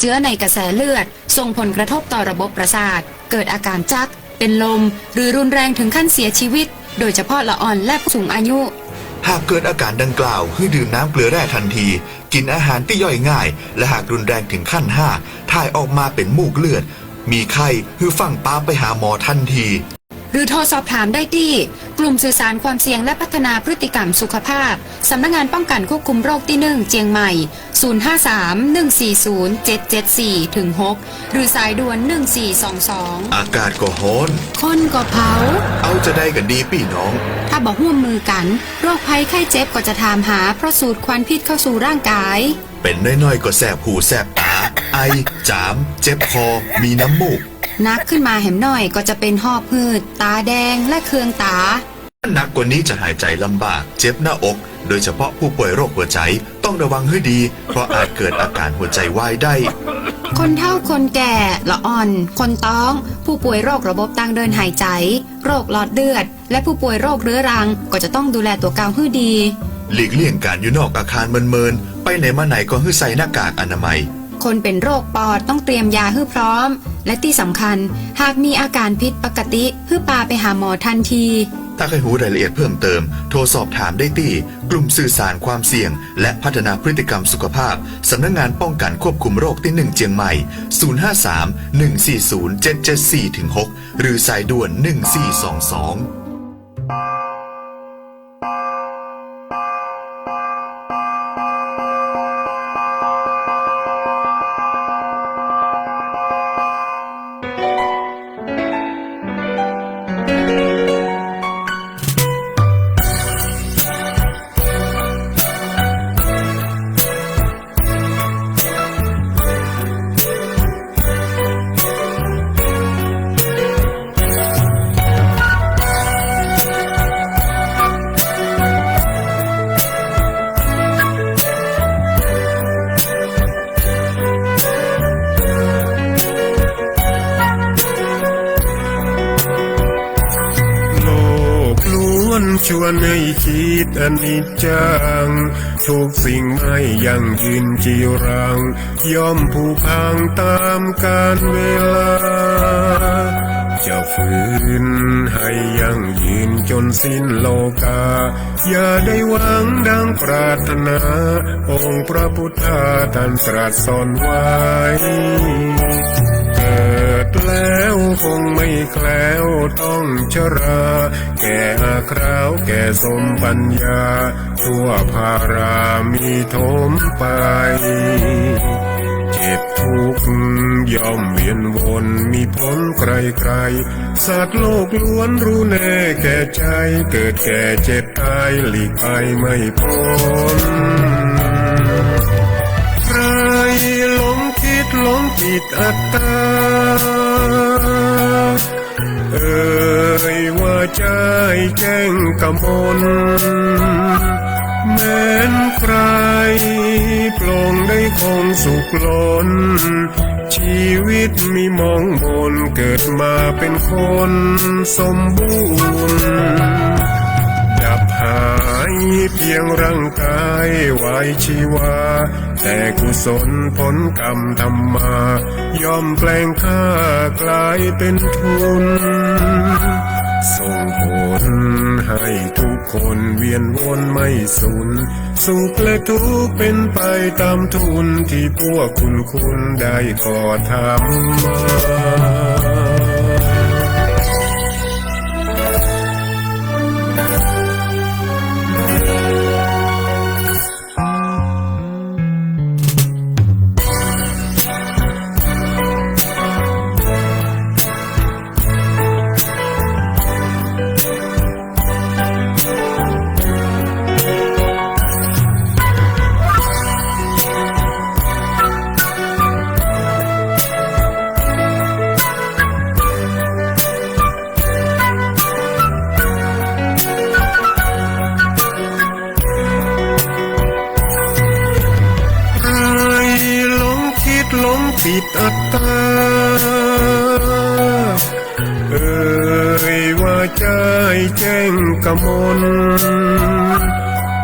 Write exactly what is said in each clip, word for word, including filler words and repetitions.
เจื๊อในกระแสเลือด ส่งผลกระทบต่อระบบประสาท เกิดอาก๋านจั๊ก เป๋นลม หรือรุนแรงเถิงขั้นเสียจีวิต โดยเฉพาะละอ่อนและผู้สูงอายุ หากเกิดอาก๋านดังกล่าว หื้อดื่มน้ำเกลือแร่ตันที กิ๋นอาหารตี้ย่อยง่าย และหากรุนแรงเถิงขั้นห้า ถ่ายออกมาเป๋นมูกเลือด มีไข้ หื้อฟั่งปาไปหาหมอตันที หรือโทรสอบถามได้ตี้ กลุ่มสื่อสารความเสี่ยงและพัฒนาพฤติกรรมสุขภาพ สำนักงานป้องกันควบคุมโรคตี้นึ่ง เจียงใหม่ ศูนย์ห้าสาม หนึ่งสี่ศูนย์ เจ็ดเจ็ดสี่ เถิง หก หรือสายด่วน หนึ่งสี่สองสอง อากาศก็ฮ้อน คนก็เผา เอาจาใดกั๋นดีปี้น้อง ถ้าบ่ฮ่วมมือกั๋น โรคภัยไข้เจ็บก็จะถามหา เพราะสูดควันพิษเข้าสู่ร่างกาย เป๋นน้อยๆ ก็แสบหูแสบต๋า ไอ จ๋าม เจ็บคอ มีน้ำมูก หนักขึ้นมาแหมหน่อยก็จะเป๋นหอบหืด ต๋าแดง และเคืองต๋า หนักกว่านี้จะหายใจ๋ลำบาก เจ็บหน้าอก โดยเฉพาะผู้ป่วยโรคหัวใจ๋ ต้องระวังหื้อดี เพราะอาจเกิดอาก๋านหัวใจ๋วายได้ คนเฒ่าคนแก่ ละอ่อน คนต๊อง ผู้ป่วยโรคระบบตางเดินหายใจ๋ โรคหลอดเลือด และผู้ป่วยโรคเรื้อรัง ก็จะต้องดูแลตั๋วเก่าหื้อดี หลีกเลี่ยงก๋านอยู่นอกอาคารเมินๆ ไปไหนมาไหนก็หื้อใส่หน้ากากอนามัย คนเป๋นโรคปอดต้องเตรียมยาหื้อพร้อม และตี้สำคัญ หากมีอาก๋านผิดปกติ หื้อปาไปหาหมอตันที ถ้าใค่ฮู้รายละเอียดเพิ่มเติม โทรสอบถามได้ตี้ กลุ่มสื่อสารความเสี่ยง และพัฒนาพฤติกรรมสุขภาพ สำนักงานป้องกันควบคุมโรคตี้นึ่ง เจียงใหม่ ศูนย์ห้าสาม หนึ่งสี่ศูนย์ เจ็ดเจ็ดสี่ เถิง หก หรือสายด่วน หนึ่งสี่สองสอง โลกล้วนชวนหื้อคิดอนิจจัง ทุกสิ่งไม่ยั่งยืนจีรัง ย่อมผุพังต๋ามกาลเวลา จะฝืนหื้อยั่งยืนจ๋นสิ้นโลกา อย่าได้หวังดังปรารถนา องค์พระพุทธาต้านตรัสสอนไว้ เกิดแล้วคงไม่แคล้วต้องชรา แก่อาคราวแก่สมปัญญา ชั่วพารามีถมไป เจ็บทุกข์ย่อมเวียนวนมีผลใคร่ๆ สัตว์โลกล้วนรู้แน่แก่ใจ๋ เกิดแก่เจ็บต๋ายหลีกไปไม่พ้น ใครหลงคิดหลงผิดอัตตา เอ่ยว่าใจ๋แจ้งกมล แม้นใครปลงได้คงสุขล้น ชีวิตมีหมองหมน เกิดมาเป๋นคนสมบูรณ์ ดับหายเพียงร่างกายไว้ชีวา แต่กุศลผลกรรมทำมา ย่อมแปลงค่ากลายเป๋นทุน ส่งผลให้ทุกคนเวียนวนไม่สุน สุขและทุกข์เป๋นไปต๋ามทุน ตี้พวกคุณคุณได้ก่อทำมา ใครหลงคิดหลงผิดอัตตา เอ่ยว่าใจ๋แจ้งกมล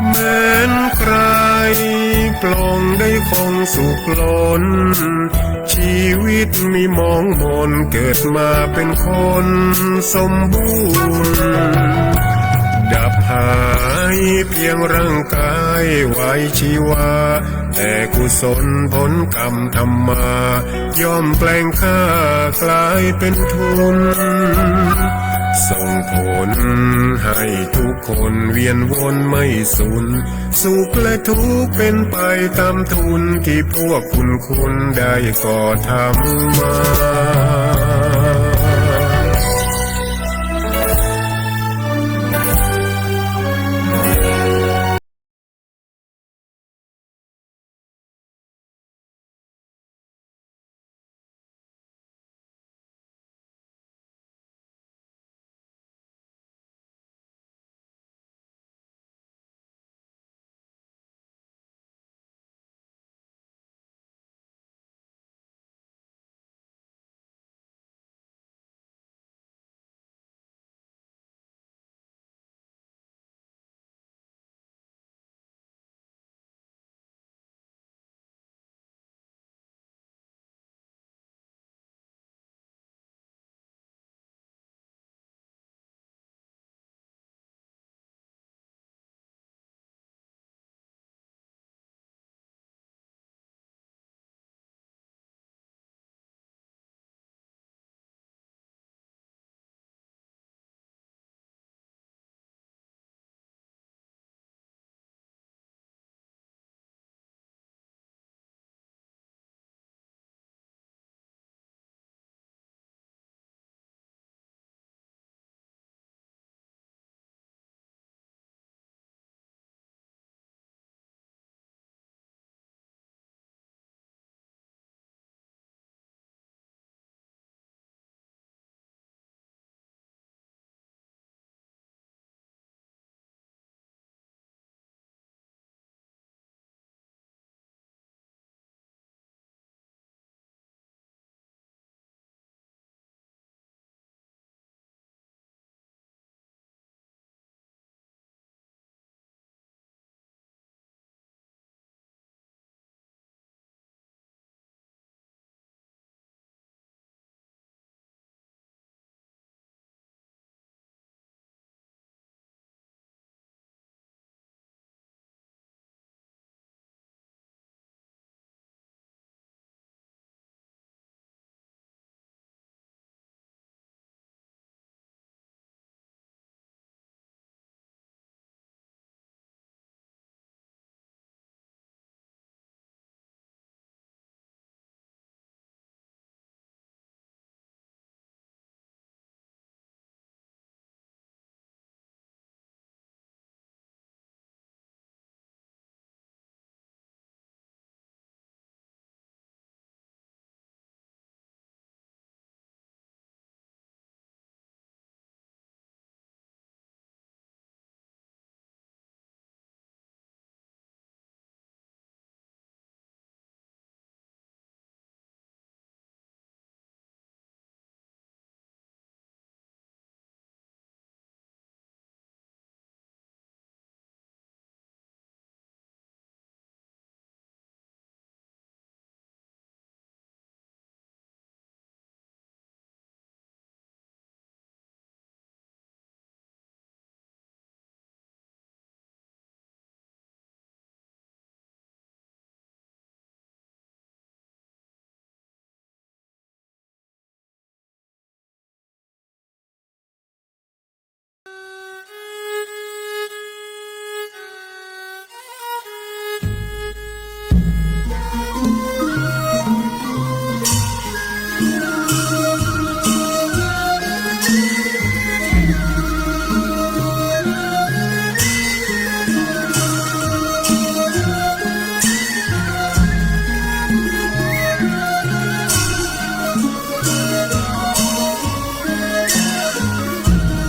แม้นใคร ปลองได้คงสุขล้น ชีวิตมีหมองหมน เกิดมาเป็นคนสมบูรณ์ ดับหายเพียงร่างกายไว้ชีวา แต่กุศลผลกรรมทำมา ย่อมแปลงค่ากลายเป็นทุน ส่งผลให้ทุกคนเวียนวนไม่สุน สุขและทุกข์เป็นไปตามทุน ที่พวกคุณคุณได้ก่อทำมา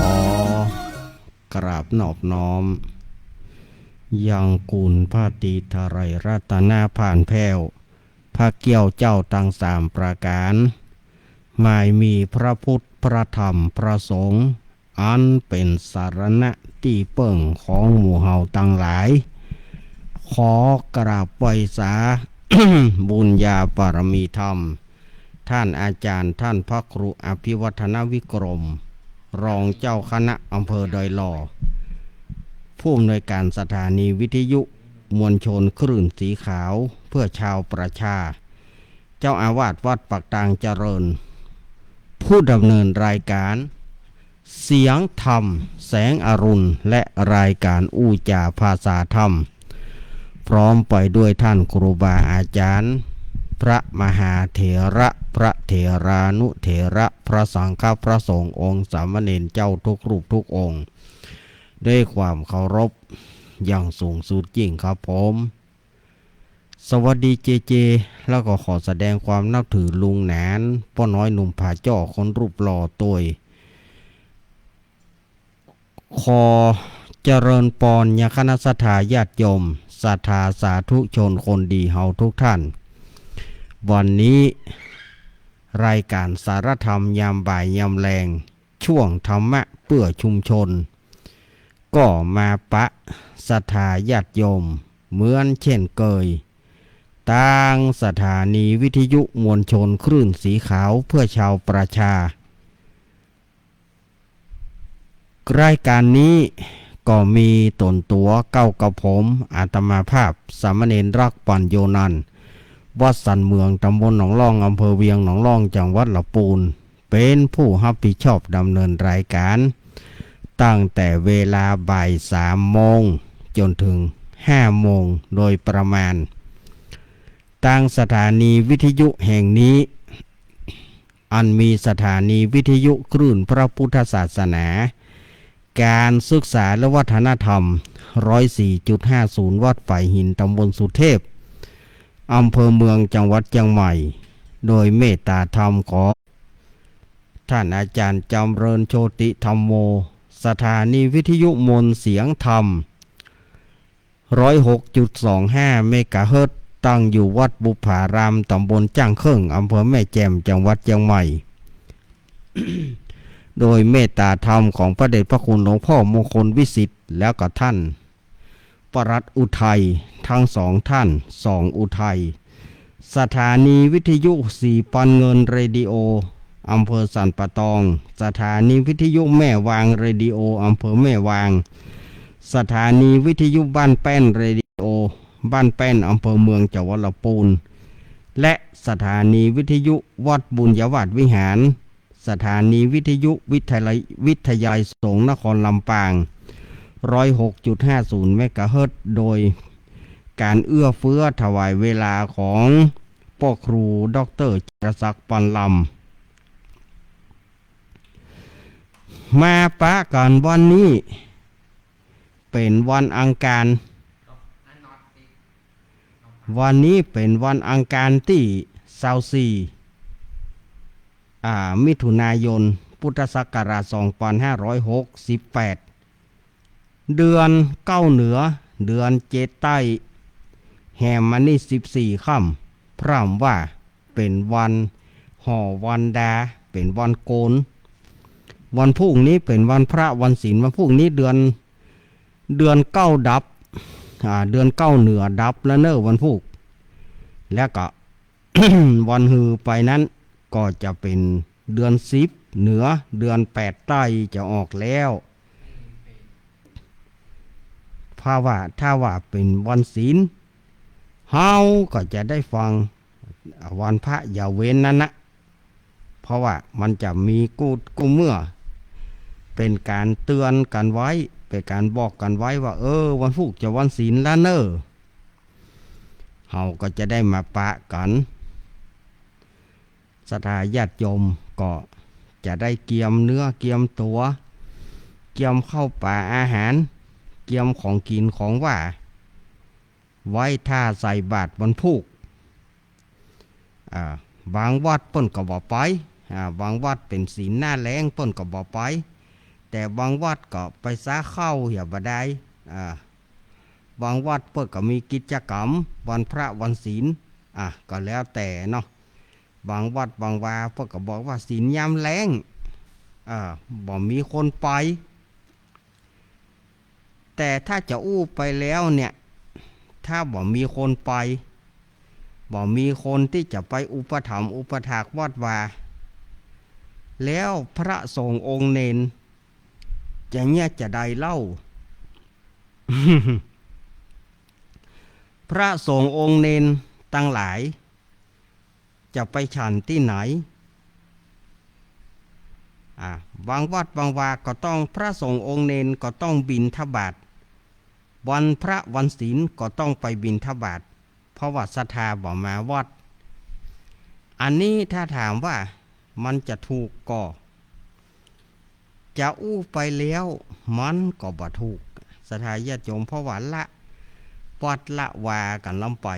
ขอกราบนอบน้อม ยังคุณพระตรีไตรรัตนผาลแผ้ว พระเกี้ยวเจ้าตังสามประก๋าน หมายมีพระพุทธ พระธรรม พระสงฆ์ อันเป๋นสรณะตี้เปิ้งของหมู่เฮาตังหลาย ข ขอกราบไหว้สา บุญญาบารมีธรรม ท่านอาจารย์ ท่านพระครูอภิวัฒนวิกรม รองเจ้าคณะอำเภอดอยหล่อ ผู้อำนวยการสถานีวิทยุมวลชนคลื่นสีขาวเพื่อชาวประชา เจ้าอาวาสวัดปากตางเจริญ ผู้ดำเนินรายการ เสียงธรรมแสงอรุณ และรายการอู้จ๋าภาษาธรรม พร้อมไปด้วยท่านครูบาอาจารย์ พระมหาเถระ พระเถรานุเถระ พระสังฆะ พระสงฆ์ องค์สามเณรเจ้าทุกรูปทุกองค์ ด้วยความเคารพอย่างสูงสุดยิ่งครับผม สวัสดีเจเจ แล้วก็ขอแสดงความนับถือลุงหนาน ป้อน้อยหนุ่มผาจ้อคนรูปหล่อตวย ขอเจริญปอนยังคณะศรัทธาญาติโยม ศรัทธาสาธุชนคนดีเฮาทุกท่าน วันนี้รายการสารธรรมยามบ่ายยามแลง ช่วงธรรมะเพื่อชุมชน ก็มาปะศรัทธาญาติโยมเหมือนเช่นเกย ตางสถานีวิทยุมวลชนคลื่นสีขาวเพื่อชาวประชา รายการนี้ก็มีตนตั๋วเก้ากับผม อาตมาภาพ สามเณรรักปัญโญนันท์ วัดสันเมือง ตำบลหนองล่อง อำเภอเวียงหนองล่อง จังหวัดละปูน เป๋นผู้ฮับผิดชอบดำเนินรายการ ตั้งแต่เวลาบ่ายสามโมงจ๋นเถิงห้าโมงโดยประมาณ ตางสถานีวิทยุแห่งนี้ อันมีสถานีวิทยุคลื่นพระพุทธศาสนา การศึกษาและวัฒนธรรม ร้อยสี่จุดห้าศูนย์ วัดฝายหิน ตำบลสุเทพ อำเภอเมือง จังหวัดเจียงใหม่ โดยเมตตาธรรมของท่านอาจารย์จำเริญโชติธัมโม สถานีวิทยุมวลเสียงธรรม ร้อยหกจุดสองห้า เมกะเฮิรตซ์ ตั้งอยู่วัดบุปผาราม ตำบลจ้างเคิ่ง อำเภอแม่แจ่ม จังหวัดเจียงใหม่ โดยเมตตาธรรมของพระเดชพระคุณหลวงพ่อมงคลวิสิทธิ์ แล้วก็ท่าน ปลัดอุทัย ทั้งสองท่าน สองอุทัย สถานีวิทยุสีปันเงินเรดิโอ อำเภอสันป่าตอง สถานีวิทยุแม่วางเรดิโอ อำเภอแม่วาง สถานีวิทยุบ้านแป้นเรดิโอ บ้านแป้น อำเภอเมือง จังหวัดละปูน และสถานีวิทยุวัดบุญญาวาสวิหาร สถานีวิทยุวิทยาลัย วิทยาลัยสงฆ์นครลำปาง ร้อยหกจุดห้าศูนย์ เมกะเฮิรตซ์ โดยการเอื้อเฟื้อถวายเวลาของป้อครูด็อกเตอร์จิรศักดิ์ ปันลำ มาปะกั๋นวันนี้ เป๋นวันอังคาร วันนี้เป๋นวันอังคารตี้ซาวสี่ อ่า มิถุนายน พุทธศักราช สองปันห้าร้อยหกสิบแปด เดือนเก้าเหนือ เดือนเจ็ดใต้ แหมมานี่สิบสี่ค่ำ พร่ำว่าเป๋นวันห่อวันดา เป๋นวันโกน วันพูกนี้เป๋นวันพระวันศีล วันพูกนี้เดือน เดือนเก้าดับ อ่า เดือนเก้าเหนือดับแล้วเน่อวันพูก แล้วก็ วันฮือไปนั้นก็จะเป๋นเดือนสิบเหนือ เดือนแปดใต้จะออกแล้ว เพราะว่าถ้าว่าเป๋นวันศีล เฮาก็จะได้ฟังวันพระอย่าเว้นนั้นนะ เพราะว่ามันจะมีกู้ กู้เมื่อ เป๋นก๋านเตือนกั๋นไว้ เป๋นก๋านบอกกั๋นไว้ว่า เออ วันพูกจะวันศีลแล้วเน่อ เฮาก็จะได้มาปะกั๋น ศรัทธาญาติโยมก็จะได้เกียมเนื้อเกียมตั๋ว เกียมข้าวป๋าอาหาร เกียมของกิ๋นของหว่าน ไว้ถ้าใส่บาตรวันพูก อ่า บางวัดเปิ้นก็บ่ไป อ่า บางวัดเป๋นศีลหน้าแล้งเปิ้นก็บ่ไป แต่บางวัดก็ไปซาข้าวเหียบ่ได้ อ่า บางวัดเปิ้นก็มีกิจกรรมวันพระวันศีล อ่ะ ก็แล้วแต่เนาะ บางวัดบางวาเปิ้นก็บอกว่าศีลยามแล้ง อ่า บ่มีคนไป แต่ถ้าจะอู้ไปแล้วเนี่ย ถ ถ้าบ่มีคนไป บ่มีคนตี้จะไปอุปถัมภ์อุปถากวัดวา แล้วพระสงฆ์องค์เณรจะเยียะจาใดเล่า พระสงฆ์องค์เณรตังหลาย จะไปฉันตี้ไหน อ่า บางวัดบางวาก็ต้อง พระสงฆ์องค์เณรก็ต้องบิณฑบาต วันพระวันศีลก็ต้องไปบิณฑบาต เพราะว่าศรัทธาบ่มาวัด อันนี้ถ้าถามว่ามันจะถูกก่อ จะอู้ไปแล้วมันก็บ่ถูก ศรัทธาญาติโยม เพราะว่าละวัดละวากั๋นล้ำไป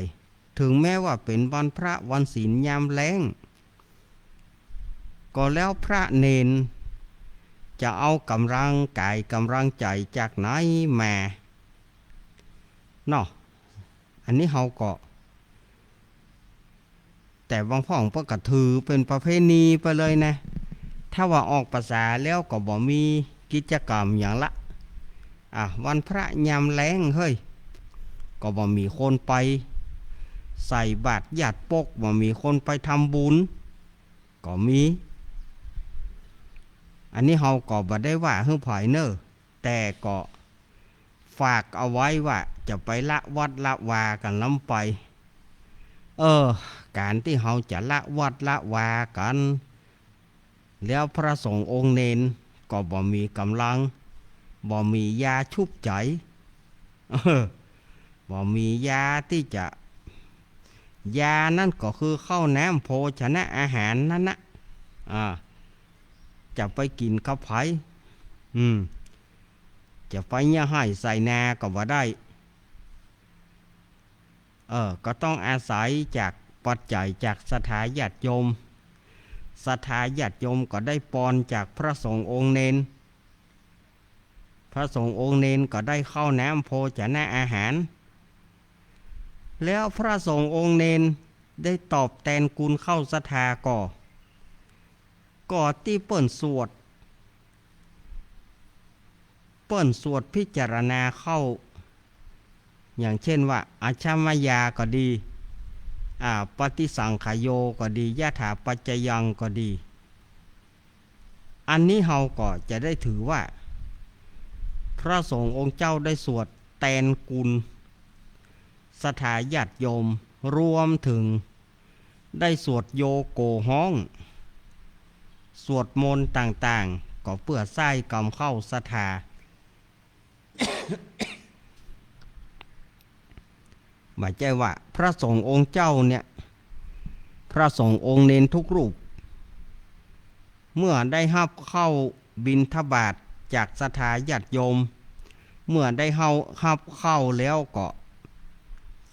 ถึงแม้ว่าเป๋นวันพระวันศีลยามแล้ง ก็แล้วพระเณรจะเอาก๋ำลังก๋ายก๋ำลังใจ๋จากไหนมา เนาะ อันนี้เฮาก็ แต่บางพ่องเปิ้นก็ถือเป๋นประเพณีไปเลยนะ ถ้าว่าออกพรรษาแล้วก็บ่มีกิจกรรมหยังละ อ่ะ วันพระยามแล้งเฮ้ย ก็บ่มีคนไปใส่บาตรญาติปก บ่มีคนไปทำบุญ ก็มี อันนี้เฮาก็บ่ได้ว่าหื้อใผเน่อ แต่ก็ฝากเอาไว้ว่าจะไปละวัดละวากั๋นล้ำไป เออ ก๋านตี้เฮาจะละวัดละวากั๋น แล้วพระสงฆ์องค์เณรก็บ่มีก๋ำลัง บ่มียาชุบใจ๋ เออ บ่มียาตี้จะ ยานั้นก็คือข้าวน้ำโภชนะอาหารนั้นนะ อ่า จะไปกิ๋นกับใผ อืม จะไปเยียะไฮ่ใส่นาก็บ่ได้ เออ ก็ต้องอาศัยจากปัจจัยจากศรัทธาญาติโยม ศรัทธาญาติโยมก็ได้ปอนจากพระสงฆ์องค์เณร พระสงฆ์องค์เณรก็ได้ข้าวน้ำโภชนะอาหาร แล้วพระสงฆ์องค์เณรได้ตอบแตนกุณข้าวศรัทธาก็ ก็ตี้เปิ้นสวด เปิ้นสวดพิจารณาข้าว อย่างเช่นว่า อัชชมยาก็ดี อ่า ปฏิสังขโยก็ดี ยถาปัจจยังก็ดี อันนี้เฮาก็จะได้ถือว่า พระสงฆ์องค์เจ้าได้สวดแตนกุณศรัทธาญาติโยม รวมถึงได้สวดโยโกฮ้อง สวดมนต์ต่างๆ ก็เปื้อใส่ก๋ำข้าวศรัทธา บ่ใจ้ว่าพระสงฆ์องค์เจ้าเนี่ย พระสงฆ์องค์เณรทุกรูป เมื่อได้ฮับข้าวบิณฑบาตจากศรัทธาญาติโยม เมื่อได้ฮับข้าวแล้วก็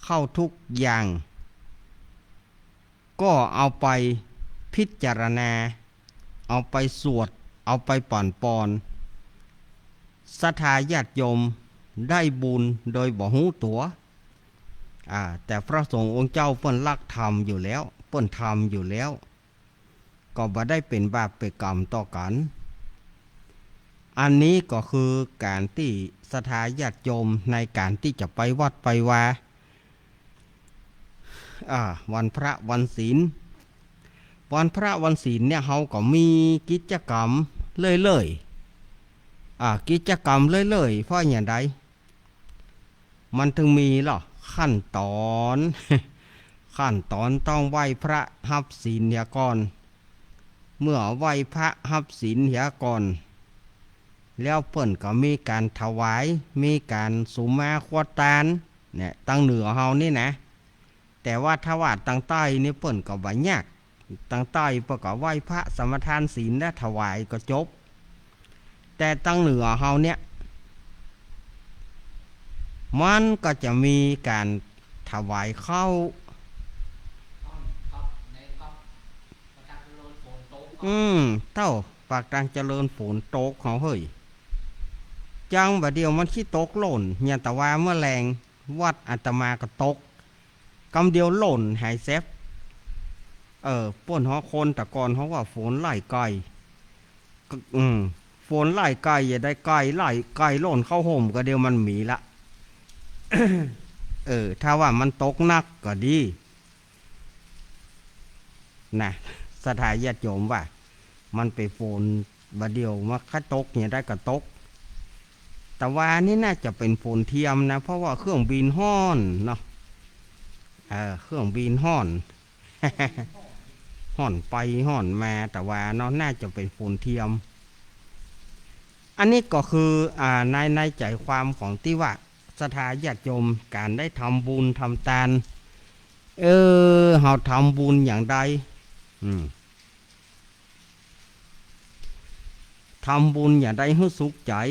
ข้าวทุกอย่าง ก็เอาไปพิจารณา เอาไปสวด เอาไปปั่นปอน ศรัทธาญาติโยมได้บุญโดยบ่ฮู้ตั๋ว อ่า แต่พระสงฆ์องค์เจ้าเปิ้นรักธรรมอยู่แล้ว เปิ้นทำอยู่แล้ว ก็บ่ได้เป๋นบาปเป๋นก๋รรมต่อกั๋น อันนี้ก็คือก๋านตี้ศรัทธาญาติโยมในก๋านตี้จะไปวัดไปวา อ่า วันพระวันศีล วันพระวันศีลเนี่ย เฮาก็มีกิจกรรมเรื่อยๆ อ่า กิจกรรมเรื่อยๆ เพราะอะหยังใด มันถึงมีล่ะ ขั้นตอน ขั้นตอนต้องไหว้พระฮับศีลเหียก่อน เมื่อไหว้พระฮับศีลเหียก่อน แล้วเปิ้นก็มีก๋านถวาย มีก๋านสุมาควัตตาน เนี่ย ตังเหนือเฮานี่นะ แต่ว่าถ้าว่าตังใต้นี่เปิ้นก็บ่ยาก ตังใต้เปิ้นก็ไหว้พระสมาทานศีลและถวายก็จบ แต่ตังเหนือเฮาเนี่ย มันก็จะมีก๋านถวายข้าว อืม เต้า ปากตางเจริญฝนตกเฮาเฮ้ย จังบ่าเดี่ยวมันขี้ตกโล่น อย่างตะวาเมื่อแลง วัดอาตมาก็ตก กำเดียวโล่นหายแซบ เออ เปิ้นฮ้องคนแต่ก่อนฮ้องว่าฝนไล่ไก่ ก็ อืม ฝนไล่ไก่ อย่าได้ไก่ไล่ ไก่โล่นเข้าฮ่ม ก็เดี๋ยวมันมีละ เออ ถ้าว่ามันตกหนักก็ดี นะ ศรัทธาญาติโยมว่า มันเป๋นฝนบ่าเดี่ยว มันก็ตกเนี่ยได้ก็ตก แต่ว่านี่น่าจะเป๋นฝนเทียมนะ เพราะว่าเครื่องบินฮ้อนเนาะ เออ เครื่องบินฮ้อน ฮ้อนไปฮ้อนมา แต่ว่าเนาะ น่าจะเป๋นฝนเทียม อันนี้ก็คือ อ่า ใน ในใจ๋ความของตี้ว่า ศรัทธาญาติโยม ก๋านได้ทำบุญทำตาน เออ เฮาทำบุญอย่างใด อืม ทำบุญอย่างใดหื้อสุขใจ๋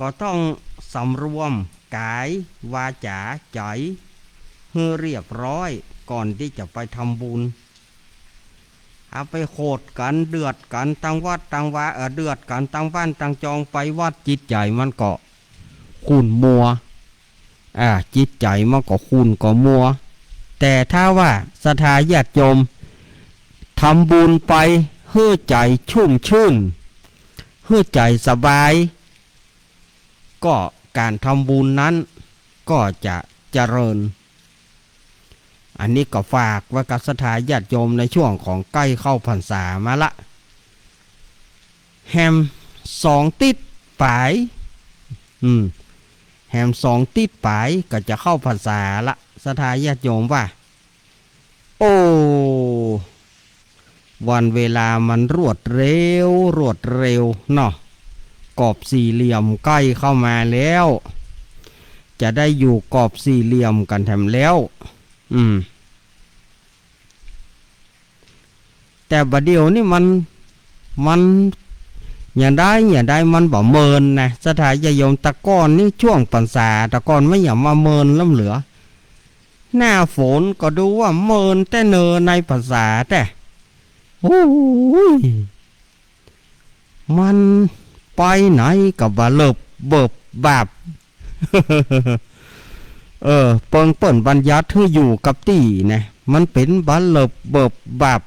ก็ต้องสำรวมก๋าย วาจ๋า ใจ๋ หื้อเรียบร้อย ก่อนตี้จะไปทำบุญ เอาไปโขดกั๋น เดือดกั๋นตังวัดตังวา เออ เดือดกั๋นตังบ้านตังจอง ไปวัด จิตใจ๋มันก็ขุ่นมัว อ่า จิตใจ๋มันก็ขุ่นก็มัว แต่ถ้าว่าศรัทธาญาติโยมทำบุญไป หื้อใจ๋ชุ่มชื่น หื้อใจ๋สบาย ก็ก๋านทำบุญนั้นก็จะเจริญ อันนี้ก็ฝากไว้กับศรัทธาญาติโยมในช่วงของใก้เข้าพรรษามาละ แหมสองติ๊ดป๋าย อืม แหมสองติ๊ดป๋ายก็จะเข้าพรรษาละ ศรัทธาญาติโยมว่า โอ้ วันเวลามันรวดเร็ว รวดเร็วเนาะ กรอบสี่เหลี่ยมใก้เข้ามาแล้ว จะได้อยู่กรอบสี่เหลี่ยมกั๋นแถมแล้ว อืม แต่บ่าเดี่ยวนี่มัน มันอย่างใดอย่างใดมันบ่เมินนะ ศรัทธาญาติโยม แต่ก่อนนี่ช่วงพรรษา แต่ก่อนมันอย่างมาเมินล้ำเหลือ หน้าฝนก็ดูว่าเมินแต๊เนอในพรรษาแต๊ โอ้ย มันไปไหนก็บ่าเลิบเบิบบับ เออ เปิงเปิ้นบัญญัติหื้ออยู่กับตี้นะ มันเป๋นบ่าเลิบเบิบบับ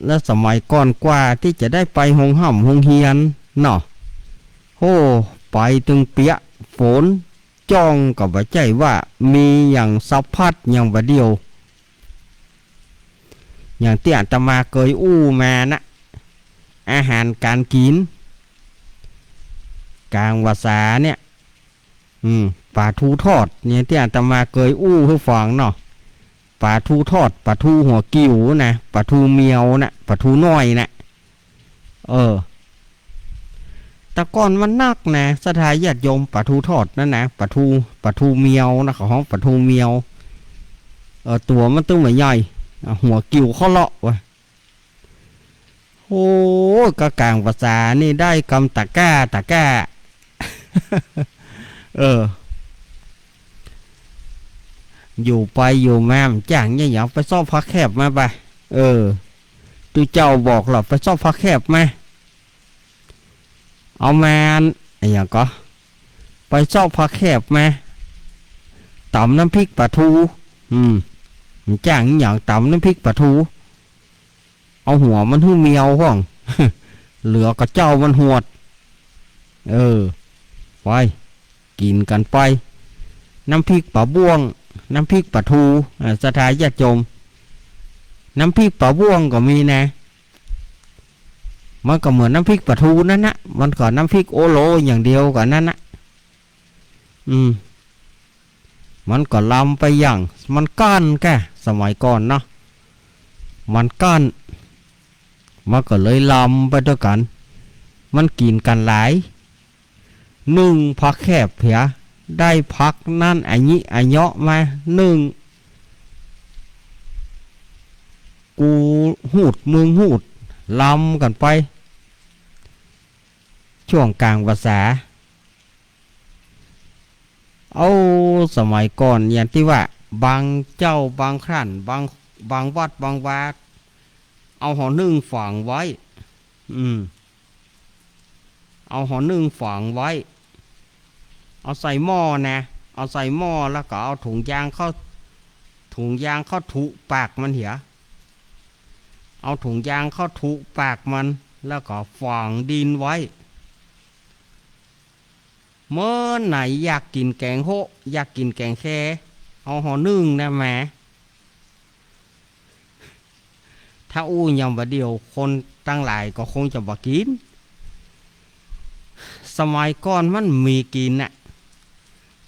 และสมัยก่อนกว่าตี้จะได้ไปโฮงฮ่ำโฮงเฮียนเนาะ โอ้ ไปตึงเปียะ ฝนจ้องก็บ่ใจ้ว่ามีอย่างสะพัดอย่างบ่าเดี่ยว อย่างตี้อาตมาเกยอู้มานะ อาหารก๋านกิ๋น ก๋างพรรษาเนี่ย อืม ป๋าทูทอดเนี่ย ตี้อาตมาเกยอู้หื้อฟังเนาะ ป๋าทูทอด ป๋าทูหัวกิ่วนะ ป๋าทูเมียวนะ ป๋าทูน้อยนะ เออ แต่ก่อนมันนักนะ ศรัทธาญาติโยม ป๋าทูทอดนั่นนะ ป๋าทู ป๋าทูเมียวนะ เขาฮ้องป๋าทูเมียว เออ ตั๋วมันตึงบ่ใหญ่ อ่ะ หัวกิ่วเคาะเลาะวะ โอ้ ก็ก๋างพรรษานี่ได้กำตะก้า ตะก้า เออ อยู่ไปอยู่มา มันจ้างเนี่ย อย่างไปซอกผักแคบมาปะ เออ ตุ๊เจ้าบอกหรอก ไปซอกผักแคบมา เอามา อะหยังก็ ไปซอกผักแคบมา ต๋ำน้ำพริกป๋าทู อืม มันจ้างอะหยัง ต๋ำน้ำพริกป๋าทู เอาหัวมันหื้อเมียวพ่อง เหลือก็เจ้ามันหวด เออ ไป กิ๋นกั๋นไป น้ำพริกป๋าบ้วง น้ำพริกป๋าทู อ่า ศรัทธาญาติโยม น้ำพริกป๋าบ้วงก็มีนะ มันก็เหมือนน้ำพริกป๋าทูนั่นนะ มันก็น้ำพริกโอโลอย่างเดียวกั๋นนั่นนะ อืม มันก็ลำไปอย่าง มันก้านแก่ สมัยก่อนเนาะ มันก้าน มันก็เลยลำไปตวยกั๋น มันกิ๋นกั๋นหลาย นึ่งผักแคบเหีย ได้ผักนั้นอะหยิอะเหยาะมา นึ่ง กูฮูดมึงฮูด ลำกั๋นไป ช่วงก๋างพรรษา เอ้า สมัยก่อนอย่างตี้ว่า บางเจ้าบางครั้น บาง บางวัดบางวา เอาหอนึ่งฝังไว้ อืม เอาหอนึ่งฝังไว้ เอาใส่หม้อนะ เอาใส่หม้อแล้วก็เอาถุงยางเข้า ถุงยางเข้าถุปากมันเหีย เอาถุงยางเข้าถุปากมัน แล้วก็ฝังดินไว้ เมินไหนอยากกิ๋นแก๋งโฮะ อยากกิ๋นแก๋งแค เอาห่อนึ่งนะแหม ถ้าอู้อย่างบ่าเดี่ยวคนตังหลายก็คงจะบ่กิ๋น สมัยก่อนมันมีกิ๋นน่ะ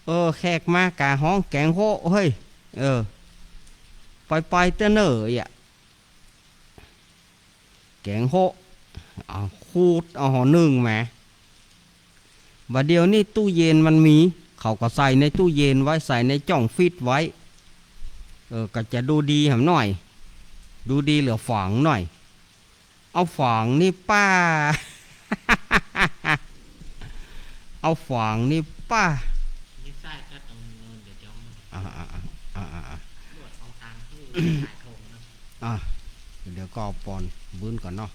เออ แขกมากาฮ้องแก๋งโฮะ เฮ้ย เออ ไปๆ เตื้อเน่อ เอียะ แก๋งโฮะ เอาขูด เอาห่อนึ่งมา บ่าเดี่ยวนี้ตู้เย็นมันมี เขาก็ใส่ในตู้เย็นไว้ ใส่ในจ้องฟรีซไว้ เออ ก็จะดูดีแหมหน่อย ดูดีเหลือฝางหน่อย เอาฝางนี่ป้า เอาฝางนี่ป้า นี่ไส้ก็ต้องเงินเดี๋ยวจะเอามา อ่าอ่าอ่าอ่าอ่าอ่า หมดเอาตังค์ที่ขายทงนะ อ่ะ เดี๋ยวก็ปอนบึ้นก่อนเนาะ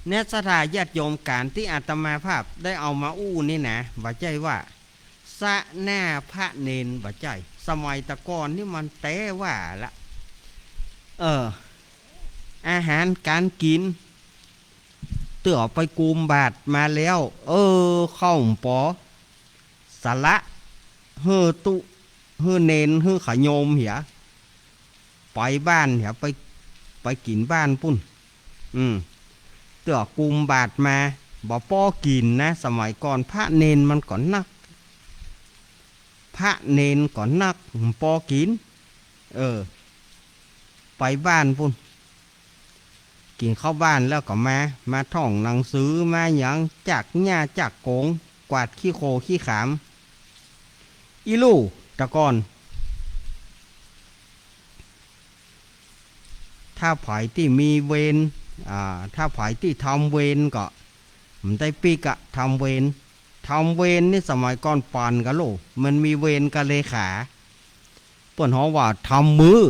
เนี่ย ศรัทธาญาติโยม ก๋านตี้อาตมาภาพได้เอามาอู้นี่นะ บ่ใจ้ว่า สะหน้าพระเณร บ่ใจ้ สมัยตะก่อนนี่มันแต๊ว่าละ เออ อาหารก๋านกิ๋น เตื้อไปกุมบาตรมาแล้ว เออ เข้าปอ สละ หื้อตุ๊ หื้อเณร หื้อขะโยมเหีย ไปบ้านเหีย ไป ไปกิ๋นบ้านปุ้น อืม เตื้อกุมบาตรมา บ่ปอกิ๋นนะ สมัยก่อนพระเณรมันก็นัก พระเณรก็นัก บ่ปอกิ๋น เออ ไปบ้านปุ้น กิ๋นข้าวบ้านแล้วก็มา มาท่องหนังสือ มาหยัง จักหญ้าจักโกง กวาดขี้โคลขี้ขาม อี้ลู่ ตะก่อน ถ้าใผตี้มีเวร อ่า ถ้าใผตี้ทำเวรก็ บ่ได้ปิ๊กอะ ทำเวร ทำเวรนี่สมัยก่อนปานกะโล มันมีเวรกับเลขา เปิ้นฮ้องว่าทำมื้อ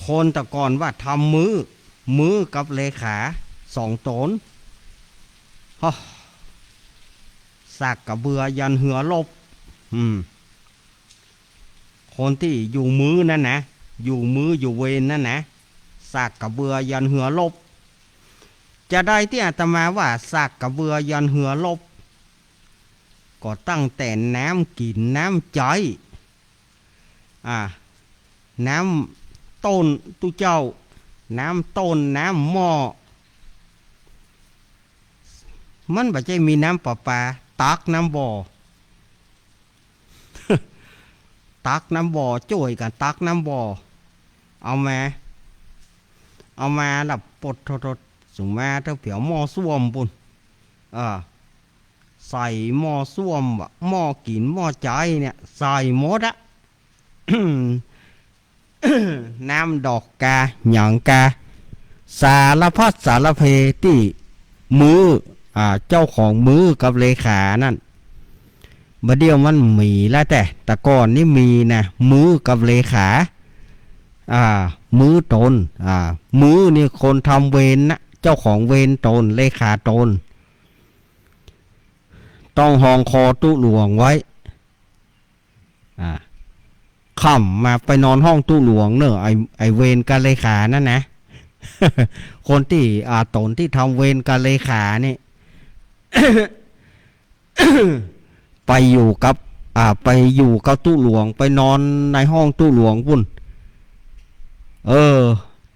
คนตะก่อนว่าทำมื้อ มื้อกับเลขา สองต๋น ฮะ ซากกระเบือยันเฮือลบ อืม คนตี้อยู่มื้อนั้นนะ อยู่มื้ออยู่เวรนั้นนะ ซากกระเบือยันเฮือลบ จาใดตี้อาตมาว่าซากกระเบือยันเฮือลบ ก็ตั้งแต่น้ำกิ๋นน้ำใจ๊ อ่า น้ำต้นตุ๊เจ้า น้ำต้นน้ำหม้อ มันบ่ใจ้มีน้ำประปา ตักน้ำบ่อ ตักน้ำบ่อ จ้วยกั๋นตักน้ำบ่อ เอามา เอามาละปดโทดๆ สุมาเต้าเปียวหม้อส้วมปุ้น เออ ใส่หม้อส้วมอะ หม้อกิ๋นหม้อใจ๊เนี่ย ใส่หมดอะ น้ำดอกกา หยังกา สารพัดสารเพตี้มื้อ อ่า เจ้าของมื้อกับเลขานั้น บ่าเดี่ยวมันมีแล้ว แต่ตะก่อนนี่มีนะ มื้อกับเลขา อ่า มื้อต๋น อ่า มื้อนี่คนทำเวรนะ เจ้าของเวรต๋น เลขาต๋น ต้องฮองคอตุ๊หลวงไว้ อ่า ค่ำมาไปนอนห้องตุ๊หลวงเน่อ ไอ้ ไอ้เวรกับเลขานั่นนะ คนตี้ อ่า ต๋นตี้ทำเวรกับเลขานี่ ไปอยู่กับ อ่า ไปอยู่กับตุ๊หลวง ไปนอนในห้องตุ๊หลวงปุ้น เออ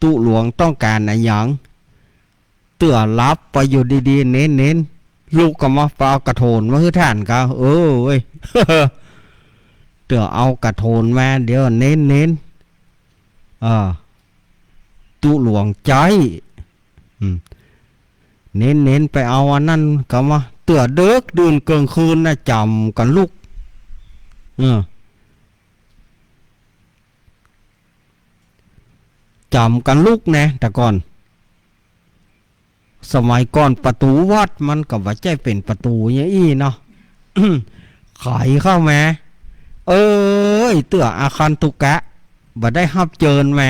ตุ๊หลวงต้องก๋านอะหยัง เตื้อหลับไปอยู่ดีๆ เณร เณร ลุกก็มา ไปเอากระโถนมาหื้อต้านกา เออเว้ย เตื้อเอากระโถนมา เดี๋ยวเณร เณร เออ ตุ๊หลวงใจ๊ อืม เณร เณร ไปเอาอันนั้นกามา เตื้อเดิกดื่นเกิ่งคืนนะ จ๋ำกั๋นลุก เออ จ๋ำกั๋นลุกนะ แต่ก่อน สมัยก่อนประตู๋วัดมันก็บ่ใจ้เป๋นประตู๋อย่างอี้เนาะ ไขเข้ามา เอ้ย เตื้ออาคันตุกะ บ่ได้ฮับเจิญมา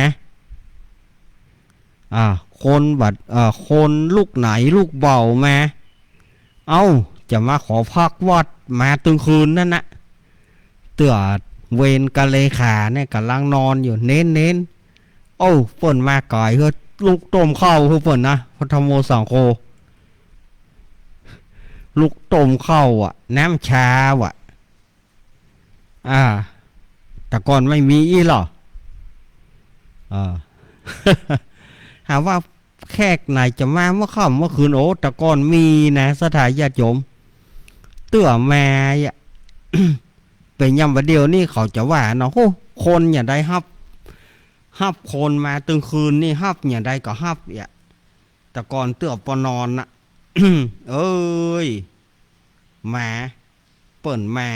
อ่า คนบัด เอ่อ คนลูกไหนลูกเบามา เอ้า จะมาขอพักวัด มาตึงคืนนั่นนะ เตื้อเวรกับเลขาเนี่ยก่ำลังนอนอยู่ เณร เณร โอ้ เปิ้นมาก๋าย เฮ้ย ลุกต้มข้าวหื้อเปิ้นนะ พระธัมโมสังโฆ เ ลุกต้มข้าวอะ น้ำชาอะ อ่า แต่ก่อนไม่มีอี้หรอ เออ หาว่าแขกไหนจะมาเมื่อค่ำเมื่อคืน โอ้ แต่ก่อนมีนะ ศรัทธาญาติโยม เตื้อมาอะ เป๋นยามบ่าเดี่ยวนี้เขาจะว่าเนาะ โอ้ คนอย่างใดฮับ ฮับคนมาตึงคืนนี่ ฮับอย่างใดก็ฮับอะ แต่ก่อนเตื้อปอนอนน่ะ เอ้ย มา เปิ้นมา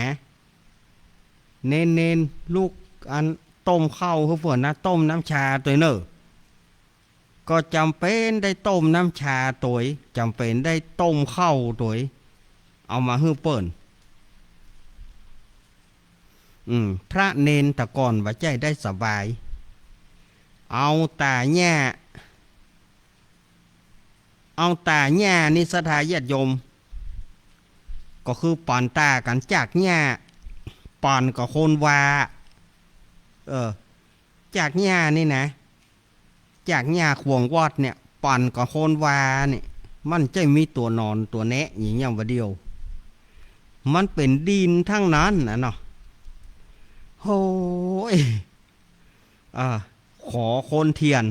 เณร เณร ลุกอันต้มข้าวหื้อเปิ้นนะ ต้มน้ำชาตวยเน่อ ก็จ๋ำเป๋นได้ต้มน้ำชาตวย จ๋ำเป๋นได้ต้มข้าวตวย เอามาหื้อเปิ้น อืม พระเณรแต่ก่อนบ่ใจ้ได้สบาย เอาต๋าหญ้า เอาต๋าหญ้านี่ศรัทธาญาติโยม ก็คือป๋านต๋ากั๋นจากหญ้า ป๋านกับคนวา เออ จากหญ้านี่นะ จากหญ้าขวางวัดเนี่ย ป๋านกับคนวาเนี่ย มันใจ้มีตั๋วนอนตั๋วแนะอย่างเงี้ยบ่าเดี่ยว มันเป๋นดินทั้งนั้นน่ะเนาะ โฮ้ย อ่า ขอคนเตียน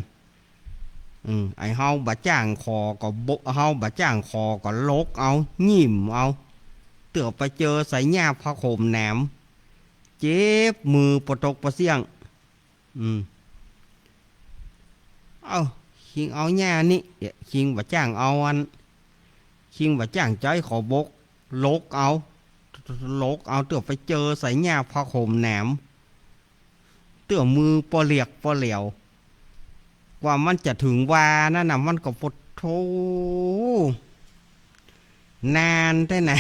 อืม ไอ้เฮาบ่จ้างขอก็บ่ เฮาบ่จ้างขอก็หลกเอา หยิ้มเอา เตื้อไปเจอใส่หญ้าผ้าห่มหนาม เจ็บมือปะตกปะเสี้ยง อืม เอ้า คิงเอาหญ้านี่ คิงบ่จ้างเอาอัน คิงบ่จ้างใจ๊ขอบก หลกเอา หลกเอา เตื้อไปเจอใส่หญ้าผ้าห่มหนาม เตื้อมือปอเหลียกปอแหลว กว่ามันจะเถิงวานั่นน่ะ มันก็ปะโธ่ นานแต๊นะ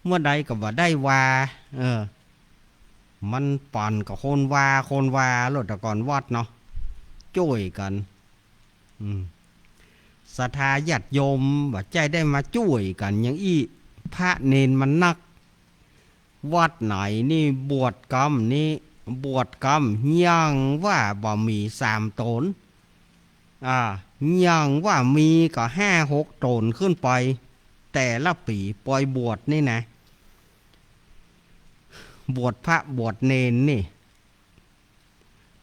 เมื่อใดก็บ่ได้วา เออ มันป๋านกับคนวา คนวาโลด แต่ก่อนวัดเนาะ จ้วยกั๋น อืม ศรัทธาญาติโยมบ่ใจ้ได้มาจ้วยกั๋นอย่างอี้ พระเณรมันนัก วัดไหนนี่บวชกำนี้ บวชกำยังว่าบ่มีสามต๋น อ่า ยังว่ามีก็ห้าหกต๋นขึ้นไป แต่ละปี๋ปอยบวชนี่นะ บวชพระบวชเณรนี่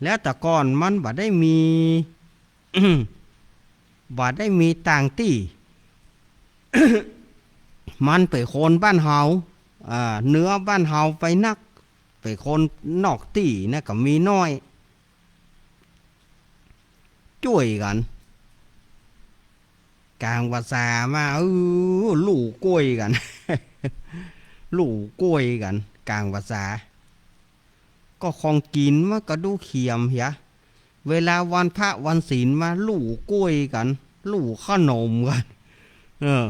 แล้วแต่ก่อนมันบ่ได้มี บ่ได้มีต่างตี้ มันเป๋นคนบ้านเฮา อ่า เหนือบ้านเฮาไปนัก เป๋นคนนอกตี้นะก็มีน้อย จ้วยกั๋น ก๋างพรรษามา เออ ลู่ก้วยกั๋น ลู่ก้วยกั๋น ก๋างพรรษา ก็ของกิ๋นมันก็ดูเขียมเหีย เวลาวันพระวันศีลมา ลู่ก้วยกั๋น ลู่ขนมกั๋น เออ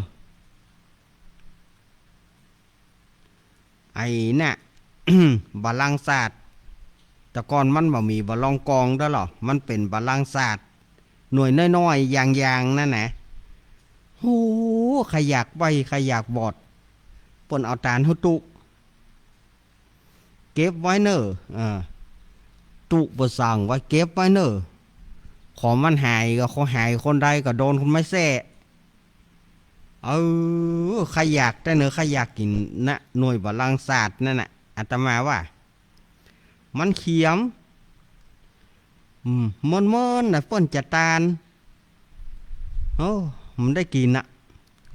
ไอ้น่ะ บัลลังก์ศาสตร์ แต่ก่อนมันบ่มีบัลลังก์กองเด้อหรอ มันเป๋นบัลลังก์ศาสตร์ หน่วยน้อยๆ อย่างๆ นั่นนะ โห ใผอยากใบ้ ใผอยากบอด เปิ้นเอาตานหื้อตุ๊ เก็บไว้เน่อ เออ ตุ๊เปิ้นสั่งไว้ เก็บไว้เน่อ ของมันหายก็ ของหายคนใดก็โดนคนไม้แส้ เออ ใผอยากแต๊เน่อ ใผอยากกิ๋นนะ หน่วยบัลลังก์ศาสตร์นั่นน่ะ อาตมาว่า มันเขียม อืม เมินๆ น่ะ เปิ้นจะตาน โอ้ มันได้กิ๋นน่ะ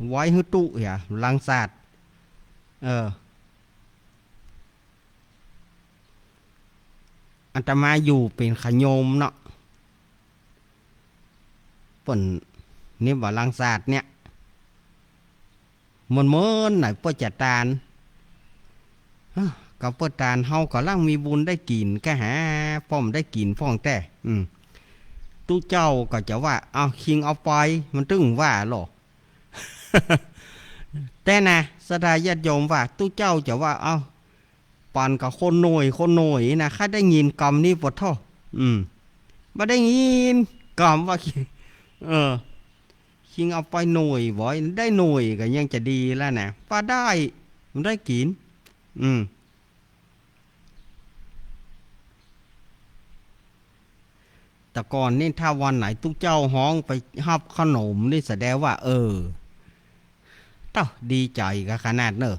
ไว้หื้อตุ๊เหีย บัลลังก์ศาสตร์ เออ อาตมาอยู่เป๋นขะโยมเนาะ เปิ้นนี่บัลลังก์ศาสตร์เนี่ย เมินๆ ไหนเปิ้นจะตาน ฮะ ก็เปิ้นตานเฮาก็ลังมีบุญได้กิ๋นกะหา ป้อมได้กิ๋นพ่องแต๊ อืม ตุ๊เจ้าก็จะว่า เอา คิงเอาไป มันตึงว่าหรอ แต่นะ ศรัทธาญาติโยมว่า ตุ๊เจ้าจะว่า เอา ปันกับคนหน่วย คนหน่วยนะ ใค่ได้ยินกำนี้ปะโธ่ อืม บ่ได้ยินกำว่า เออ คิงเอาไปหน่วยบ่อย ได้หน่วยก็ยังจะดีแล้วนะ บ่ได้ มันได้กิ๋น อืม แต่ก่อนนี่ถ้าวันไหนตุ๊เจ้าฮ้องไปฮับขนมนี่แสดงว่า เออ เต๊อะ ดีใจ๋กั๋นขนาดเน่อ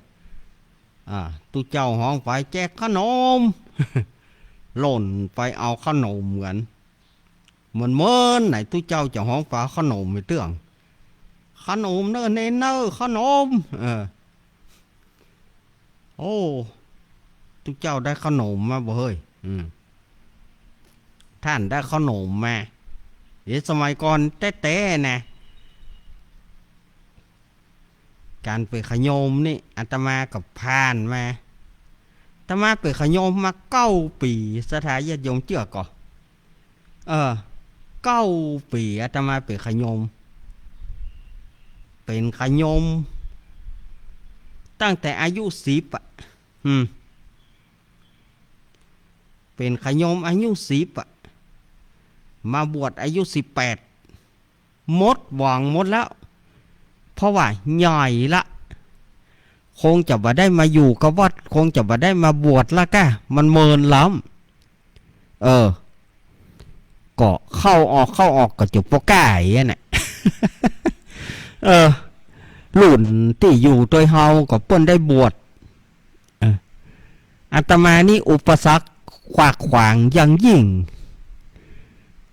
อ่า ตุ๊เจ้าฮ้องไปแจกเข้าหนม หล่นไปเอาเข้าหนมกั๋น เหมือนเมินไหนตุ๊เจ้าจะฮ้องไปเอาเข้าหนมไปเตื้อง เข้าหนมเน่อเณรเน่อ เข้าหนม เออ โอ้ ตุ๊เจ้าได้เข้าหนมมาบ่เฮ้ย อืม ต้านได้เข้าหนมมา เดี๋ยวสมัยก่อนแต๊ๆ นะ ก๋านเป๋นขะโยมนี่ อาตมาก็ผ่านมา อาตมาเป๋นขะโยมมาเก้าปี๋ ศรัทธาญาติโยมเจื้อก่อ เออ เก้าปี๋ อาตมาเป๋นขะโยม เป๋นขะโยม ตั้งแต่อายุสิบอะ อืม เป๋นขะโยมอายุสิบอะ มาบวชอายุสิบแปด หมดหวังหมดแล้ว เพราะว่าใหญ่ละ คงจะบ่ได้มาอยู่กับวัด คงจะบ่ได้มาบวชละก้า มันเมินล้ำ เออ ก็เข้าออก เข้าออกก็จะปอก้าอี้อะน่ะ เออ รุ่นตี้อยู่ตวยเฮาก็เปิ้นได้บวช เออ อาตมานี่อุปสรรคขวากขวางอย่างยิ่ง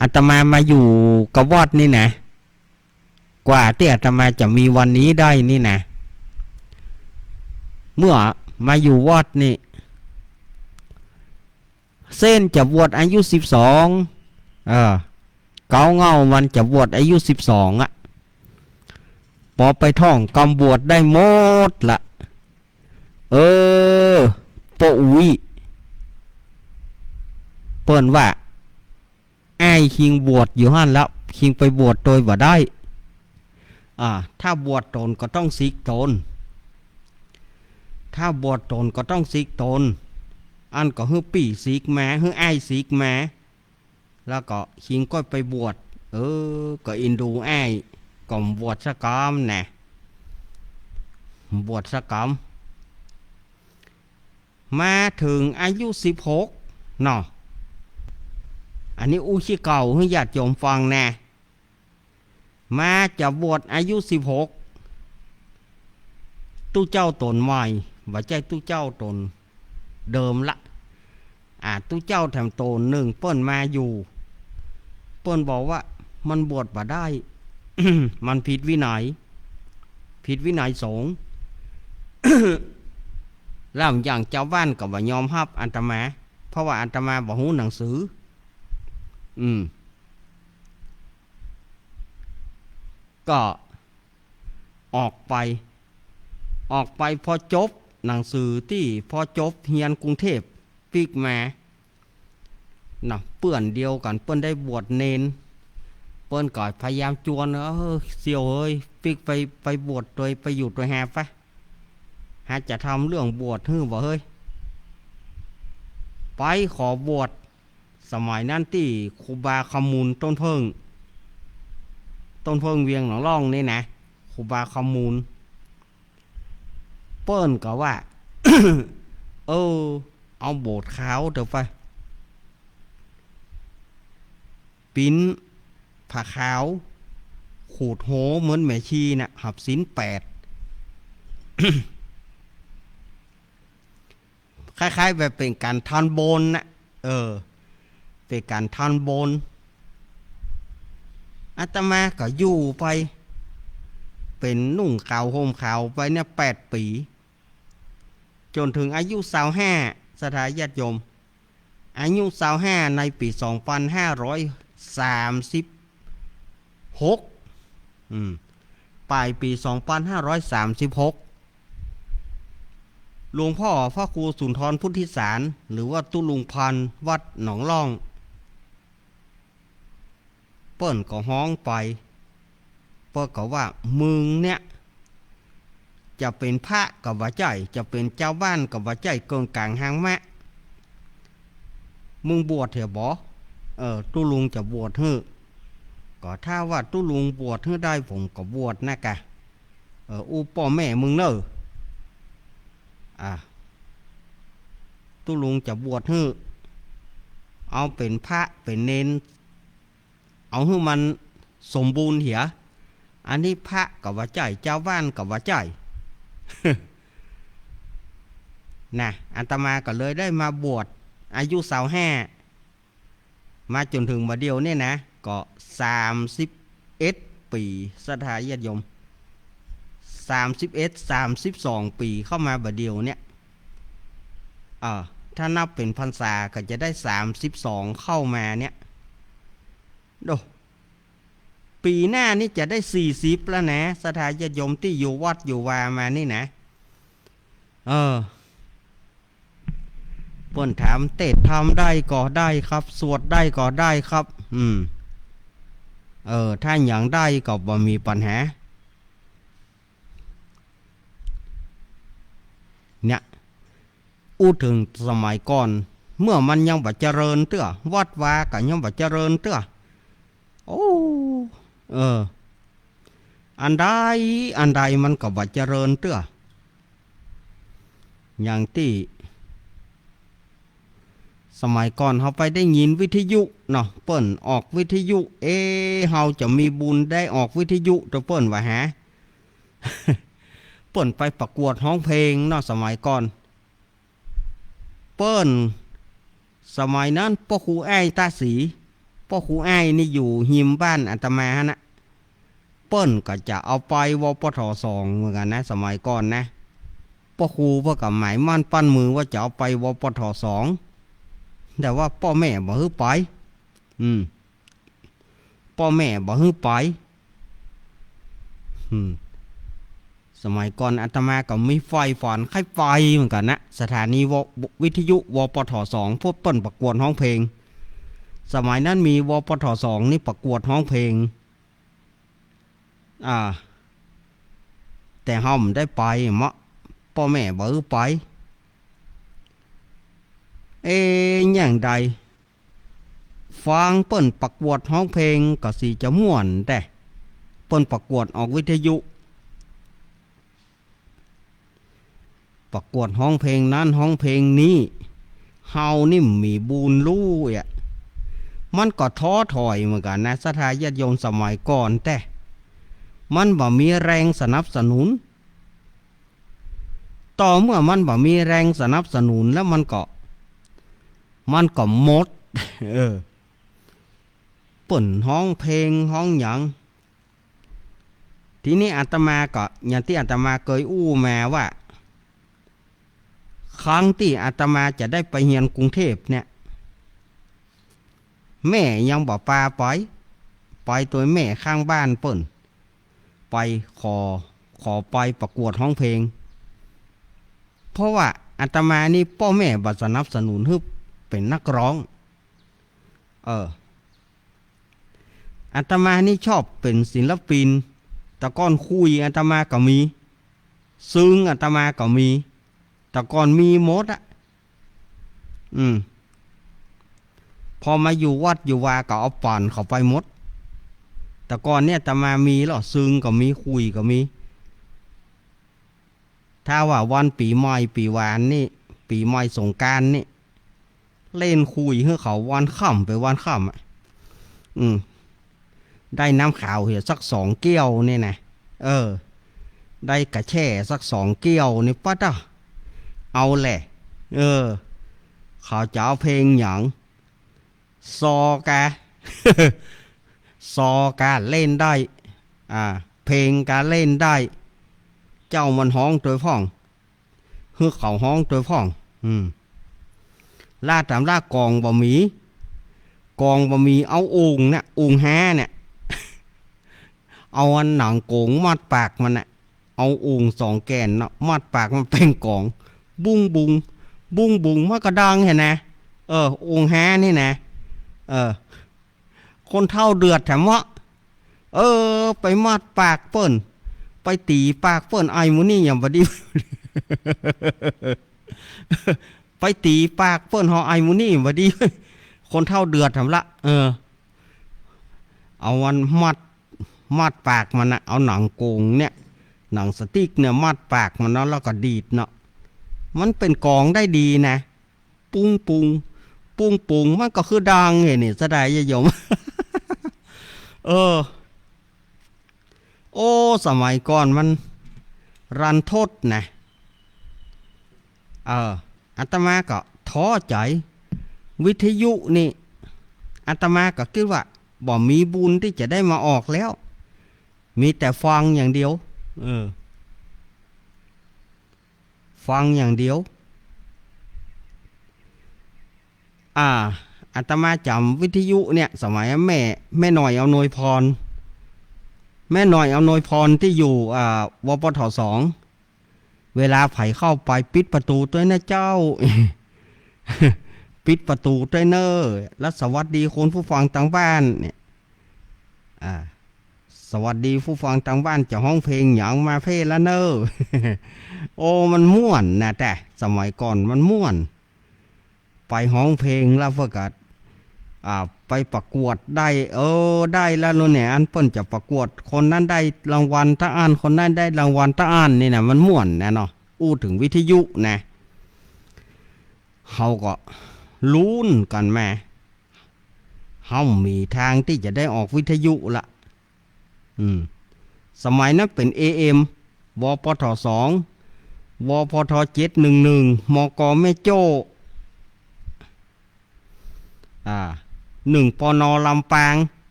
อาตมามาอยู่กับวัดนี่นะ กว่าตี้อาตมาจะมีวันนี้ได้นี่นะ เมื่อมาอยู่วัดนี่ เส้นจะบวชอายุสิบสอง เออ เก๊าเหง้ามันจะบวชอายุสิบสองอะ ปอไปท่องกำบวชได้หมดละ เออ ป้ออุ๊ย เปิ้นว่า อ้ายคิงบวชอยู่หั้นแล้ว คิงไปบวชตวยบ่ได้ อ่า ถ้าบวชต๋นก็ต้องสิกต๋น ถ้าบวชต๋นก็ต้องสิกต๋น อั้นก็หื้อปี้สิกมา หื้ออ้ายสิกมา แล้วก็คิงก็ไปบวช เออ ก็อินดูอ้าย ก็บวชสักกำนะ บวชสักกำ มาเถิงอายุสิบหกเนาะ อันนี้อู้ขี้เก่าหื้อญาติโยมฟังนะ มาจะบวชอายุสิบหก ตุ๊เจ้าต๋นใหม่ บ่ใจ้ตุ๊เจ้าต๋นเดิมละ อ่า ตุ๊เจ้าแถมต๋นนึ่งเปิ้นมาอยู่ เปิ้นบอกว่ามันบวชบ่ได้ มันผิดวินัย ผิดวินัยสงฆ์ แล้วอย่างจาวบ้านก็บ่ยอมฮับอาตมา เพราะว่าอาตมาบ่ฮู้หนังสือ อืม ก็ออกไป ออกไปปอจบหนังสือตี้ ปอจบเฮียนกรุงเทพฯ ปิ๊กมา น่ะ เปื้อนเดียวกั๋น เปิ้นได้บวชเณร เปิ้นก็พยายามจวน เออ เสี่ยวเฮย ปิ๊กไป ไปบวชตวย ไปอยู่ตวยแฮปะ หาจะทำเรื่องบวชหื้อบ่เฮย ไปขอบวช สมัยนั้นตี้ครูบาคำมูลต้นเพิ่ง ต้นเพิ่งเวียงหนองล่องนี่นะ ครูบาคำมูล เปิ้นก็ว่า เออ เอาโบสถ์ขาวเถอะไป ปิ๊นผ้าขาว ขูดโหเหมือนแม่ชีน่ะ หับศีลแปด คล้ายๆ แบบเป๋นก๋านทานโบนน่ะ เออ เป๋นก๋านทานโบน อาตมาก็อยู่ไป เป๋นนุ่งขาวห่มขาวไปเนี่ยแปดปี๋ จ๋นเถิงอายุซาวห้า ศรัทธาญาติโยม อายุซาวห้า ในปี๋สองปันห้าร้อยสามสิบหก อืม ป๋ายปี๋สองปันห้าร้อยสามสิบหก หลวงพ่อพระครูสุนทรพุทธิสาร หรือว่าตุ๊ลุงพันธ์ วัดหนองล่อง เปิ้นก็ฮ้องไป เปิ้นก็ว่า มึงเนี่ย จะเป๋นพระก็บ่ใจ้ จะเป๋นจาวบ้านก็บ่ใจ้ เกิ่งก๋างฮางมะ มึงบวชเถอะบ่ เออ ตุ๊ลุงจะบวชหื้อ ก็ถ้าว่าตุ๊ลุงบวชหื้อได้ ผมก็บวชนะกะ เออ อู้ป้อแม่มึงเน่อ อ่ะ ตุ๊ลุงจะบวชหื้อ เอาเป๋นพระเป๋นเณร เอาหื้อมันสมบูรณ์เหีย อันนี้พระก็บ่ใจ้ จาวบ้านก็บ่ใจ้ นะ อาตมาก็เลยได้มาบวช อายุซาวห้า มาจ๋นเถิงบ่าเดี่ยวเนี่ยนะ ก็สามสิบเอ็ดปี๋ ศรัทธาญาติโยม สามสิบเอ็ด สามสิบสองปี๋ เข้ามาบ่าเดี่ยวเนี่ย เออ ถ้านับเป๋นพรรษาก็จะได้สามสิบสองเข้ามาเนี่ย โอ้ ปี๋หน้านี่จะได้สี่สิบแล้วนะ ศรัทธาญาติโยมตี้อยู่วัดอยู่วามานี่นะ เออ เปิ้นถาม เตสน์ธรรมได้ก่อได้ครับ สวดได้ก่อได้ครับ อืม เออ ถ้าหยังได้ก็บ่มีปัญหา เนี่ย อู้เถิงสมัยก่อน เมื่อมันยังบ่เจริญเตื้อ วัดวาก็ยังบ่เจริญเตื้อ โอ้ เออ อันใด อันใดมันก็บ่เจริญเตื้อ อย่างตี้ สมัยก่อนเฮาไปได้ยินวิทยุเนาะ เปิ้นออกวิทยุ เอ๊ะ เฮาจะมีบุญได้ออกวิทยุตวยเปิ้นว่าหา เปิ้นไปประกวดฮ้องเพลงเนาะ สมัยก่อน เปิ้น สมัยนั้นป้อครูอ้ายตาศรี ป้อครูอ้ายนี่อยู่ฮิมบ้านอาตมาหั้นนะ เปิ้นก็จะเอาไป วปท.สอง เหมือนกั๋นนะ สมัยก่อนนะ ป้อครูเปิ้นก็หมายมั่นปั้นมือว่าจะเอาไป วปท.สอง แต่ว่าป้อแม่บ่หื้อไป อืม ป้อแม่บ่หื้อไป อืม สมัยก่อนอาตมาก็มีใฝ่ฝันใค่ไปเหมือนกั๋นนะ สถานีว- วิทยุ วปท.สอง พวกเปิ้นประกวดฮ้องเพลง สมัยนั้นมี วปท.สอง นี่ประกวดฮ้องเพลง อ่า แต่เฮาบ่ได้ไปเนาะ ป้อแม่บ่หื้อไป เอ๊ะ อย่างใด ฟังเปิ้นประกวดฮ้องเพลงก็สิจะม่วนแต๊ เปิ้นประกวดออกวิทยุ ประกวดฮ้องเพลงนั้นฮ้องเพลงนี้ เฮานี่บ่มีบุญฮู้อะ มันก็ท้อถอยเหมือนกั๋นนะ ศรัทธาญาติโยม สมัยก่อนแต๊ มันบ่มีแรงสนับสนุน ต่อเมื่อมันบ่มีแรงสนับสนุนแล้วมันก็ มันก็หมด เออ เปิ้นฮ้องเพลงฮ้องหยัง ทีนี้อาตมาก็ อย่างตี้อาตมาเกยอู้มาว่า ครั้งตี้อาตมาจะได้ไปเฮียนกรุงเทพฯเนี่ย แม่ยังบ่ปาไป ไปตวยแม่ข้างบ้านเปิ้น ไปขอ ขอไปประกวดฮ้องเพลง เพราะว่าอาตมานี่ป้อแม่บ่สนับสนุนหื้อเป๋นนักฮ้อง เออ อาตมานี่ชอบเป๋นศิลปิน แต่ก่อนขุยอาตมาก็มี ซึงอาตมาก็มี แต่ก่อนมีหมดอะ อืม พอมาอยู่วัดอยู่วาก็เอาป๋อนเขาไปหมด แต่ก่อนเนี่ยอาตมามีแล้ว ซึงก็มี ขุยก็มี ถ้าว่าวันปี๋ใหม่ปี๋หวานนี่ ปี๋ใหม่สงกรานต์นี่ เล่นขุยหื้อเขาวันค่ำไปวันค่ำอะ อืม ได้น้ำขาวเหียสักสองแก้วนี่นะ เออ ได้กาแฟสักสองแก้วนี่ ปะต๊ะ เอาแหละ เออ เขาจะเอาเพลงหยัง ซอก๋า ซอก๋าเล่นได้ อ่า เพลงก๋าเล่นได้ เจ้ามันฮ้องตวยพ่อง หื้อเขาฮ้องตวยพ่อง อืม ลาดต๋ามลาดก๋องบ่มี ก๋องบ่มี เอาโอ่งเนี่ย โอ่งฮาเนี่ย เอาอันหนังโก๋งมัดปากมันน่ะ เอาโอ่งสองแก่นเนาะ มัดปากมันเป๋นก๋อง บุ้งบุง บุ้งบุง มันก็ดังหั้นนะ เออ โอ่งฮานี่นะ เออ คนเฒ่าเดือดแถมวะ เออ ไปมัดปากเปิ้น ไปตี๋ปากเปิ้น ไอ้หมู่นี่ยังบ่ดี ไปตี๋ปากเปิ้น ฮอ ไอ้หมู่นี่บ่ดี คนเฒ่าเดือดแถมละ เออ เอาอันมัด มัดปากมันน่ะ เอาหนังโก๋งเนี่ย หนังสติ๊กเนี่ย มัดปากมันเนาะ แล้วก็ดีดเนาะ มันเป๋นก๋องได้ดีนะ ปุ้งปุง ปุ้งปุง มันก็คือดังหั้นนี่ ศรัทธาญาติโยม เออ โอ้ สมัยก่อนมัน รันทดนะ เออ อาตมาก็ท้อใจ๋ วิทยุนี่ อาตมาก็กึ๊ดว่า บ่มีบุญตี้จะได้มาออกแล้ว มีแต่ฟังอย่างเดียว เออ ฟังอย่างเดียว อ่า อาตมาจ๋ำวิทยุเนี่ย สมัยแม่ แม่หน่อยอำนวยพร แม่หน่อยอำนวยพรตี้อยู่ อ่า วปท สอง เวลาใผเข้าไปปิดประตูตวยนะเจ้า ปิดประตูตวยเน่อ แล้วสวัสดีคุณผู้ฟังตางบ้านเนี่ย อ่า สวัสดีผู้ฟังตางบ้าน จะฮ้องเพลงหยังมาเพ่ละเน่อ โอ้ มันม่วนนะ แต่สมัยก่อนมันม่วน ไปฮ้องเพลงแล้วเปิ้นก็ อ่า ไปประกวดได้ เออ ได้แล้วเนี่ย อันเปิ้นจะประกวด คนนั้นได้รางวัลตะอั้น คนนั้นได้รางวัลตะอั้นนี่นะ มันม่วนนะเนาะ อู้เถิงวิทยุนะ เฮาก็ลุ้นกั๋นมา เฮามีตางตี้จะได้ออกวิทยุละ อืม สมัยนั้นเป๋น เอเอ็ม วปท สอง วปท เจ็ดหนึ่งหนึ่ง มก แม่โจ้ อ่า หนึ่ง ปน ลำปาง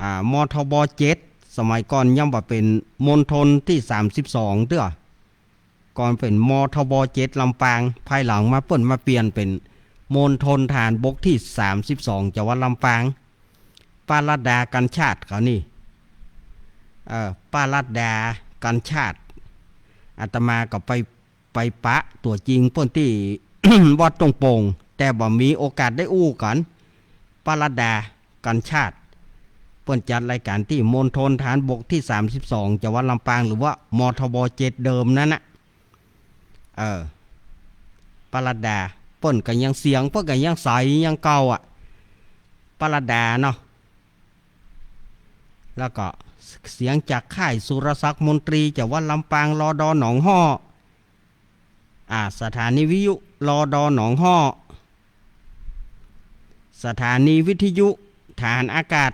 อ่า มทบ เจ็ด สมัยก่อนยังบ่เป๋นมณฑลตี้ สามสิบสอง เตื้อ ก่อนเป๋น มทบ เจ็ด ลำปาง ภายหลังมาเปิ้นมาเปลี่ยนเป๋นมณฑลทหารบกตี้ สามสิบสอง จังหวัดลำปาง ป้ารัตดา กัญชาติเขานี่ เอ่อ ป้ารัตดา กัญชาติ อาตมาก็ไป ไปปะตั๋วจริงเปิ้นตี้ วัดต้งโป่ง แต่บ่มีโอกาสได้อู้กั๋น ป้ารัตดา กัญชาติ เปิ้นจัดรายก๋านตี้มณฑลทหารบกตี้ สามสิบสอง จังหวัดลำปาง หรือว่า มทบ เจ็ด เดิมนั้นน่ะ เออ ป้ารัตดา เปิ้นก็ยัง เสียงเปิ้นก็ยังใสยังเก่าอะ ป้ารัตดาเนาะ แล้วก็เสียงจากค่ายสุรศักดิ์มนตรี จังหวัดลำปาง รด หนองฮ้อ อ่า สถานีวิทยุ รด หนองฮ้อ สถานีวิทยุทหารอากาศ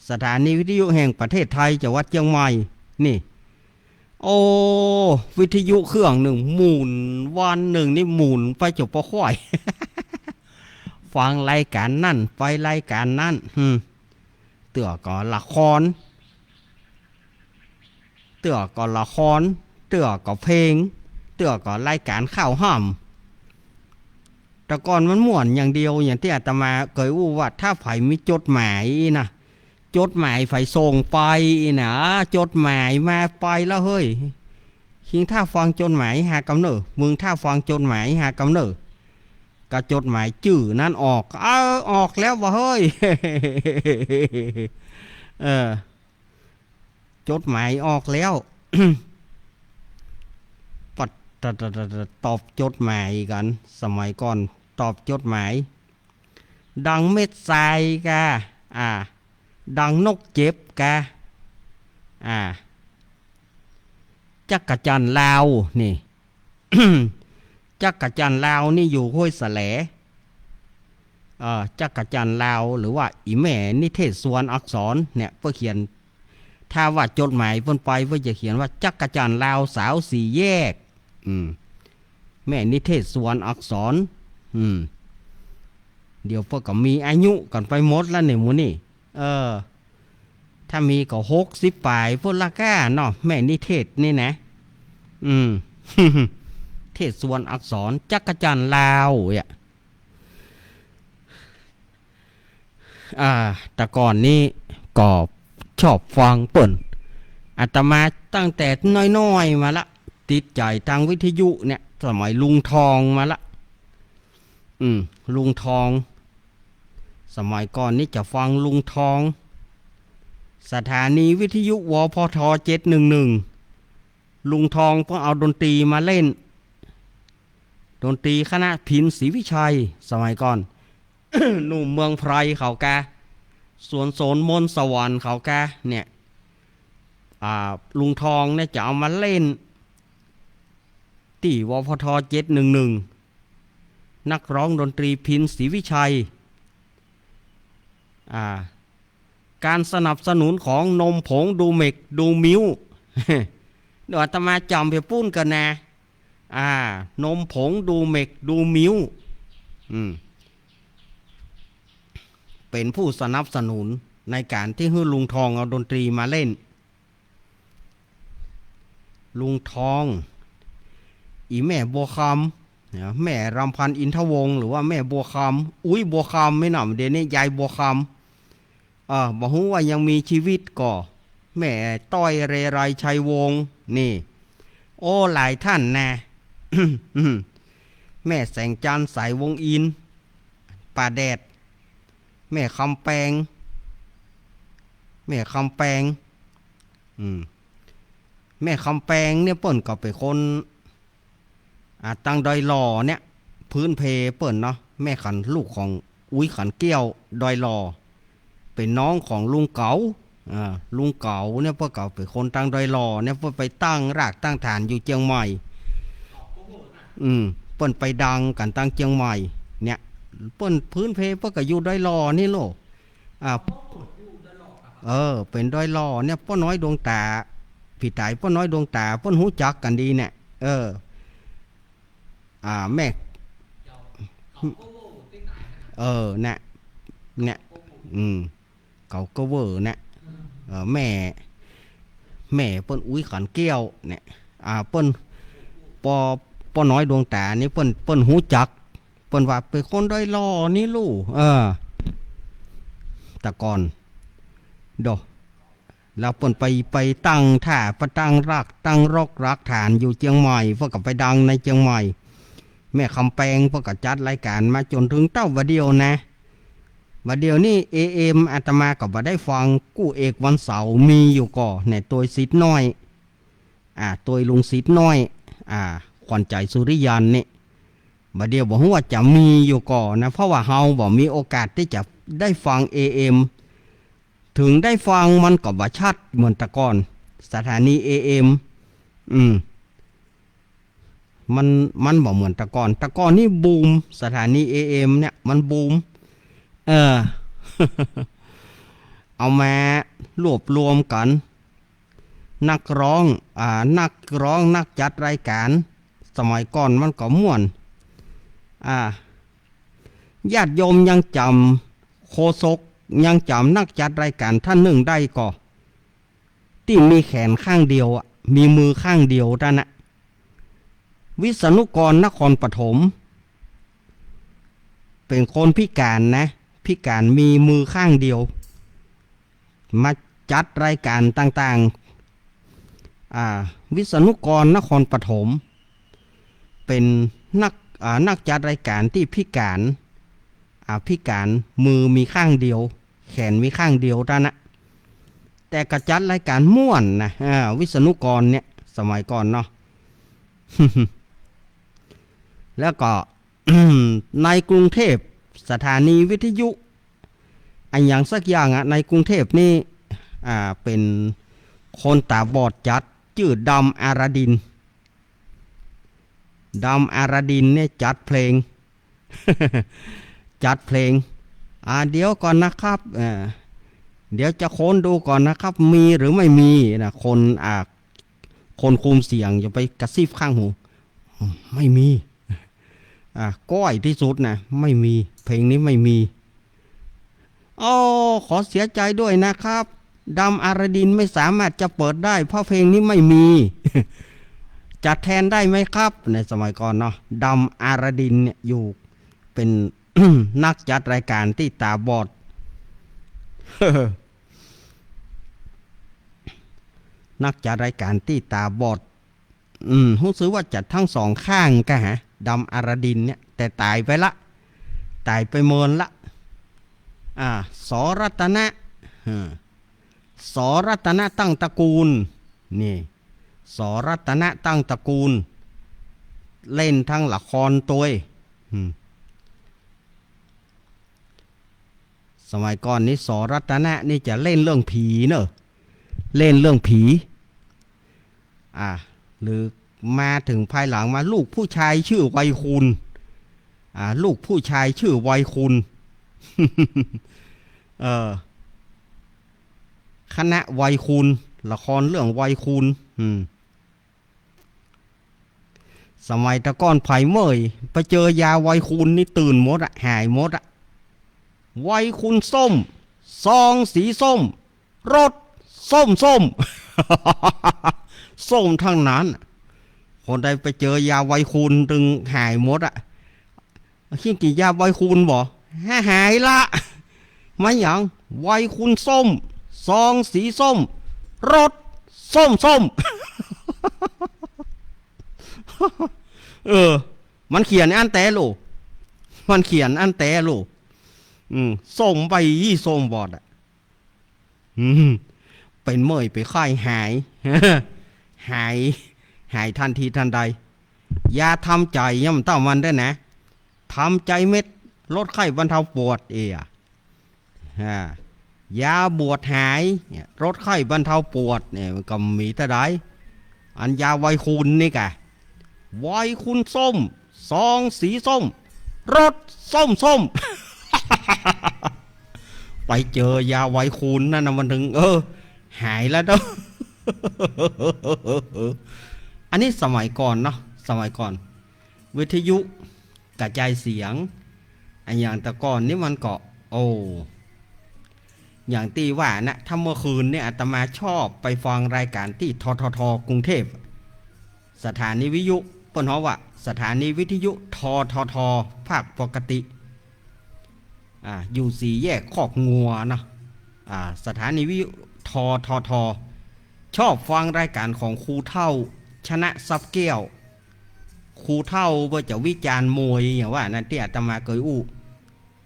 สถานีวิทยุแห่งประเทศไทย จังหวัดเชียงใหม่ นี่ โอ้ วิทยุเครื่องนึ่งหมุน วันนึ่งนี่หมุนไปจนปอค่อย ฟังรายก๋านนั่นไปรายก๋านนั่น อืม เตื้อก็ละคร เตื้อก็ละคร เตื้อก็เพลง เตื้อก็รายก๋านข่าวห้ำ แต่ก่อนมันม่วนอย่างเดียว อย่างตี้อาตมาเกยอู้ว่า ถ้าใผมีจดหมายนะ จดหมายใผส่งไปนะ จดหมายมาไปแล้วเฮ้ย คิงถ้าฟังจดหมายหากำเน่อ มึงถ้าฟังจดหมายหากำเน่อ ก็จดหมายจื้อนั้นออก เออ ออกแล้ววะเฮ้ย เออ จดหมายออกแล้ว ปัด ต- ต- ต- ต- ตอบจดหมายกั๋น สมัยก่อนตอบจดหมาย ดังเม็ดทรายกา อ่า ดังนกเจ็บกา อ่า จักจั่นลาวนี่ จักจั่นลาวนี่อยู่ห้วยแสล เอ่อ จักจั่นลาว หรือว่าอีแม่นิเทศสุวรรณอักษรเนี่ย เปิ้นเขียน ถ้าว่าจดหมายเปิ้นไป เปิ้นจะเขียนว่า จักจั่นลาวสาวสี่แยก อืม แม่นิเทศสุวรรณอักษร อืม เดี๋ยวเปิ้นก็มีอายุกั๋นไปหมดแล้วเนี่ย หมู่นี่ เออ ถ้ามีก็หกสิบป๋ายพุ้นละก้าเนาะ แม่นิเทศนี่นะ อืม เทศสุวรรณอักษร จักจั่นลาวเนี่ย อ่า แต่ก่อนนี้ก็ชอบฟังเปิ้น อาตมาตั้งแต่น้อยๆ มาละ ติดใจ๋ตางวิทยุเนี่ย สมัยลุงทองมาละ อืม ลุงทอง สมัยก่อนนี้จะฟังลุงทอง สถานีวิทยุ วพท เจ็ดหนึ่งหนึ่ง ลุงทองเปิ้นเอาดนตรีมาเล่น ดนตรีคณะพิณศรีวิชัย สมัยก่อน หนุ่มเมืองไพรเขากา สวนโสนมนต์สวรรค์เขากา เนี่ย อ่า ลุงทองเนี่ยจะเอามาเล่น ตี้ วพท เจ็ดหนึ่งหนึ่ง นักร้องดนตรีพิณศรีวิชัย อ่า การสนับสนุนของนมผงดูเมกดูมิลค์ เดี๋ยวอาตมาจ๋ำไปปู๊นก่อนนะ อ่า นมผง ดูเม็ก ดูมิ้ว อืม เป๋นผู้สนับสนุนในก๋านตี้หื้อลุงทองเอาดนตรีมาเล่น ลุงทอง อี่แม่บัวคำ เนี่ย แม่รำพันธ์ อินทวงศ์ หรือว่าแม่บัวคำ อุ๊ย บัวคำ แม่นน่ะ เดี๋ยวนี้ยายบัวคำ เออ บ่ฮู้ว่ายังมีจีวิตก่อ แม่ต้อย เรไร ชัยวงศ์นี่ โอ้ หลายต้านนะ แม่แสงจันทร์ สายวงศ์อินทร์ ป่าแดด แม่คำแปง แม่คำแปง อืม แม่คำแปงเนี่ยเปิ้นก็เป๋นคน อ่า ตางดอยหล่อเนี่ย พื้นเพเปิ้นเนาะ แม่ขัน ลูกของอุ๊ยขันแก้ว ดอยหล่อ เป๋นน้องของลุงเก๋า อ่า ลุงเก๋าเนี่ยเปิ้นก็เป๋นคนตางดอยหล่อเนี่ย เปิ้นไปตั้งรากตั้งฐานอยู่เจียงใหม่ อืม เปิ้นไปดังกั๋นตางเจียงใหม่ เนี่ย เปิ้นพื้นเพเปิ้นก็อยู่ดอยหล่อนี่โล อ่า เออ เป๋นดอยหล่อเนี่ย ป้อน้อยดวงต๋า ปี้ต๋ายป้อน้อยดวงต๋า เปิ้นฮู้จักกั๋นดีเนี่ย เออ อ่า แม่ เออ เนี่ย เนี่ย อืม เขาก็เวอร์เนี่ย เออ แม่ แม่เปิ้นอุ๊ยขันแก้วเนี่ย อ่า เปิ้น ป้อ ป้อน้อยดวงต๋านี่เปิ้น เปิ้นฮู้จัก เปิ้นว่าเป๋นคนดอยหล่อนี่ลูก เออ แต่ก่อน โด แล้วเปิ้นไป ไปตั้งท่า ไปตั้งราก ตั้งรกรากฐานอยู่เจียงใหม่ เปิ้นก็ไปดังในเจียงใหม่ แม่คำแปงเปิ้นก็จัดรายก๋านมาจ๋นเถิงเต้าบ่าเดี่ยวนะ บ่าเดี่ยวนี่ เอเอ็ม อาตมาก็บ่ได้ฟัง กู้เอกวันเสาร์มีอยู่ก่อ เนี่ย ตวยศิษย์น้อย อ่า ตวยลุงศิษย์น้อย อ่า ขวัญใจสุริยันนี่ บ่าเดี่ยวบ่ฮู้ว่าจะมีอยู่ก่อนะ เพราะว่าเฮาบ่มีโอกาสตี้จะได้ฟัง เอเอ็ม เถิงได้ฟังมันก็บ่ชัดเหมือนแต่ก่อน สถานี เอเอ็ม อืม มัน มันบ่เหมือนแต่ก่อน แต่ก่อนนี่บูม สถานี เอเอ็ม เนี่ย มันบูม เออ เอามารวบรวมกั๋น นักร้อง อ่า นักร้อง นักจัดรายก๋าน สมัยก่อนมันก็ม่วน อ่า ญาติโยมยังจ๋ำโฆษก ยังจ๋ำนักจัดรายก๋านต้านนึ่งได้ก่อ ตี้มีแขนข้างเดียวอะ มีมือข้างเดียวต้านน่ะ วิษณุกร นครปฐม เป๋นคนพิก๋านนะ พิก๋านมีมือข้างเดียว มาจัดรายก๋านต่างๆ อ่า วิษณุกร นครปฐม เป๋นนัก อ่า นักจัดรายก๋านตี้พิก๋าน อ่า พิก๋าน มือมีข้างเดียว แขนมีข้างเดียวต้านน่ะ แต่ก็จัดรายก๋านม่วนนะ อ่า วิษณุกรเนี่ย สมัยก่อนเนาะ แล้วก็ ในกรุงเทพฯ สถานีวิทยุอะหยังสักอย่างอะ ในกรุงเทพฯนี่ อ่า เป๋นคนต๋าบอดจัด จื้อดำอารดิน ดำอารดินเนี่ยจัดเพลง จัดเพลง อ่า เดี๋ยวก่อนนะครับ เอ่อ เดี๋ยวจะค้นดูก่อนนะครับ มีหรือไม่มีนะ คน อ่า คนคุมเสียงอย่าไปกระซิบข้างหู ไม่มี อ่า ก้อยตี้สุดนะ ไม่มี เพลงนี้ไม่มี โอ้ ขอเสียใจด้วยนะครับ ดำอารดินไม่สามารถจะเปิดได้ เพราะเพลงนี้ไม่มี จัดแทนได้ไหมครับ ในสมัยก่อนเนาะ ดำอารดินเนี่ยอยู่เป๋น นักจัดรายก๋านตี้ต๋าบอด นักจัดรายก๋านตี้ต๋าบอด อืม ฮู้สึกว่าจัดตึงสองข้างกะฮะ ดำอารดินเนี่ย แต่ต๋ายไปละ ต๋ายไปเมินละ อ่า ส.รัตนะ เออ ส.รัตนะ ตั้งตระกูล นี่ ส.รัตนะ ตั้งตระกูล เล่นตึงละครตวย อืม สมัยก่อนนี้ ส.รัตนะ นี่จะเล่นเรื่องผีเนอะ เล่นเรื่องผี อ่า หรือมาเถิงภายหลังมา ลูกผู้ชายชื่อไวคูล อ่า ลูกผู้ชายชื่อไวคูล เออ คณะไวคูล ละครเรื่องไวคูล อืม สมัยแต่ก่อนใผเมื่อยไปเจอยาไวคูนนี่ตื่นหมดอะ หายหมดอะ ไวคูนส้ม ซองสีส้ม รสส้มส้ม ส้มทั้งนั้น คนใดไปเจอยาไวคูนตึงหายหมดอะ เหียกิ๋นยาไวคูนบ่ หา หายละ มาหยัง ไวคูนส้ม ซองสีส้ม รสส้มส้ม เออ มันเขียนอั้นแต๊ลูก มันเขียนอั้นแต๊ลูก อืม ส้มใบยี่ส้มบอดอะ อืม เป๋นเมื่อยเป๋นไข้หาย หาย หายทันทีทันใด ยาทำใจ๋ยังบ่เต้ามันเด้อนะ ทำใจ๋เม็ด ลดไข้บรรเทาปวด เอีย อ่า ยาบวดหายเนี่ย ลดไข้บรรเทาปวดเนี่ย มันก็มีเต้าใด อันยาไวคูนนี่กะ ไวคูนส้ม ซองสีส้ม รสส้มส้ม ไปเจอยาไวคูนนั่นนะ มันถึง เออ หายแล้วเนาะ อันนี้สมัยก่อนเนาะ สมัยก่อน วิทยุกระจายเสียง อันอย่างแต่ก่อนนี่มันก็ โอ้ อย่างตี้ว่านะ ถ้าเมื่อคืนเนี่ยอาตมาชอบไปฟังรายการตี้ ททท กรุงเทพฯ สถานีวิทยุ เปิ้นฮ้องว่าสถานีวิทยุ ททท ภาคปกติ อ่า อยู่สี่แยกคอกงัวเนาะ อ่า สถานีวิทยุ ททท ชอบฟังรายการของครูเฒ่า ชนะทรัพย์แก้ว ครูเฒ่าเปิ้นจะวิจารณ์มวยอย่างว่านั้นตี้อาตมาเกยอู้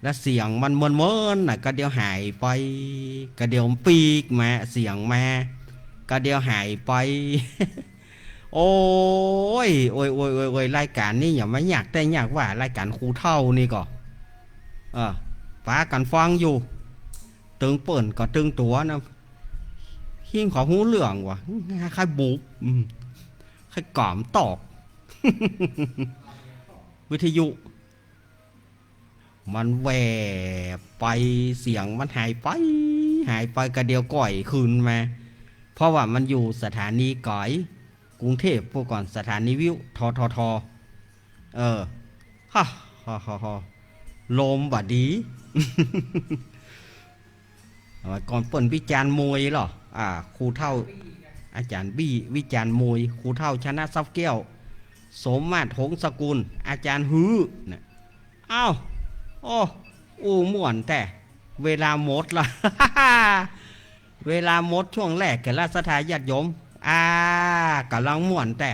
แล้วเสียงมันเมินๆ น่ะ กะเดี๋ยวหายไป กะเดี๋ยวปีกมา เสียงมา กะเดี๋ยวหายไป โอ้ย โอ้ย โอ้ย โอ้ย โอ้ย รายการนี้อย่ามายากแต๊ยากว่า รายการครูเฒ่านี่ก็ เออ ปากั๋นฟังอยู่ ตึงเปิ้นก็ตึงตั๋วนะ หิ้งเขาฮู้เรื่องวะ ใค่บุก อืม ใค่ก๋ามตอก วิทยุ มันแวบไป เสียงมันหายไป หายไป กะเดี๋ยวก่อยคืนมา เพราะว่ามันอยู่สถานีก๋อย กรุงเทพฯ พู้นก่อ สถานีวิทยุ ททท เออ ฮ่า ฮ่า ฮ่า ฮ่า ลมบ่ดี เมื่อก่อนเปิ้นวิจารณ์มวยเหรอ อ่า ครูเฒ่า อาจารย์บี้วิจารณ์มวย ครูเฒ่า ชนะทรัพย์แก้ว สมมาตร หงสกุล อาจารย์ฮือ น่ะ อ้าว โอ้ อู้ม่วนแต๊ เวลาหมดละ เวลาหมดช่วงแรกแก่ละ ศรัทธาญาติโยม อ่า ก่ำลังม่วนแต๊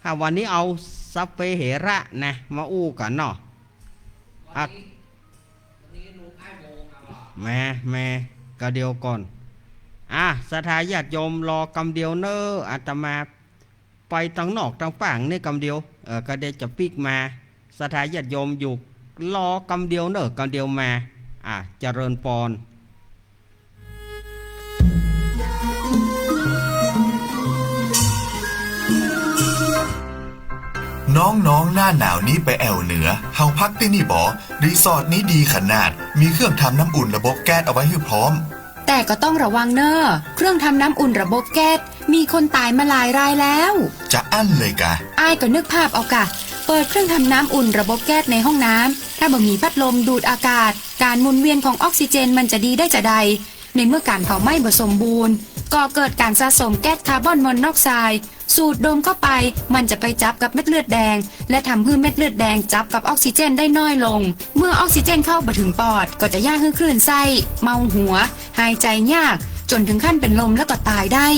ถ้าวันนี้เอาสัพเพเหระนะ มาอู้กั๋นเนาะ อ่ะ แม่ แม่ กะเดี๋ยวก่อน อ่ะ ศรัทธาญาติโยมรอกำเดียวเน้อ อาตมาไปตังนอกตังป้างนี่กำเดียว เออ กะเดี๋ยวจะปิ๊กมา ศรัทธาญาติโยมอยู่รอกำเดียวเน้อ กำเดียวมา อ่ะ เจริญปอน น้องๆ หน้าหนาวนี้ไปแอ่วเหนือ เฮาพักตี้นี่บ่ รีสอร์ทนี้ดีขนาด มีเครื่องทำน้ำอุ่นระบบแก๊สเอาไว้หื้อพร้อม แต่ก็ต้องระวังเน้อ เครื่องทำน้ำอุ่นระบบแก๊ส มีคนต๋ายมาหลายรายแล้ว จะอั้นเลยกา อ้ายก็นึกภาพเอากา เปิดเครื่องทำน้ำอุ่นระบบแก๊สในห้องน้ำ ถ้าบ่มีพัดลมดูดอากาศ ก๋านหมุนเวียนของออกซิเจนมันจะดีได้จาใด ในเมื่อก๋านเผาไหม้บ่สมบูรณ์ ก่อเกิดก๋านสะสมแก๊สคาร์บอนมอนอกไซด์ สูดดมเข้าไป มันจะไปจับกับเม็ดเลือดแดง และทำหื้อเม็ดเลือดแดงจับกับออกซิเจนได้น้อยลง เมื่อออกซิเจนเข้าบ่ถึงปอด ก็จะย่าหื้อคลื่นไส้ เมาหัว หายใจ๋ยาก จ๋นถึงขั้นเป๋นลมแล้วก็ต๋ายได้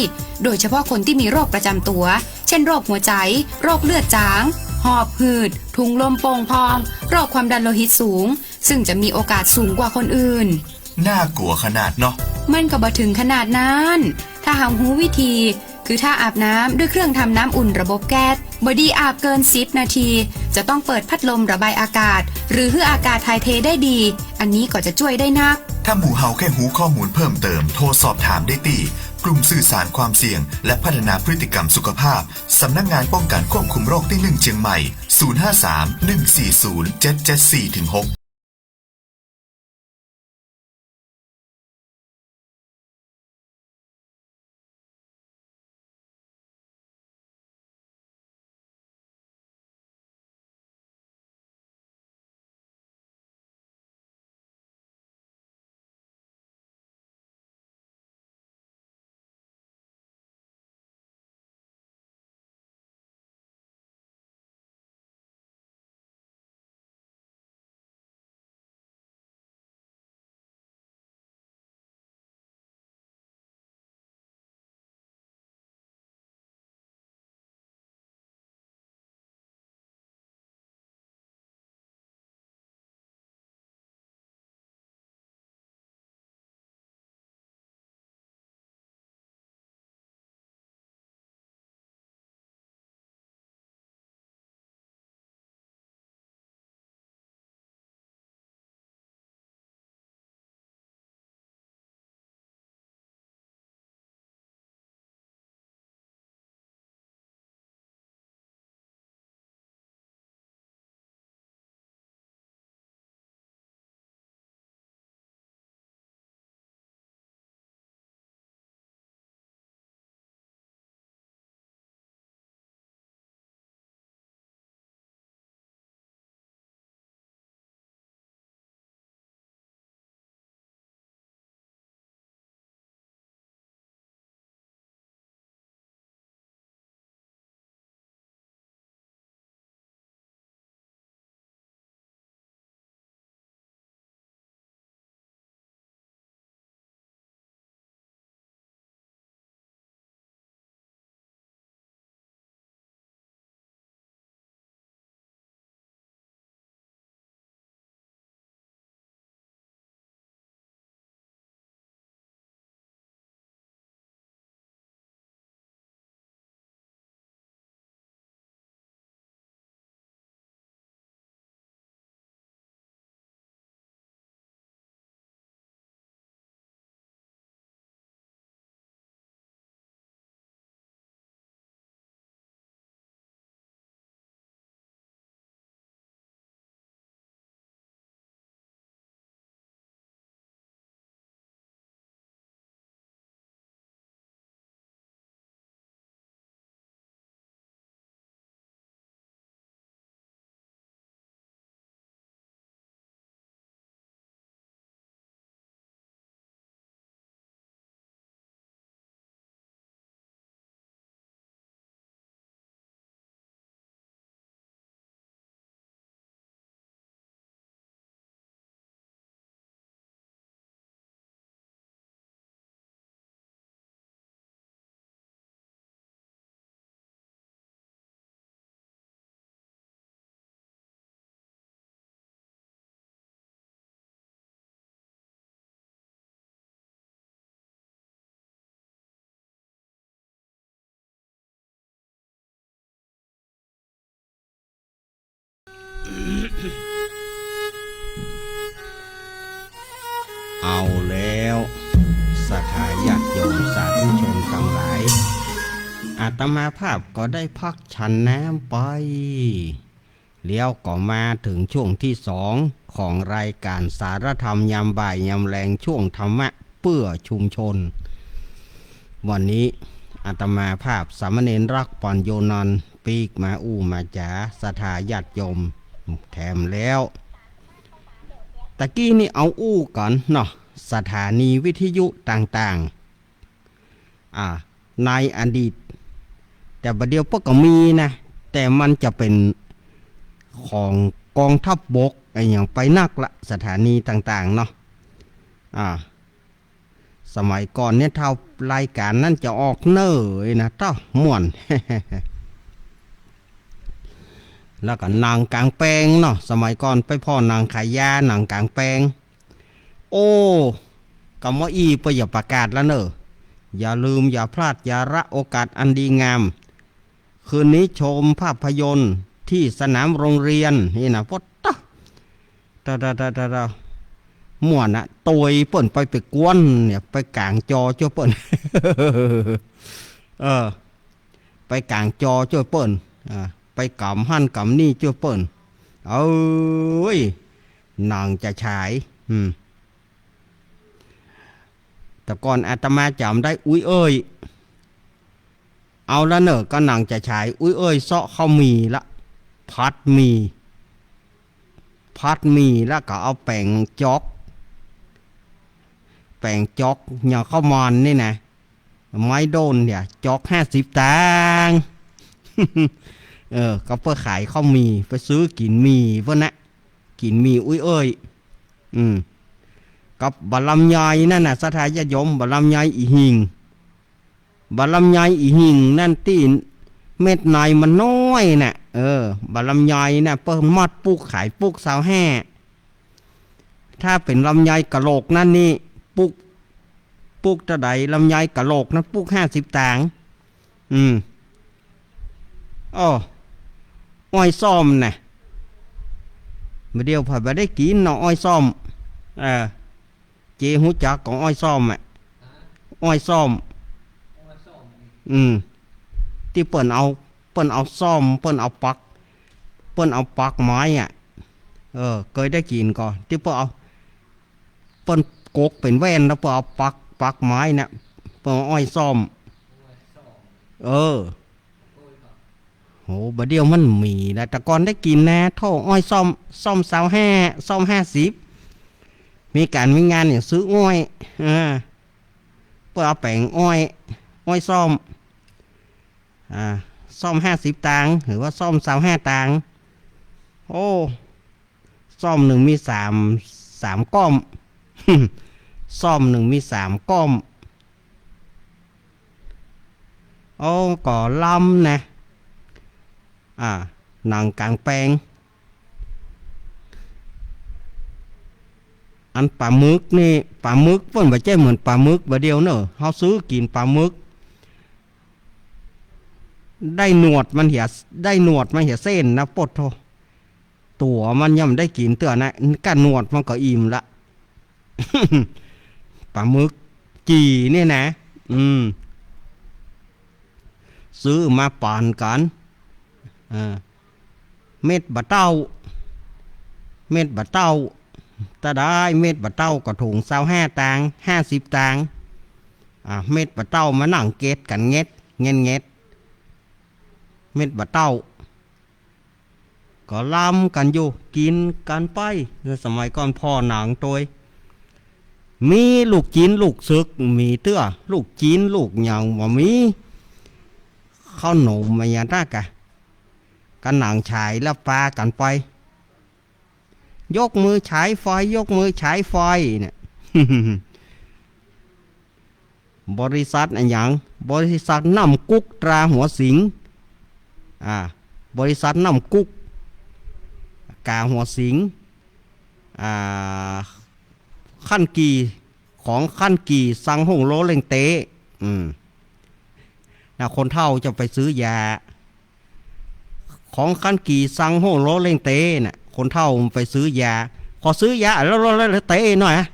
โดยเฉพาะคนตี้มีโรคประจ๋ำตั๋ว เช่น โรคหัวใจ๋ โรคเลือดจ๋าง หอบหืด ถุงลมโป่งพอง โรคความดันโลหิตสูง ซึ่งจะมีโอกาสสูงกว่าคนอื่น น่ากลัวขนาดเนาะ มันก็บ่ถึงขนาดนั้น ถ้าเฮาฮู้วิธี คือถ้าอาบน้ำด้วยเครื่องทำน้ำอุ่นระบบแก๊ส บ่ดีอาบเกินสิบนาที จะต้องเปิดพัดลมระบายอากาศ หรือหื้ออากาศถ่ายเทได้ดี อันนี้ก็จะจ้วยได้นัก ถ้าหมู่เฮาแค่ฮู้ข้อมูลเพิ่มเติม โทรสอบถามได้ตี้ กลุ่มสื่อสารความเสี่ยง และพัฒนาพฤติกรรมสุขภาพ สำนักงานป้องกันควบคุมโรคตี้หนึ่งเจียงใหม่ ศูนย์ห้าสาม หนึ่งสี่ศูนย์ เจ็ดเจ็ดสี่ ถึง หก เอาแล้ว ศรัทธาญาติโยมสาธุชนตังหลาย อาตมาภาพก็ได้พักฉันน้ำไป แล้วก็มาเถิงช่วงตี้สองของรายก๋านสารธรรมยามบ่ายยามแลง ช่วงธรรมะเปื้อชุมชน วันนี้อาตมาภาพสามเณรรักปัญโญนันท์ ปิ๊กมาอู้มาจ๋าศรัทธาญาติโยมแถมแล้ว ตะกี้นี่เอาอู้กั๋นเนาะ สถานีวิทยุต่างๆ อ่า ในอดีต แต่บ่าเดี่ยวเปิ้นก็มีนะ แต่มันจะเป๋นของกองทัพบกอะหยังไปนักละ สถานีต่างๆ เนาะ อ่า สมัยก่อนเนี่ย ถ้ารายก๋านนั้นจะออกเน่อนะ เต๊าม่วน แล้วก็หนังก๋างแปงเนาะ สมัยก่อนไปผ่อหนังขายยา หนังก๋างแปง โอ้ กำว่าอี้เปิ้นอย่าประกาศแล้วเน่อ อย่าลืมอย่าพลาด อย่าละโอกาสอันดีงาม คืนนี้ชมภาพยนตร์ที่สนามโรงเรียนนี่นะ ป๊อดต๊ะ ตะ ตะ ตะ ตะ ตะ ม่วนอะ ตวยเปิ้นไป ไปกวนเนี่ย ไปก๋างจอจ้วยเปิ้น เออ ไปก๋างจอจ้วยเปิ้น อ่า ไปกำหั้นกำนี่จ้วยเปิ้น เอ้ย หนังจะฉาย อืม แต่ก่อนอาตมาจ๋ำได้ อุ๊ยเอ้ย เอาละเน่อ ก็หนังจะฉาย อุ๊ยเอ้ย เซาะข้าวหมี่ละ ผัดหมี่ ผัดหมี่แล้วก็เอาแป๋งจ๊อก แป๋งจ๊อก อย่างข้าวหม่อนนี่นะ ไม้โด้นเนี่ย จ๊อกห้าสิบตางค์ เออ ก็เปิ้นขายข้าวหมี่ ไปซื้อกิ๋นหมี่เปิ้นนะ กิ๋นหมี่อุ๊ยเอ้ย อืม กับบ่าลำไยนั่นน่ะ ศรัทธาญาติโยม บ่าลำไยอี่หิ่ง บ่าลำไยอี่หิ่งนั่นตี้เม็ดในมันน้อยน่ะ เออ บ่าลำไยน่ะ เปิ้นมัดปุกขายปุกซาวห้า ถ้าเป๋นลำไยกะโหลกนั่นนี่ ปุก ปุกเต้าใด ลำไยกะโหลกนั้นปุกห้าสิบตางค์ อืม อ้อ อ้อยส้มน่ะ บ่าเดี่ยวไผบ่ได้กิ๋นเนาะ อ้อยส้ม เออ เจ๊ฮู้จักก่ออ้อยส้มอะ อ้อยส้ม อืม ตี้เปิ้นเอา เปิ้นเอาส้ม เปิ้นเอาปัก เปิ้นเอาปักไม้อะ เออ เกยได้กิ๋นก่อ ตี้เปิ้นเอา เปิ้นกกเป๋นแว่นแล้วเปิ้นเอาปัก ปักไม้น่ะ เปิ้นเอาอ้อยส้ม เออ โห บ่าเดี่ยวมันมีแล้ว แต่ก่อนได้กิ๋นนะ โธ่ อ้อยส้ม ส้มซาวห้า ส้มห้าสิบ มีก๋านมีงานเนี่ยซื้ออ้อย เออ เปิ้นเอาแป๋งอ้อย อ้อยส้ม อ่า ส้มห้าสิบตางค์ หรือว่าส้มซาวห้าตางค์ โอ้ ส้มนึ่งมีสาม สามก้อม ส้มนึ่งมีสามก้อม โอ้ ก็ล้ำนะ อ่า หนังก๋างแปง อันป๋าหมึกนี่ ป๋าหมึกเปิ้นบ่ใจ้เหมือนป๋าหมึกบ่าเดี่ยวเน่อ เฮาซื้อกิ๋นป๋าหมึก ได้หนวดมันเหีย ได้หนวดมันเหียเส้นนะ โป๊ดโธ่ ตั๋วมันยังบ่ได้กิ๋นเตื้อนะ ก้าหนวดมันก็อิ่มละ ป๋าหมึกจี่เนี่ยนะ อืม ซื้อมาปานกั๋น อ่า เม็ดบ่าเต้า เม็ดบ่าเต้า ถ้าได้เม็ดบ่าเต้าก็ถุงซาวห้าตางค์ ห้าสิบตางค์ อ่า เม็ดบ่าเต้ามานั่งเก็ดกั๋นแง็ด แง็ด แง็ด เม็ดบ่าเต้า ก็ล้ำกั๋นอยู่ กิ๋นกั๋นไป ในสมัยก่อนผ่อหนังตวย มีลูกจิ๊นลูกเสิก มีเตื้อ ลูกจิ๊นลูกหยังบ่มี ข้าวหนมอะหยังนักอะ ก็หนังฉายแล้วปากั๋นไป ยกมือฉายไฟ ยกมือฉายไฟเนี่ย บริษัทอะหยัง บริษัทน้ำกุ๊กตราหัวสิง อ่า บริษัทน้ำกุ๊ก กาหัวสิง อ่า คั้นกี่ ของคั้นกี่ ซังฮ่งโลเล่งเต๊ อืม นะ คนเฒ่าจะไปซื้อยา ของคั้นกี่ ซังฮ่งโลเล่งเต๊น่ะ คนเฒ่าไปซื้อยา ขอซื้อยา แล้ว แล้ว แล้วเต๊หน่อยอะ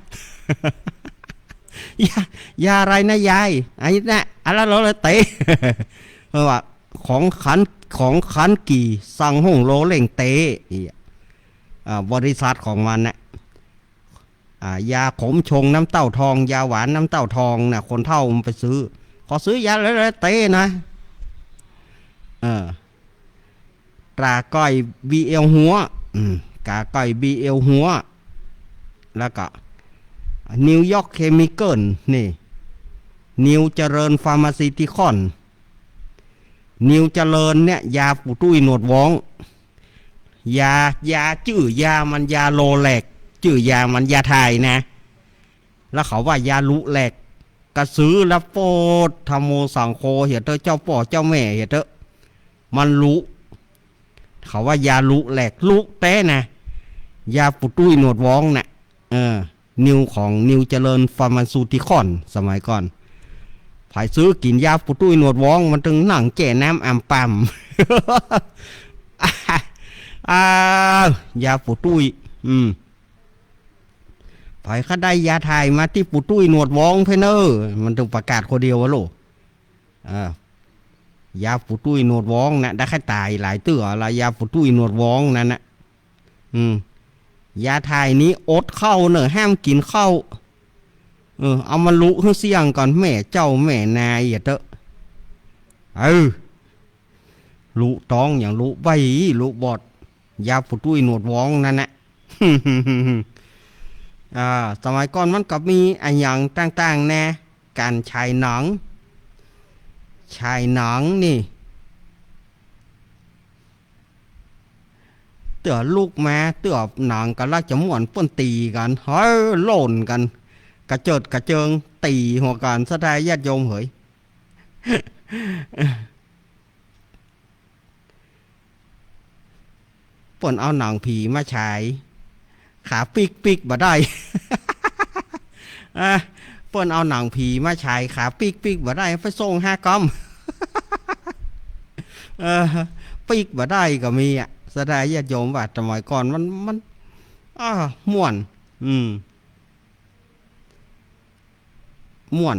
ยา ยาอะไรนะยาย ไอ้นะ อะไรเหรอเต๋ เพราะว่าของขัน ของขันกี่ สั่งห้องโลเล่งเต๋ อีอะ อ่า บริษัทของมันน่ะ อ่า ยาขมชงน้ำเต้าทอง ยาหวานน้ำเต้าทองน่ะ คนเฒ่ามันไปซื้อ ขอซื้อยาอะไรเหรอเต๋นะ เออ ตราก้อยบีเอลหัว อืม ตราก้อยบีเอลหัว แล้วก็ นิวยอร์กเคมีคอล นี่ นิวเจริญฟาร์มาซิวติคอล นิวเจริญเนี่ย ยาปู่ตุ้ยหนวดหวอง ยา ยาจื้อยามันยาโลแลก จื้อยามันยาถ่ายนะ แล้วเขาว่ายาลุแลก กระสือแล้วโปด ธัมโมสังโฆ เหียเต๊อะ เจ้าป้อเจ้าแม่ เหียเต๊อะ มันลุ เขาว่ายาลุแลก ลุแต๊นะ ยาปู่ตุ้ยหนวดหวองน่ะ เออ นิวของนิวเจริญฟาร์มาซิวติคอล สมัยก่อน ใผซื้อกิ๋นยาปู่ตุ้ยหนวดหวอง มันตึงนั่งแจ้น้ำอ่ำป่ำ อ้าว ยาปู่ตุ้ย อืม ใผใค่ได้ยาถ่ายมาตี้ปู่ตุ้ยหนวดหวองเพ่อเน่อ มันตึงประกาศคนเดียววะโล อ่า ยาปู่ตุ้ยหนวดหวองน่ะ ได้ใค่ต๋ายหลายเตื้อละ ยาปู่ตุ้ยหนวดหวองนั่นน่ะ อืม ยาถ่ายนี้อดข้าวเน่อ ห้ามกิ๋นข้าว เออ เอามาลุหื้อเสี้ยงก่อน แม่เจ้าแม่นาย เหียเต๊อะ เออ ลุต๊องหยัง ลุใบ้ ลุบอด ยาปู่ตุ้ยหนวดหวองนั่นน่ะ อ่า สมัยก่อนมันก็มีอะหยังต่างๆ แน่ ก๋านฉายหนัง ฉายหนังนี่ เตื้อลุกมา เตื้อหนังก็ลักจะม่วน เปิ้นตี๋กั๋น เฮ้ย โล่นกั๋น กระเจิดกระเจิง ตี๋หัวกั๋น ศรัทธาญาติโยมเหย เปิ้นเอาหนังผีมาฉาย ขาปิ๊กปิ๊กบ่ได้ อ่ะ เปิ้นเอาหนังผีมาฉาย ขาปิ๊กปิ๊กบ่ได้ ไปส่งหาก๊อม เออ ปิ๊กบ่ได้ก็มีอะ ศรัทธาญาติโยมว่า สมัยก่อนมัน มัน อ่า ม่วน อืม ม่วน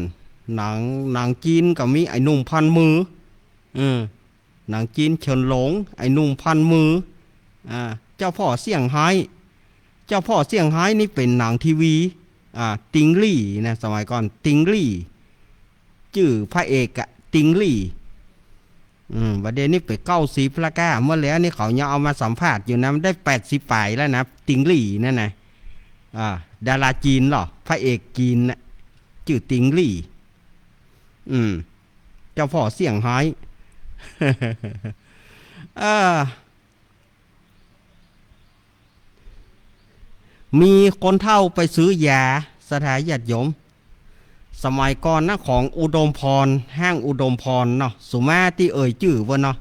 หนัง หนังจีนก็มี ไอ้หนุ่มพันมือ เออ หนังจีนเฉินหลง ไอ้หนุ่มพันมือ อ่า เจ้าพ่อเซี่ยงไฮ้ เจ้าพ่อเซี่ยงไฮ้นี่เป๋นหนังทีวี อ่า ติงลี่นะ สมัยก่อน ติงลี่ จื้อพระเอกอะ ติงลี่ อืม บัดเดี๋ยวนี้ไปเก้าสิบแล้วก้า เมื่อแล้วนี่เขายังเอามาสัมภาษณ์อยู่นะ มันได้แปดสิบป๋ายแล้วนะ ติงลี่นั่นนะ อ่า ดาราจีนเหรอ พระเอกจีนน่ะ จื้อติงลี่ อืม เจ้าพ่อเซี่ยงไฮ้ เออ มีคนเฒ่าไปซื้อยา ศรัทธาญาติโยม สมัยก่อนนะ ของอุดมพร ห้างอุดมพรเนาะ สุมาตี้เอ่ยจื้อเปิ้นเนาะ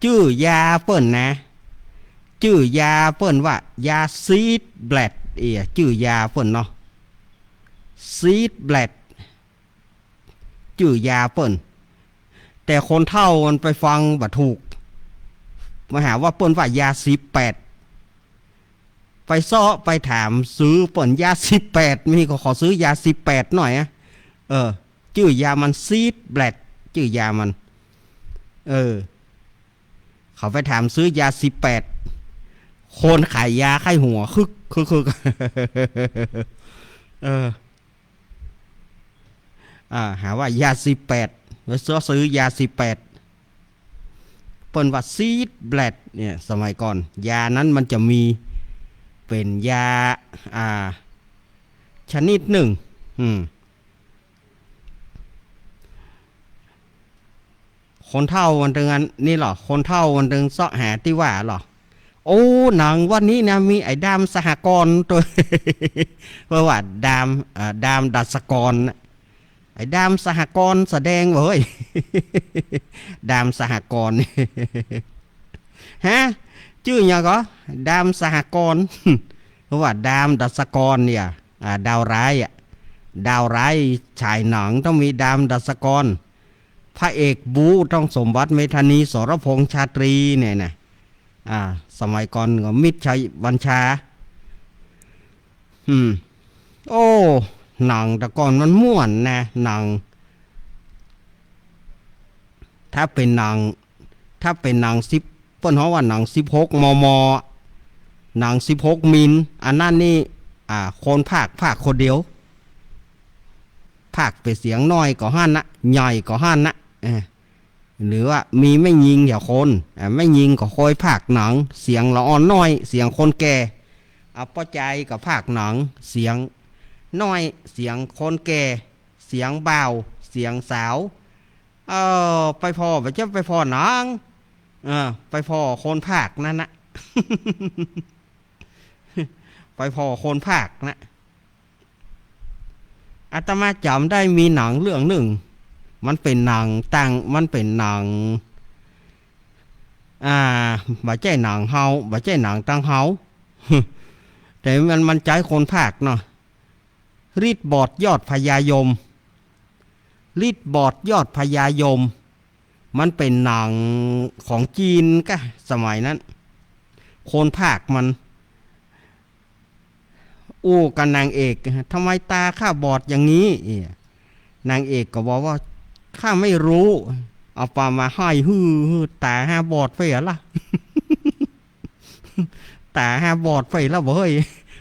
จื้อยาเปิ้นนะ จื้อยาเปิ้นว่า ยาซีดแบล็ด เอีย จื้อยาเปิ้นเนาะ ซีดแบล็ด จื้อยาเปิ้น แต่คนเฒ่ามันไปฟังบ่ถูก มาหาว่าเปิ้นว่ายาสิบแปด ไปเซาะไปถามซื้อเปิ้นยาสิบแปด มีก็ขอซื้อยาสิบแปดหน่อยอะ เออ จื้อยามันซีดแบล็ด จื้อยามัน เออ เขาไปถามซื้อยาสิบแปด คนขายยาไข้หัว คึก คึก คึก เออ อ่า หาว่ายาสิบแปด ไปเซาะซื้อยาสิบแปด เปิ้นว่าซีดแบล็ดเนี่ย สมัยก่อน ยานั้นมันจะมีเป๋นยา อ่า ชนิดหนึ่ง อืม คนเฒ่ามันตึงอันนี้เหรอ คนเฒ่ามันตึงเซาะหาตี้ว่าเหรอ โอ้ หนังวันนี้นะ มีไอ้ดามสหกรณ์ตวย เพราะว่าดาม เอ่อ ดามดัสกรน่ะ ไอ้ดามสหกรณ์แสดงเว้ย ดามสหกรณ์ ฮะ จื้อหยังก็ ดามสหกรณ์ เพราะว่าดามดัสกรเนี่ย อ่า ดาวร้ายอะ ดาวร้ายฉายหนังต้องมีดามดัสกร พระเอกบู๊ต้องสมบัติเมธานี สรพงษ์ชาตรีเนี่ยนะ อ่า สมัยก่อนก็มิตรชัยบัญชา อืม โอ้ หนังแต่ก่อนมันม่วนนะ หนัง ถ้าเป๋นหนัง ถ้าเป๋นหนังสิบ เปิ้นฮ้องว่าหนังสิบหก มม หนังสิบหก มิล อันนั้นนี่ อ่า คนพากย์ พากย์คนเดียว พากย์เป๋นเสียงน้อยก็หั้นนะ ใหญ่ก็หั้นนะ เออ หรือว่ามีแม่ญิงแถวคน อ่า แม่ญิงก็คอยพากย์หนัง เสียงละอ่อนน้อย เสียงคนแก่ อ่า ป้อใจ๋ก็พากย์หนัง เสียงน้อย เสียงคนแก่ เสียงบ่าว เสียงสาว เออ ไปผ่อ บ่ใจ้ไปผ่อหนัง เออ ไปผ่อคนพากย์นั่นนะ ไปผ่อคนพากย์นะ อาตมาจ๋ำได้มีหนังเรื่องนึ่ง มันเป๋นหนังต่าง มันเป๋นหนัง อ่า บ่ใจ้หนังเฮา บ่ใจ้หนังตางเฮา แต่มัน มันใจ๊คนพากย์เนาะ ฤทธิ์บอดยอดพญายม ฤทธิ์บอดยอดพญายม มันเป๋นหนังของจีนกะ สมัยนั้น คนพากย์มัน อู้กับนางเอก "ทำไมตาข้าบอดอย่างนี้" เอี่ย นางเอกก็บอกว่า "ข้าไม่รู้" เอาปามาห้อยหื้อ "ตาห้าบอดไปอะล่ะ ตาห้าบอดไปแล้วบ่เฮ้ย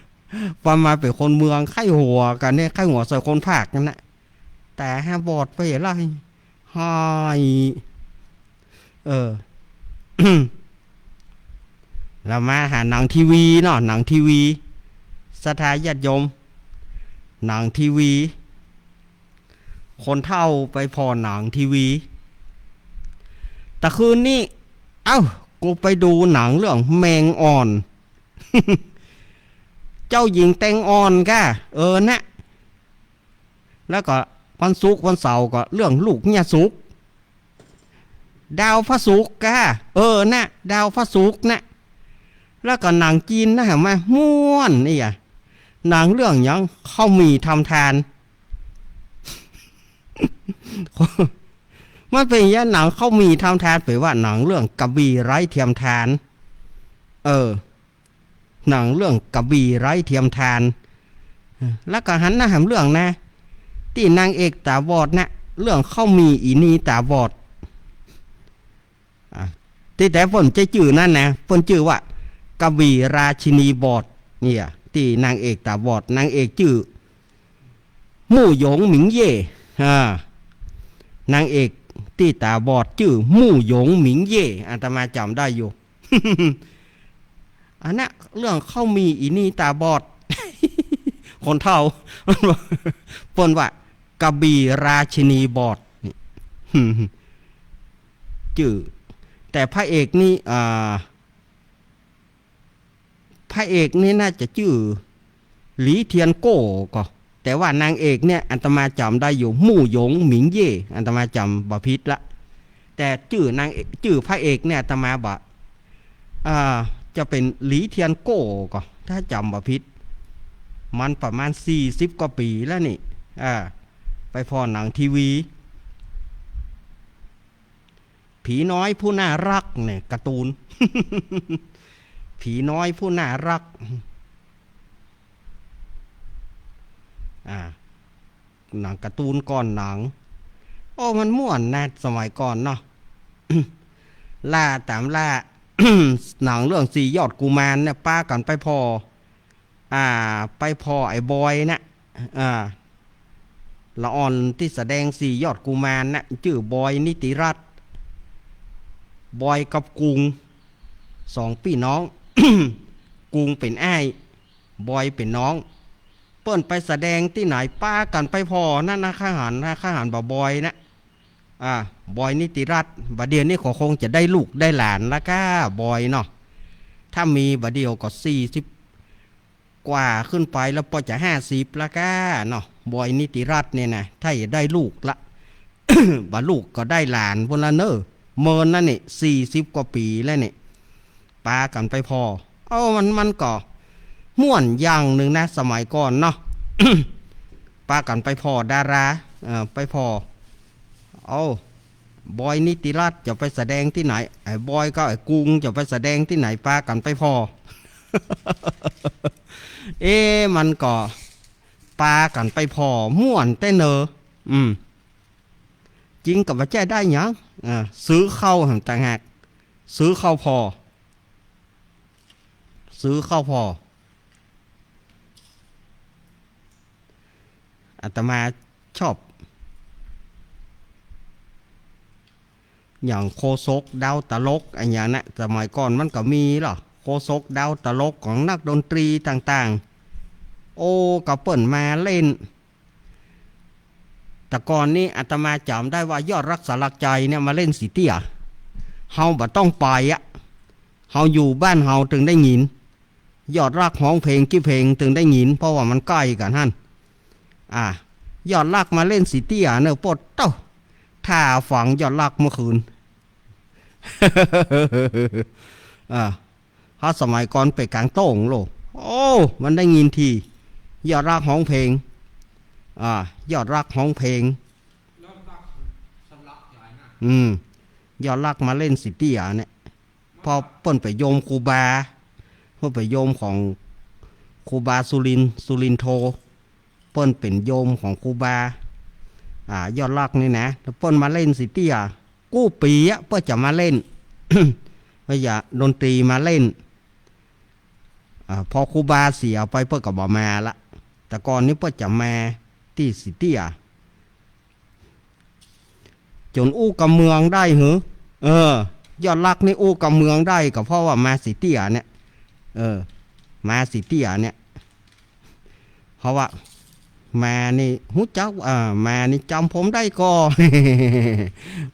" ปามาเป๋นคนเมือง ใค่หัวกั๋นเนี่ย ใค่หัวใส่คนพากย์นั่นนะ "ตาห้าบอดไปอะล่ะ" ห้อย เออ แล้วมาหาหนังทีวีเนาะ หนังทีวี ศรัทธาญาติโยม หนังทีวี คนเฒ่าไปผ่อหนังทีวี ตะคืนนี้ เอ้า กูไปดูหนังเรื่องแมงอ่อน เจ้าหญิงแตงอ่อนก้า เออนะ แล้วก็วันศุกร์วันเสาร์ก็เรื่องลูกเมียสุก ดาวพระศุกร์ก้า เออนะ ดาวพระศุกร์นะ แล้วก็หนังจีนนะ หันมาม่วนนี่อะ หนังเรื่องหยัง ข้าวหมี่ทำทาน มันเป๋นหยัง หนังข้าวหมี่ทำทาน แป๋ว่าหนังเรื่องกระบี่ไร้เทียมทาน เออ หนังเรื่องกระบี่ไร้เทียมทาน แล้วก็หันหน้าหาเรื่องนะ ตี้นางเอกต๋าบอดนะ เรื่องข้าวหมี่อีนี่ต๋าบอด อ่ะ ตี้แต๊เปิ้นบ่ใจ้จื้อนั้นนะ เปิ้นจื้อว่ากระบี่ราชินีบอด เนี่ย ตี้นางเอกต๋าบอด นางเอกจื้อ มู่หยงหมิงเย่ อ่า นางเอกตี้ต๋าบอดจื้อมู่หยงหมิงเย่ อาตมาจ๋ำได้อยู่ อันนั้นเรื่องข้าวหมี่อีนี่ต๋าบอด คนเฒ่า เปิ้นว่ากระบี่ราชินีบอด จื้อ แต่พระเอกนี่ อ่า พระเอกนี่น่าจะจื้อหลีเทียนโก้ก่อ แต่ว่านางเอกเนี่ยอาตมาจ๋ำได้อยู่ มู่หยงหมิงเย่ อาตมาจ๋ำบ่ผิดละ แต่จื้อนางเอก จื้อพระเอกเนี่ยอาตมาบ่ อ่า จะเป๋นหลีเทียนโก้ก่อ ถ้าจ๋ำบ่ผิด มันประมาณสี่สิบกว่าปี๋แล้วนี่ อ่า ไปผ่อหนังทีวี ผีน้อยผู้น่าฮักเนี่ย การ์ตูน ผีน้อยผู้น่าฮัก อ่า หนังการ์ตูนก่อนหนัง โอ้ มันม่วนนะ สมัยก่อนเนาะ ล่าต๋ามล่า หนังเรื่องสี่ยอดกุมารเนี่ย ปากั๋นไปผ่อ อ่า ไปผ่อไอ้บอยนะ อ่า ละอ่อนตี้แสดงสี่ยอดกุมารนะ จื้อบอยนิติรัตน์ บอยกับกุง สองปี้น้อง กุงเป๋นอ้าย บอยเป๋นน้อง เปิ้นไปแสดงตี้ไหน ปากั๋นไปผ่อนั่นนะ ข้าหันนะ ข้าหันบ่าบอยนะ อ่า บอยนิติรัตน์ บ่าเดี่ยวนี้ก็คงจะได้ลูกได้หลานละก้า บอยเนาะ ถ้ามีบ่าเดี่ยวก็สี่สิบกว่าขึ้นไปแล้ว ปอจะห้าสิบละก้าเนาะ บอยนิติรัตน์เนี่ยนะ ถ้าจะได้ลูกละ บ่าลูกก็ได้หลานปู้นละเน่อ เมินนั่นนี่ สี่สิบกว่าปี๋แล้วนี่ ปากั๋นไปผ่อ เอ้า มัน มันก็ม่วนอย่างนึ่งนะ สมัยก่อนเนาะ ปากั๋นไปผ่อดารา เอ่อ ไปผ่อ เอ้า บอยนิติรัตน์จะไปแสดงตี้ไหน ไอ้บอยกับไอ้กุงจะไปแสดงตี้ไหน ปากั๋นไปผ่อ เอ๊ะ มันก็ ปากั๋นไปผ่อ ม่วนแต๊เนอ อืม จริงก็บ่ใจ้ได้หยัง อ่า ซื้อเข้าหั้นต่างหาก ซื้อเข้าผ่อ ซื้อเข้าผ่อ อาตมาชอบ อย่างโคศกดาวตลกอะหยังนะ สมัยก่อนมันก็มีเนาะ โคศกดาวตลกของนักดนตรีต่างๆ โอ้ ก็เปิ้นมาเล่น แต่ก่อนนี้อาตมาจ๋ำได้ว่ายอดรักสลักชัยเนี่ยมาเล่นสีเตี้ย เฮาบ่ต้องไปอะ เฮาอยู่บ้านเฮาตึงได้ยิน ยอดรักฮ้องเพลงกี่เพลงตึงได้ยิน เพราะว่ามันใก้กั๋นหั้น อ่า ยอดรักมาเล่นสีเตี้ยเนอะ โป๊ดโต้ ถ้าฟังยอดรักเมื่อคืน อ่า ถ้าสมัยก่อนไปก๋างโต้งโลก โอ้ มันได้ยินที ยอดรักฮ้องเพลง อ่า ยอดรักฮ้องเพลง อืม ยอดรักมาเล่นสีเตี้ยเนี่ย เพราะเปิ้นไปโยมครูบา เปิ้นไปโยมของครูบาสุรินทร์ สุรินทร์โธ เปิ้นเป๋นโยมของครูบา อ่า ยอดรักนี่นะ แล้วเปิ้นมาเล่นสีเตี้ย กู้ปี๋อะ เปิ้นจะมาเล่น เปิ้นจะดนตรีมาเล่น อ่า พอครูบาเสียไปเปิ้นก็บ่มาละ แต่ก่อนนี้เปิ้นจะมาตี้สีเตี้ย จ๋นอู้กำเมืองได้หือ เออ ยอดรักนี่อู้กำเมืองได้ก็เพราะว่ามาสีเตี้ยเนี่ย เออ มาสีเตี้ยเนี่ย เพราะว่ามานี่ฮู้จัก อ่า มานี่จ๋ำผมได้ก่อ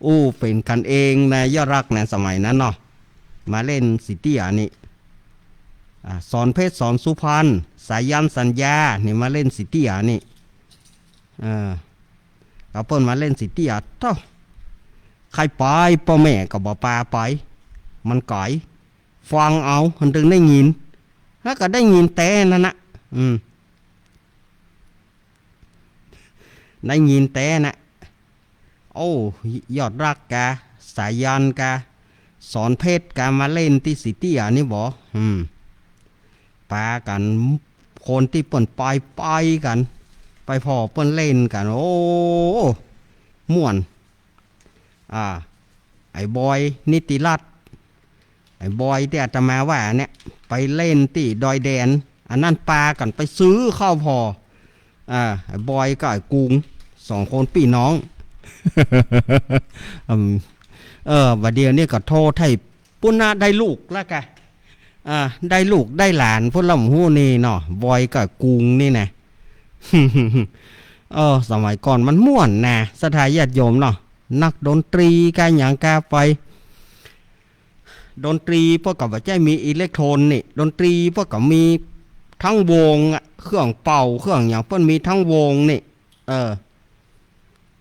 อู้เป๋นกั๋นเองนะ ยอดรักนะ สมัยนั้นเนาะ มาเล่นสีเตี้ยนี่ อ่า สอนเพชร สอนสุพรรณ สายัณ สัญญา นี่มาเล่นสีเตี้ยนี่ เออ เอาเปิ้นมาเล่นสีเตี้ย โธ่ ใค่ไป ป้อแม่ก็บ่ปาไป มันไก๋ ฟังเอา หั้นตึงได้ยิน แล้วก็ได้ยินแต๊นั้นนะ อืม ได้ยินแต๊นะ โอ้ ยอดรักกา สายัณกา สอนเพชรกา มาเล่นตี้สีเตี้ยนี่บ่ อืม ปากั๋น คนตี้เปิ้นไป ไปกั๋น ไปผ่อเปิ้นเล่นกั๋น โอ้ ม่วน อ่า ไอ้บอย นิติรัตน์ ไอ้บอยตี้อาตมาว่าเนี่ย ไปเล่นตี้ดอยแดน อันนั้นปากั๋นไปซื้อเข้าผ่อ อ่า ไอ้บอยกับไอ้กุง สองคนปี้น้อง อืม เออ บ่าเดี่ยวนี้ก็โทษไถ่ปุ้นนะ ได้ลูกแล้วกะ อ่า ได้ลูกได้หลาน พวกเราบ่ฮู้นี่เนาะ บอยกับกุงนี่นะ เออ สมัยก่อนมันม่วนนะ ศรัทธาญาติโยมเนาะ นักดนตรีกาหยังกาไป ดนตรีเปิ้นก็บ่ใจ้มีอิเล็กโทรนนี่ ดนตรีเปิ้นก็มีตึงวงอะ เครื่องเป่า เครื่องหยังเปิ้นมีตึงวงนี่ เออ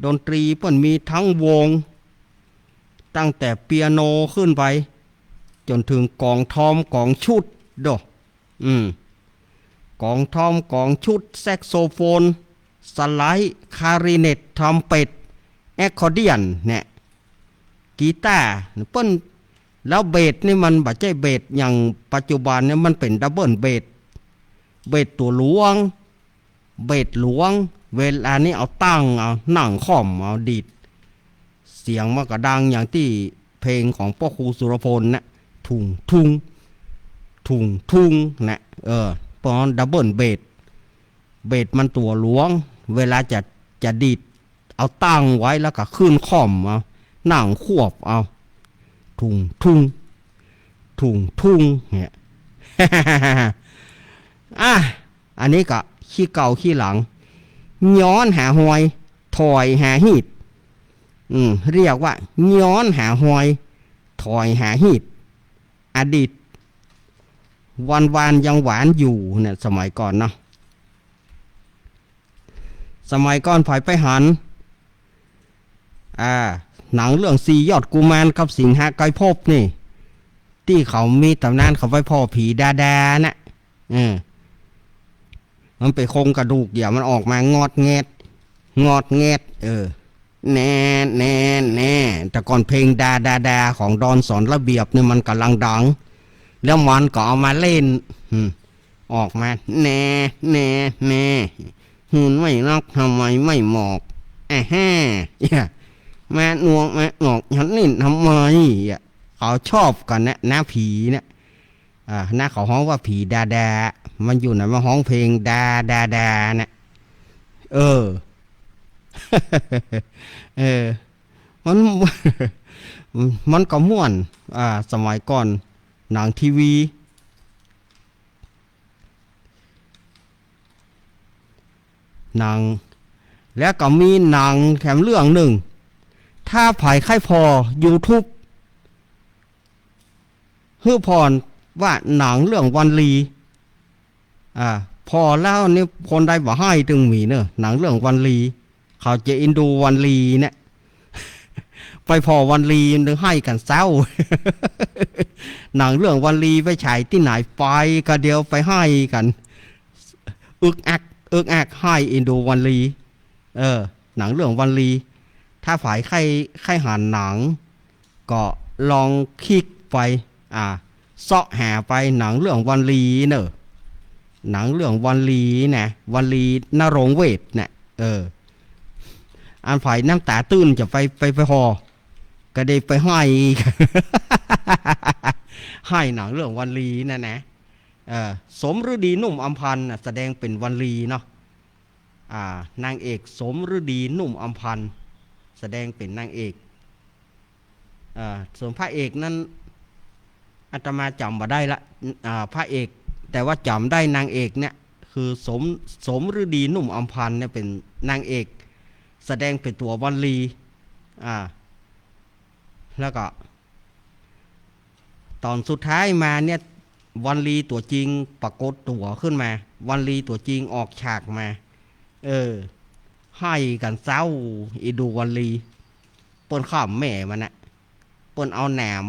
ดนตรีเปิ้นมีตึงวง ตั้งแต่เปียโนขึ้นไป จ๋นเถิงก๋องทอมก๋องชุดโด อืม ก๋องทอมก๋องชุด แซ็กโซโฟน สไลด์ คลาริเนต ทรัมเป็ต แอคคอร์เดียน เนี่ย กีตาร์ เปิ้น แล้วเบสนี่มันบ่ใจ้เบสอย่างปัจจุบันเนี่ย มันเป๋นดับเบิลเบส เบสตั๋วหลวง เบสหลวง เวลานี้เอาตั้งเอา นั่งค่อมเอา ดีด เสียงมันก็ดังอย่างตี้เพลงของป้อครูสุรพลนะ ทุ่งทุ่ง ทุ่งทุ่งนะ เออ เพราะดับเบิลเบส เบสมันตั๋วหลวง เวลาจะ จะดีด เอาตั้งไว้แล้วก็ขึ้นค่อมเอา นั่งควบเอา ทุ่งทุ่ง ทุ่งทุ่ง เนี่ย อ่ะ อันนี้ก็ขี้เก่าขี้หลัง ย้อนหาฮอย ถอยหาฮีด อืม เรียกว่าย้อนหาฮอย ถอยหาฮีด อดีต วันวานยังหวานอยู่เนี่ย สมัยก่อนเนาะ สมัยก่อนใผไปหัน อ่า หนังเรื่องสี่ยอดกุมารกับสิงหไกรภพนี่ ตี้เขามีต๋ำนานเขาไปผ่อผีดาดานะ เออ มันไปโครงกระดูก เดี๋ยวมันออกมางอดแงด งอดแงด เออ แน่ แน่ แน่ แต่ก่อนเพลงดาดาดาของดอนสอนระเบียบเนี่ยมันก่ำลังดัง แล้วมันก็เอามาเล่น อืม ออกมา แน่ แน่ แน่ หื่นไม่นัก ทำไมไม่หมอก แอะแฮ่ เนี่ย แมะนวกแมะหงอก ฉันนี่ทำไม เนี่ย เขาชอบกั๋นนะ หน้าผีเนี่ย อ่า หน้าเขาฮ้องว่าผีดาดา มันอยู่ไหน มาฮ้องเพลงดาดาดาเนี่ย เออ เออ มัน มันก็ม่วน อ่า สมัยก่อน หนังทีวี หนัง แล้วก็มีหนังแถมเรื่องนึ่ง ถ้าใผใค่ผ่อยูทูบ หื้อผ่อว่าหนังเรื่องวันลี อ่า ผ่อแล้วนี่คนใดบ่ไห้ตึงมีเนอะ หนังเรื่องวันลี เขาจะอินดูวันลีเนี่ย ไปผ่อวันลีมันไห้กั๋นเซ้า หนังเรื่องวันลีไปฉายตี้ไหน ไปก็เดียวไปไห้กั๋น อึกอัก อึกอัก ไห้อินดูวันลี เออ หนังเรื่องวันลี ถ้าใผใค่ ใค่หันหนัง ก็ลองคลิกไป อ่า เซาะหาไปหนังเรื่องวันลีเนอะ หนังเรื่องวันลีนะ วันลีนรงค์เวชเนี่ย เออ อันใผน้ำต๋าตื้นจะไป ไป ไปผ่อ ก็ได้ไปไห้ ไห้หนังเรื่องวันลีนั่นนะ เออ สมฤดี นุ่มอำพันธ์น่ะ แสดงเป๋นวันลีเนาะ อ่า นางเอกสมฤดี นุ่มอำพันธ์ แสดงเป๋นนางเอก อ่า ส่วนพระเอกนั้น อาตมาจ๋ำบ่ได้ละ อ่า พระเอก แต่ว่าจ๋ำได้นางเอกเนี่ย คือสม สมฤดี นุ่มอำพันธ์เนี่ยเป๋นนางเอก แสดงเป๋นตั๋ววันลี อ่า แล้วก็ ต๋อนสุดท้ายมาเนี่ย วันลีตั๋วจริงปรากฏตั๋วขึ้นมา วันลีตั๋วจริงออกฉากมา เออ ไห้กั๋นเซ้า อินดูวันลี เปิ้นขำแม่มันน่ะ เปิ้นเอาแหนม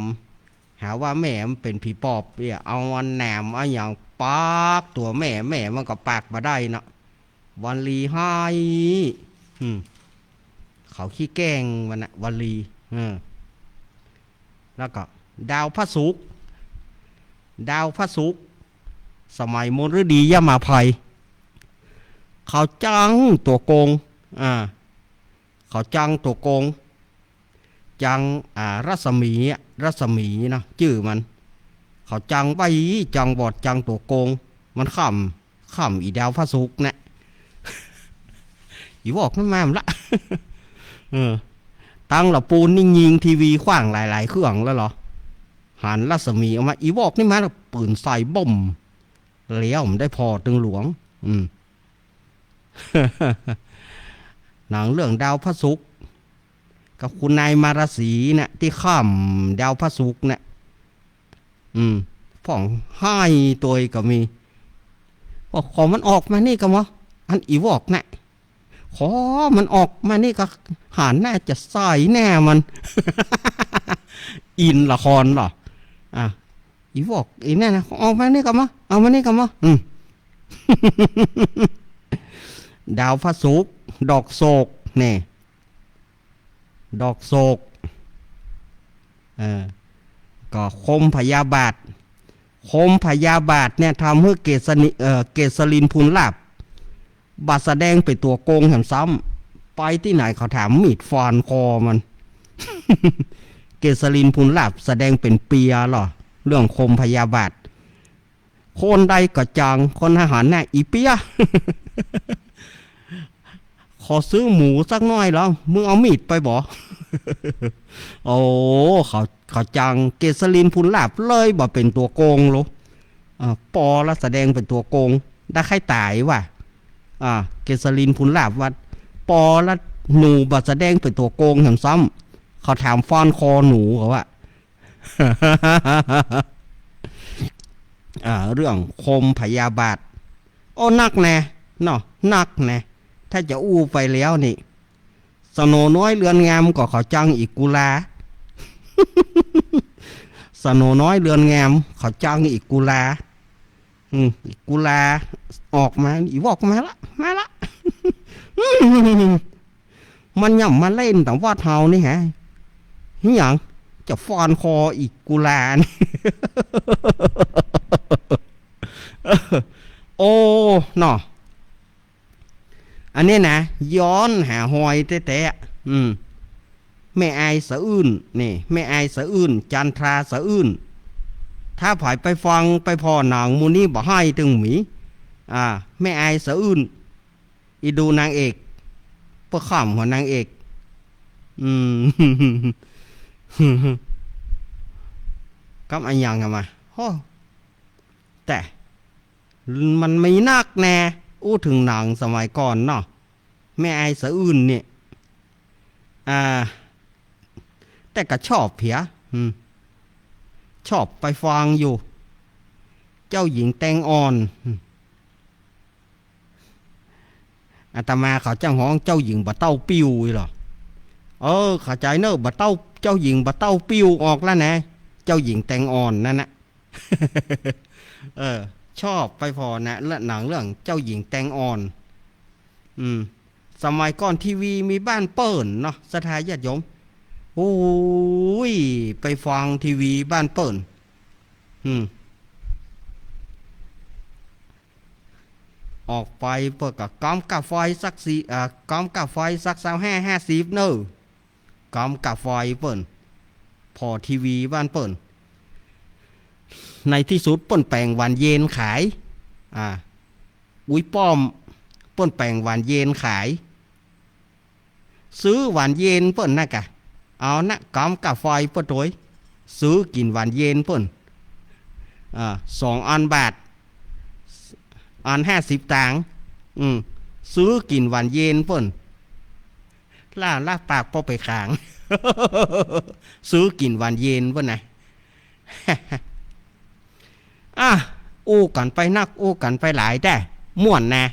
หาว่าแม่มันเป๋นผีปอบเนี่ย เอาอันแหนมเอาหยังปากตั๋วแม่ แม่มันก็ปากบ่ได้เนาะ วันลีไห้ อืม เขาขี้แกล้งมันน่ะ วันลี เออ แล้วก็ดาวพระศุกร์ ดาวพระศุกร์ สมัยมนฤดียมาภัย เขาจังตั๋วโกง อ่า เขาจังตั๋วโกง จัง อ่า รัศมีอะ รัศมีเนาะ จื้อมัน เขาจังไว้ จังบอด จังตั๋วโกง มันขำ ขำอีดาวพระศุกร์เนี่ย อีวอกนั้นมาละ เออ ตังละปูนนี่ยิงทีวีขว้างหลายๆ เครื่องแล้วเหรอ หันรัศมีออกมา อีวอกนี่มาละ ปืนใส่บ้ม แล้วมันได้ผ่อตึงหลวง อืม หนังเรื่องดาวพระศุกร์ กับคุณนายมารสีเนี่ย ตี้ขำดาวพระศุกร์เนี่ย อืม พ่องไห้ตวยก็มี บอก ขอมันออกมานี่ก่อมอ อันอีวอกเนี่ย ขอมันออกมานี่ก่อ หันหน้าจะใส่หน้ามัน อินละครเหรอ อ่ะ อีวอก อีเนี่ยนะ ออกมานี่ก่อมอ เอามานี่ก่อมอ อืม ดาวพระศุกร์ ดอกโศก นี่ ดอกโศก เออ ก็คมพยาบาท คมพยาบาทเนี่ยทำหื้อเกษริ เอ่อ เกษรินทร์ พูนลาภ บ่แสดงเป๋นตั๋วโกงแถมซ้ำ ไปตี้ไหนเขาถามมีดฟันคอมัน เกษรินทร์ พูนลาภ แสดงเป๋นเปียเหรอ เรื่องคมพยาบาท คนใดก็จัง คนทหารน่ะ อีเปีย ขอซื้อหมูสักหน้อยแล้ว มึงเอามีดไปบ่ โอ้ เขา เขาจัง เกษรินทร์ พูนลาภ เลยบ่เป๋นตั๋วโกงโล อ่า ปอละแสดงเป๋นตั๋วโกง ได้ใค่ต๋ายว่ะ อ่า เกษรินทร์ พูนลาภ ว่า ปอละหนูบ่แสดงเป๋นตั๋วโกงแถมซ้ำ เขาถามฟันคอหนูเขาว่า อ่า เรื่องคมพยาบาท โอ้ นักแน่เนาะ นักแน่ ถ้าจะอู้ไปแล้วนี่ สโหนน้อยเรือนงามก็เขาจังอีกกุลา สโหนน้อยเรือนงามเขาจังอีกกุลา อืม อีกกุลา ออกมา อีวอกมาละ มาละ มันย่ำมาเล่นต๋ามวัดเฮานี่ฮะ หยัง จะฟันคออีกกุลานี่ โอ้ เนาะ อันนี้นะ ย้อนหาฮอยแต๊ๆ อืม แม่อายสะอื้น นี่ แม่อายสะอื้น จันทราสะอื้น ถ้าใผไปฟังไปผ่อหนังหมู่นี้บ่าฮ้ายตึงหมี อ่า แม่อายสะอื้น อีดูนางเอก เปิ้นข้ามหัวนางเอก อืม กำอะหยังอะมา โฮ แต่ มันมีนักแน่ อู้เถิงหนังสมัยก่อนเนาะ แม่อายสะอื้นเนี่ย อ่า แต่ก็ชอบเหีย อืม ชอบไปฟังอยู่ เจ้าหญิงแตงอ่อน อืม อาตมาเขาจั้งฮ้องเจ้าหญิงบ่าเต้าปิ้วอี้เหรอ เออ เข้าใจ๋เนอะ บ่าเต้า เจ้าหญิงบ่าเต้าปิ้วออกแล้วนะ เจ้าหญิงแตงอ่อนนั่นนะ เออ ชอบไปผ่อนะ เรื่องหนังเรื่องเจ้าหญิงแตงอ่อน อืม สมัยก่อนทีวีมีบ้านเปิ้นเนาะ ศรัทธาญาติโยม โอ้ย ไปฟังทีวีบ้านเปิ้น อืม ออกไปเปิ้นก็กำกาไฟสักสี่ อ่า กำกาไฟสักซาวห้า ห้าสิบเนอะ กำกาไฟเปิ้น ผ่อทีวีบ้านเปิ้น ในตี้สุดเปิ้นแป๋งหวานเย็นขาย อ่า อุ๊ยป้อม เปิ้นแป๋งหวานเย็นขาย ซื้อหวานเย็นเปิ้นนะกะ เอานะ กำกาไฟเปิ้นตวย ซื้อกิ๋นหวานเย็นเปิ้น อ่า สองอันบาท อันห้าสิบตางค์ อืม ซื้อกิ๋นหวานเย็นเปิ้น ล้าละปากป้อไปขาง ซื้อกิ๋นหวานเย็นเปิ้นนะ อ่ะ อู้กั๋นไปนัก อู้กั๋นไปหลายแต๊ ม่วนนะ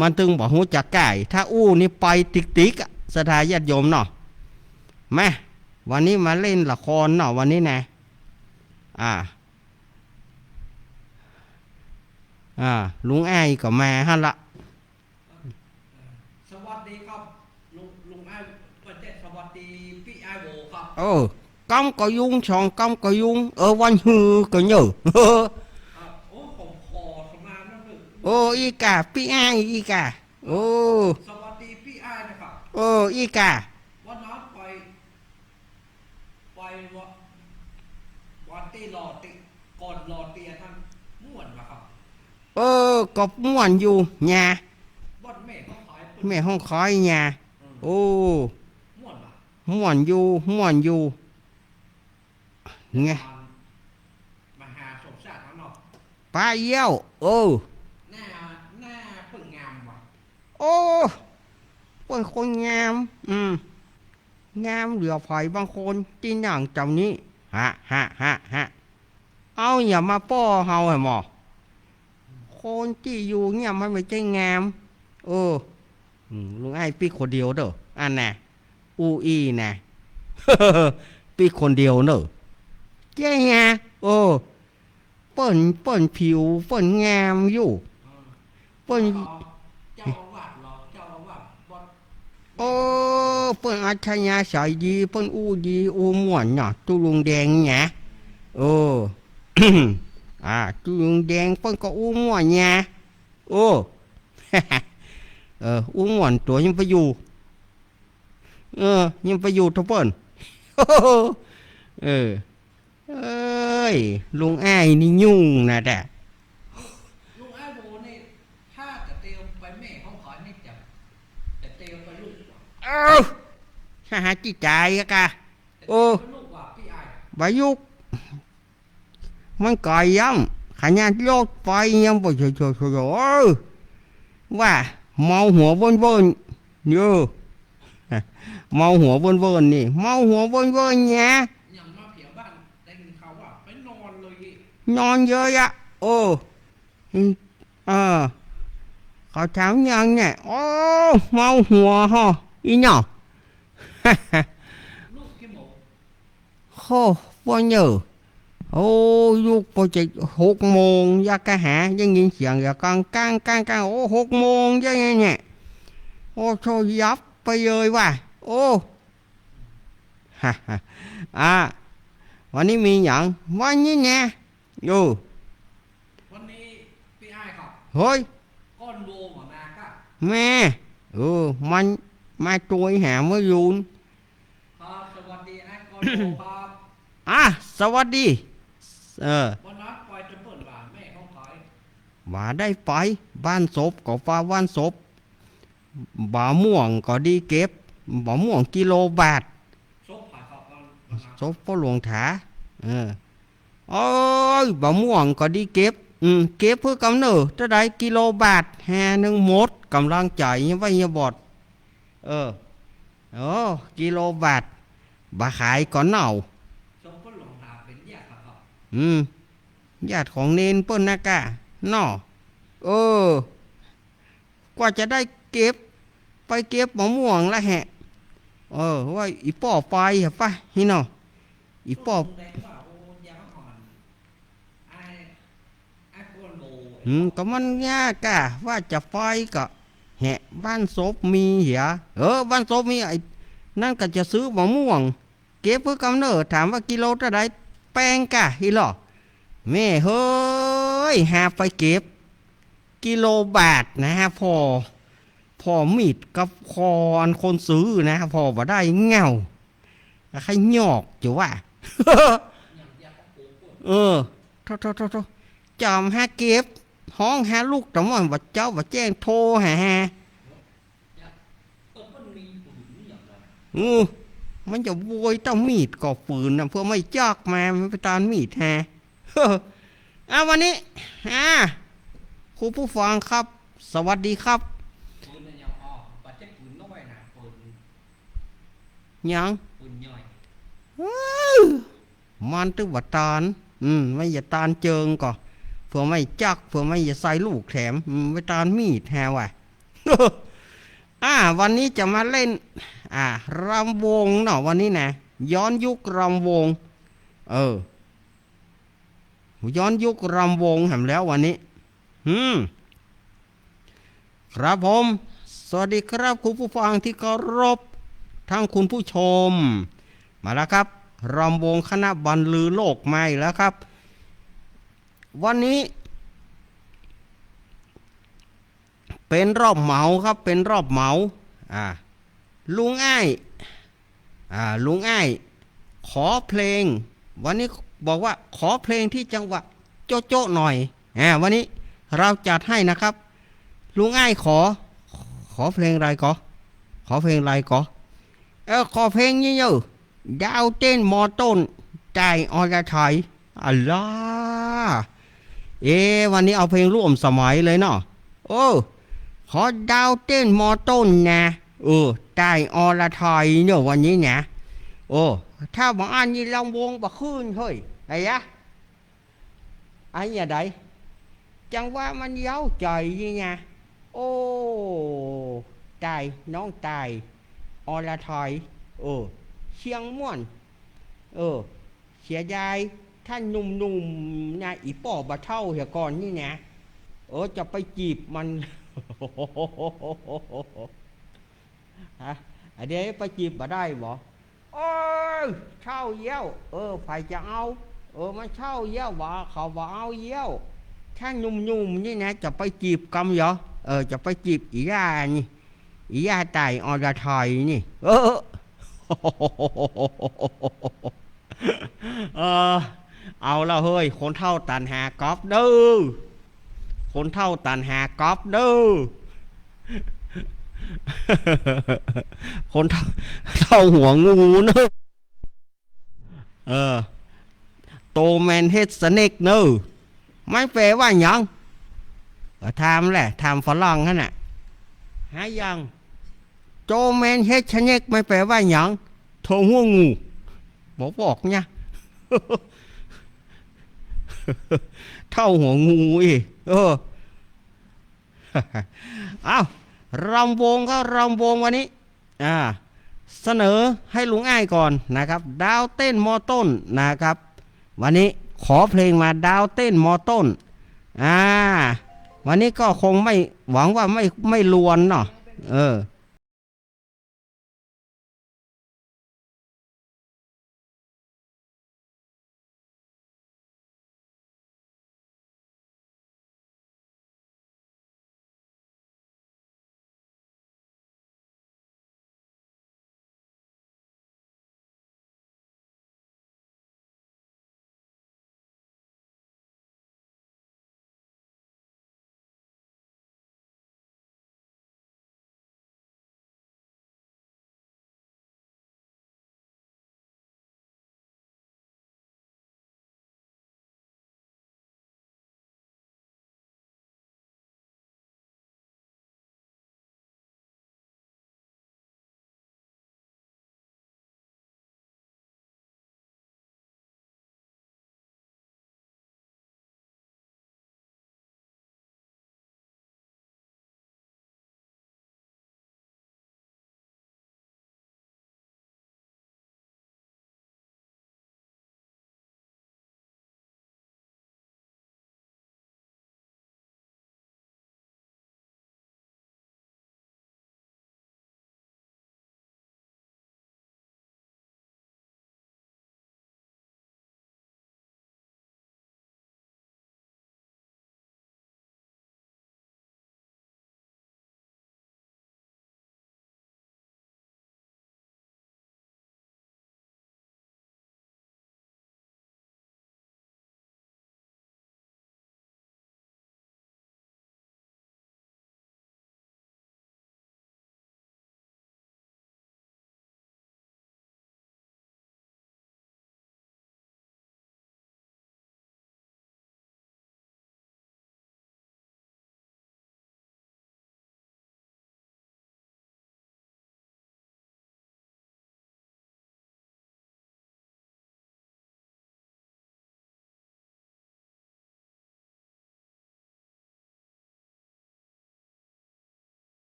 มันตึงบ่ฮู้จักก้าย ถ้าอู้นี่ไปติกๆ อะ ศรัทธาญาติโยมเนาะ มา วันนี้มาเล่นละครเนาะ วันนี้นะ อ่า อ่า ลุงอ้ายก็มาหั้นละ สวัสดีครับ ลุง ลุงอ้าย บ่ใจ้ สวัสดีปี้อ้ายโหวครับ เออ กำก็ยุง สองกำก็ยุง เออ วันฮือก็เยอะ ครับ โอ้ ผมขอสมาธินะ โอ้ อี้ก่า ปี้อ้ายอี้ก่า โอ้ สวัสดีปี้อ้ายนะครับ เออ อี้ก่า วันนั้นไป ไปวะ วันตี้หล่อเตีย ก่อนหล่อเตียนนั้นม่วนบ่ครับ เออ ก็ม่วนอยู่หญ้า บ่อนแม่ฮ้องคอย แม่ฮ้องคอยหญ้า อืม โอ้ ม่วนบ่ ม่วนอยู่ ม่วนอยู่ ไง มหาสมศักดิ์นั่นเนาะ ปะเอี้ยว เออ หน้า หน้าเปิ้นงามว่ะ โอ้ เปิ้นคนงาม อืม งามเหลือใผบางคนตี้นั่งเจ้านี้ ฮะ ฮะ ฮะ ฮะ เอาอย่ามาป้อเฮาแหมอ คนตี้อยู่เนี่ยมันบ่ใจ้งาม เออ อืม ลุงอ้ายปิ๊กคนเดียวเด้อ อันน่ะ อู้อี้น่ะ ปิ๊กคนเดียวเนอะ เจ๊ฮะ เออ เปิ้น เปิ้นผิว เปิ้นงามอยู่ เปิ้น เจ้าอาวาสเหรอ เจ้าอาวาสวัด โอ้ เปิ้นอัธยาศัยดี เปิ้นอู้ดี อู้ม่วนเนาะ ตุ๊ลุงแดงเนี่ย เออ อ่า ตุ๊ลุงแดงเปิ้นก็อู้ม่วนเนี่ย โอ้ เออ อู้ม่วนตั๋วยังไปอยู่ เออ ยังไปอยู่เต้าเปิ้น เออ เอ้ย ลุงอ้ายนี่ยุ่งนะแต๊ ลุงอ้ายโบนี่ ถ้าจะเตียวไปแม่ฮ้องคอยนี่จะ จะเตียวไปลูกกว่า เอ้า ถ้าหาจิตใจอะกะ จะเตียวไปลูกกว่าพี่อ้าย โอ้ บ่ายุก มันไก๋ย้ำ ขนาดรถไฟยังบ่เฉยๆ เออ ว่า เมาหัวเวิ้นๆ เย้อ เมาหัวเวิ้นๆ นี่ เมาหัวเวิ้นๆ เนี่ย ยังมาเผียบ้าน ได้ยินข่าวว่าไปนอนเลย นอนเย้ยอะ โอ้ อืม เออ เขาถามยังเนี่ย โอ้ เมาหัวฮอ อีหนอ ลูกกี่โมง โอ้ ปอเยอะ โอ้ ลูกปอจะหกโมง ยะกะหา ได้ยินเสียงยะกังกังกังกัง โอ้ หกโมง ยะเนี่ยเนี่ย โอ้ โธ่ ยับไปเลยว่ะ โอ้ อ่ะ วันนี้มีหยัง วันนี้แน่ โอ้ วันนี้พี่อ้ายครับ เฮ้ย ก้อนโวหมอนาก้า แม่ เออ มันมาตวยหาเมื่อยูน ครับ สวัสดีนะ กอนโดครับ อ่ะ สวัสดี เออ วันนั้นไปตะเปิ้นว่าแม่ของใคร ว่าได้ไป บ้านศพก็ว่าบ้านศพ บ่าม่วงก็ดีเก็บ บ่าม่วงกิโลบาท ศพใผครับ วันนั้น ศพพ่อหลวงถา เออ โอ้ย บ่าม่วงก็ดีเก็บ อืม เก็บเพื่อกำเนิดเต้าใดกิโลบาท แฮหนึ่งหมด กำลังใจ๋ยังไว้ยังบอด เออ โอ้ กิโลบาท บ่าขายก็เน่า ศพพ่อหลวงถาเป๋นญาติใผครับ อืม ญาติของเณรเปิ้นนะก้า เนาะ เออ กว่าจะได้เก็บ ไปเก็บบ่าม่วงละแหะ เออ ว่าอี่ป้อไปหะปะ นี่เนาะ อี่ป้อ อืม ก็มันยากอะ ว่าจะไปก็แหะ บ้านศพมีเหีย เออ บ้านศพมี ไอ้นั่นก็จะซื้อบ่าม่วง เก็บเพื่อกำเนิด ถามว่ากิโลเต้าใด แปงก้า อี่หล่อ แม่เฮ้ย หาไปเก็บ กิโลบาทนะฮะ ผ่อ ผ่อมีดกับผ่ออันคนซื้อนะ ผ่อบ่ได้เง่า ใค่หยอกจะว่า เออ โธ่ โธ่ โธ่ โธ่ จ๋ำหาเก็บ ฮ้องหาลูกต๋ามอน บ่าเจ๊าบ่าแจ้ง โทรหา อือ มันจะโวยเต้ามีดก่อปืนน่ะ เปื้อไม่จักมา มันไปตานมีดแฮะ อ่ะ วันนี้ อ่า คุณผู้ฟังครับ สวัสดีครับ ปืนน่ะยังออก บ่าใจ้ปืนน้อยนะ ปืน หยัง ปืนใหญ่ เฮ้ย มันตึกบ่าตาน อืม ไม่อย่าตานเจิงก่อ เปื้อไม่จัก เปื้อไม่อย่าใส่ลูกแถม อืม ไปตานมีดแฮะว่ะ อ่า วันนี้จะมาเล่น อ่า รำวงเนาะ วันนี้นะ ย้อนยุครำวง เออ ย้อนยุครำวงแหมแล้ววันนี้ อืม ครับผม สวัสดีครับคุณผู้ฟังที่เคารพ ทั้งคุณผู้ชม มาแล้วครับ รำวงคณะบรรลือโลกมาอีกแล้วครับ วันนี้ เป๋นรอบเหมาครับ เป๋นรอบเหมา อ่า ลุงอ้าย อ่า ลุงอ้าย ขอเพลง วันนี้บอกว่าขอเพลงที่จังหวะโจ๊ะๆ หน่อย อ่า วันนี้เราจัดให้นะครับ ลุงอ้ายขอ ขอเพลงอะไรก่อ ขอเพลงอะไรก่อ เออ ขอเพลงนี้เย้อ ดาวเต้นมอต้น ใต้อรไทย อะล่า เอ๊ะ วันนี้เอาเพลงร่วมสมัยเลยเนาะ โอ้ ขอดาวเต้นมอต้นนะ เออ ใต้อรไทยเนาะวันนี้นะ โอ้ ถ้าบ่อั้นนี่รำวงบ่ขึ้นเฮ้ย อะหยะ อะหยะใด จังหวะมันเย้าใจ๋นี่นะ โอ้ ใต้ น้องใต้อรไทย เออ เสียงม่วน เออ เสียดาย ถ้าหนุ่มๆ นะ อี่ป้อบ่าเฒ่าเหียก่อนนี่นะ เออ จะไปจีบมัน ฮะ อะเดี๋ยวไปจีบบ่ได้บ่ โอ้ย เฒ่าเยี้ยว เออ ใผจะเอา เออ มันเฒ่าเยี้ยวบ่า เขาบ่เอาเยี้ยว ถ้าหนุ่มๆ นี่นะ จะไปจีบกำเหยอ เออ จะไปจีบอี่ย่านี่ อี่ย่าใต้อรไทยนี่ เออ เออ เอาละเฮ้ย คนเฒ่าตันหากอบเด้อ คนเฒ่าตันหากอบเด้อ คนเฒ่า เฒ่าหัวงูเนอะ เออ โตแมนเฮ็ดสเนกเนอะ มันแป๋ว่าหยัง ก็ถามแหละ ถามฝรั่งหั้นน่ะ หายัง โตแมนเฮ็ดสเนก มันแป๋ว่าหยัง เฒ่าหัวงู บ่บอกเนี่ย เฒ่าหัวงูอีก เออ เอ้า รำวงก็รำวงวันนี้ อ่า เสนอให้ลุงอ้ายก่อนนะครับ ดาวเต้นมอต้นนะครับ วันนี้ขอเพลงมา ดาวเต้นมอต้น อ่า วันนี้ก็คงไม่ หวังว่าไม่ ไม่ลวนเนาะ เออ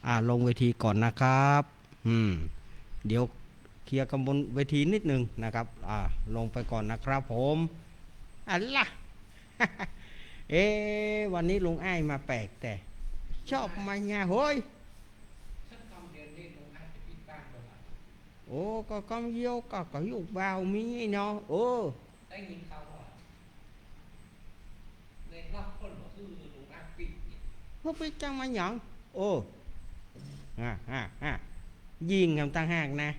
อ่า ลงเวทีก่อนนะครับ อืม เดี๋ยวเคลียร์กันบนเวทีนิดนึงนะครับ อ่า ลงไปก่อนนะครับผม อะละ เอ๊ะ วันนี้ลุงอ้ายมาแปลกแต๊ ชอบมาเนี่ย เฮ้ย โอ้ ก็กำเดียวก็ ก็ลูกบ่าวมีเนาะ เออ ได้ยินข่าวว่า ในรับคนบ่คือลุงอ้ายปิ๊กเนี่ย บ่ปิ๊กจังมาหยัง โอ้ อ่ะ อ่ะ อ่ะ ยิงกันต่างหากนะ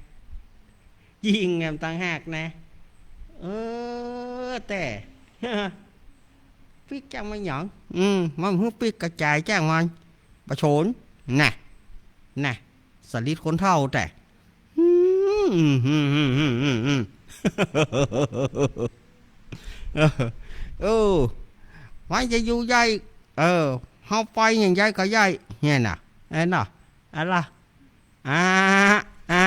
ยิงกันต่างหากนะ เออ แต่ ปิ๊กจังมาหยัง อืม มันหื้อปิ๊กกระจายแจ้งมัน ประโชน น่ะ น่ะ สลิดคนเฒ่าแต่ อืม อืม อืม อืม อืม เออ เออ ไว้จะอยู่ใหญ่ เออ เฮาไปอย่างใหญ่ก็ใหญ่ เนี่ยน่ะ เห็นน่ะ อะไร อ่า อ่า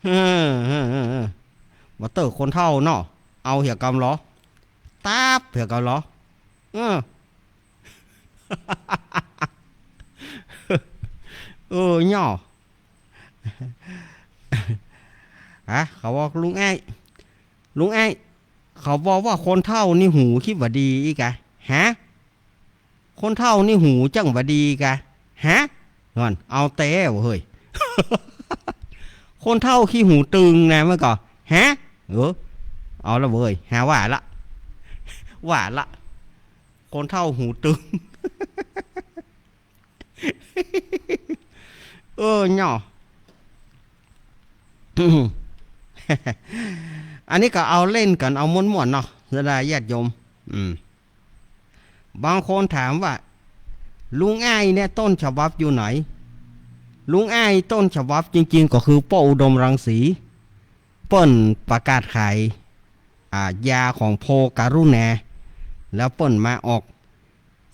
เออ เออ เออ เออ บ่เตอร์คนเฒ่าเนาะ เอาเหียกำเหรอ ตาบเหียกำเหรอ เออ เออ เนาะ ฮะ เขาบอกลุงอ้าย ลุงอ้าย เขาบอกว่าคนเฒ่านี่หูคิดว่าดีอีกอะ ฮะ คนเฒ่านี่หูจั่งบ่ดีกะ ฮะ นั่น เอาแต๊เว้ย คนเฒ่าขี้หูตึงนะเมื่อก่อน ฮะ เออ เอาละเว้ย หาว่าละ ว่าละ คนเฒ่าหูตึง เออ เนาะ อันนี้ก็เอาเล่นกั๋น เอาม่วนๆ เนาะ จะได้ญาติโยม อืม บางคนถามว่า ลุงอ้ายเนี่ยต้นฉบับอยู่ไหน ลุงอ้ายต้นฉบับจริงๆ ก็คือป้ออุดมรังสี เปิ้นประกาศขาย อ่า ยาของโพกรุณา แล้วเปิ้นมาออก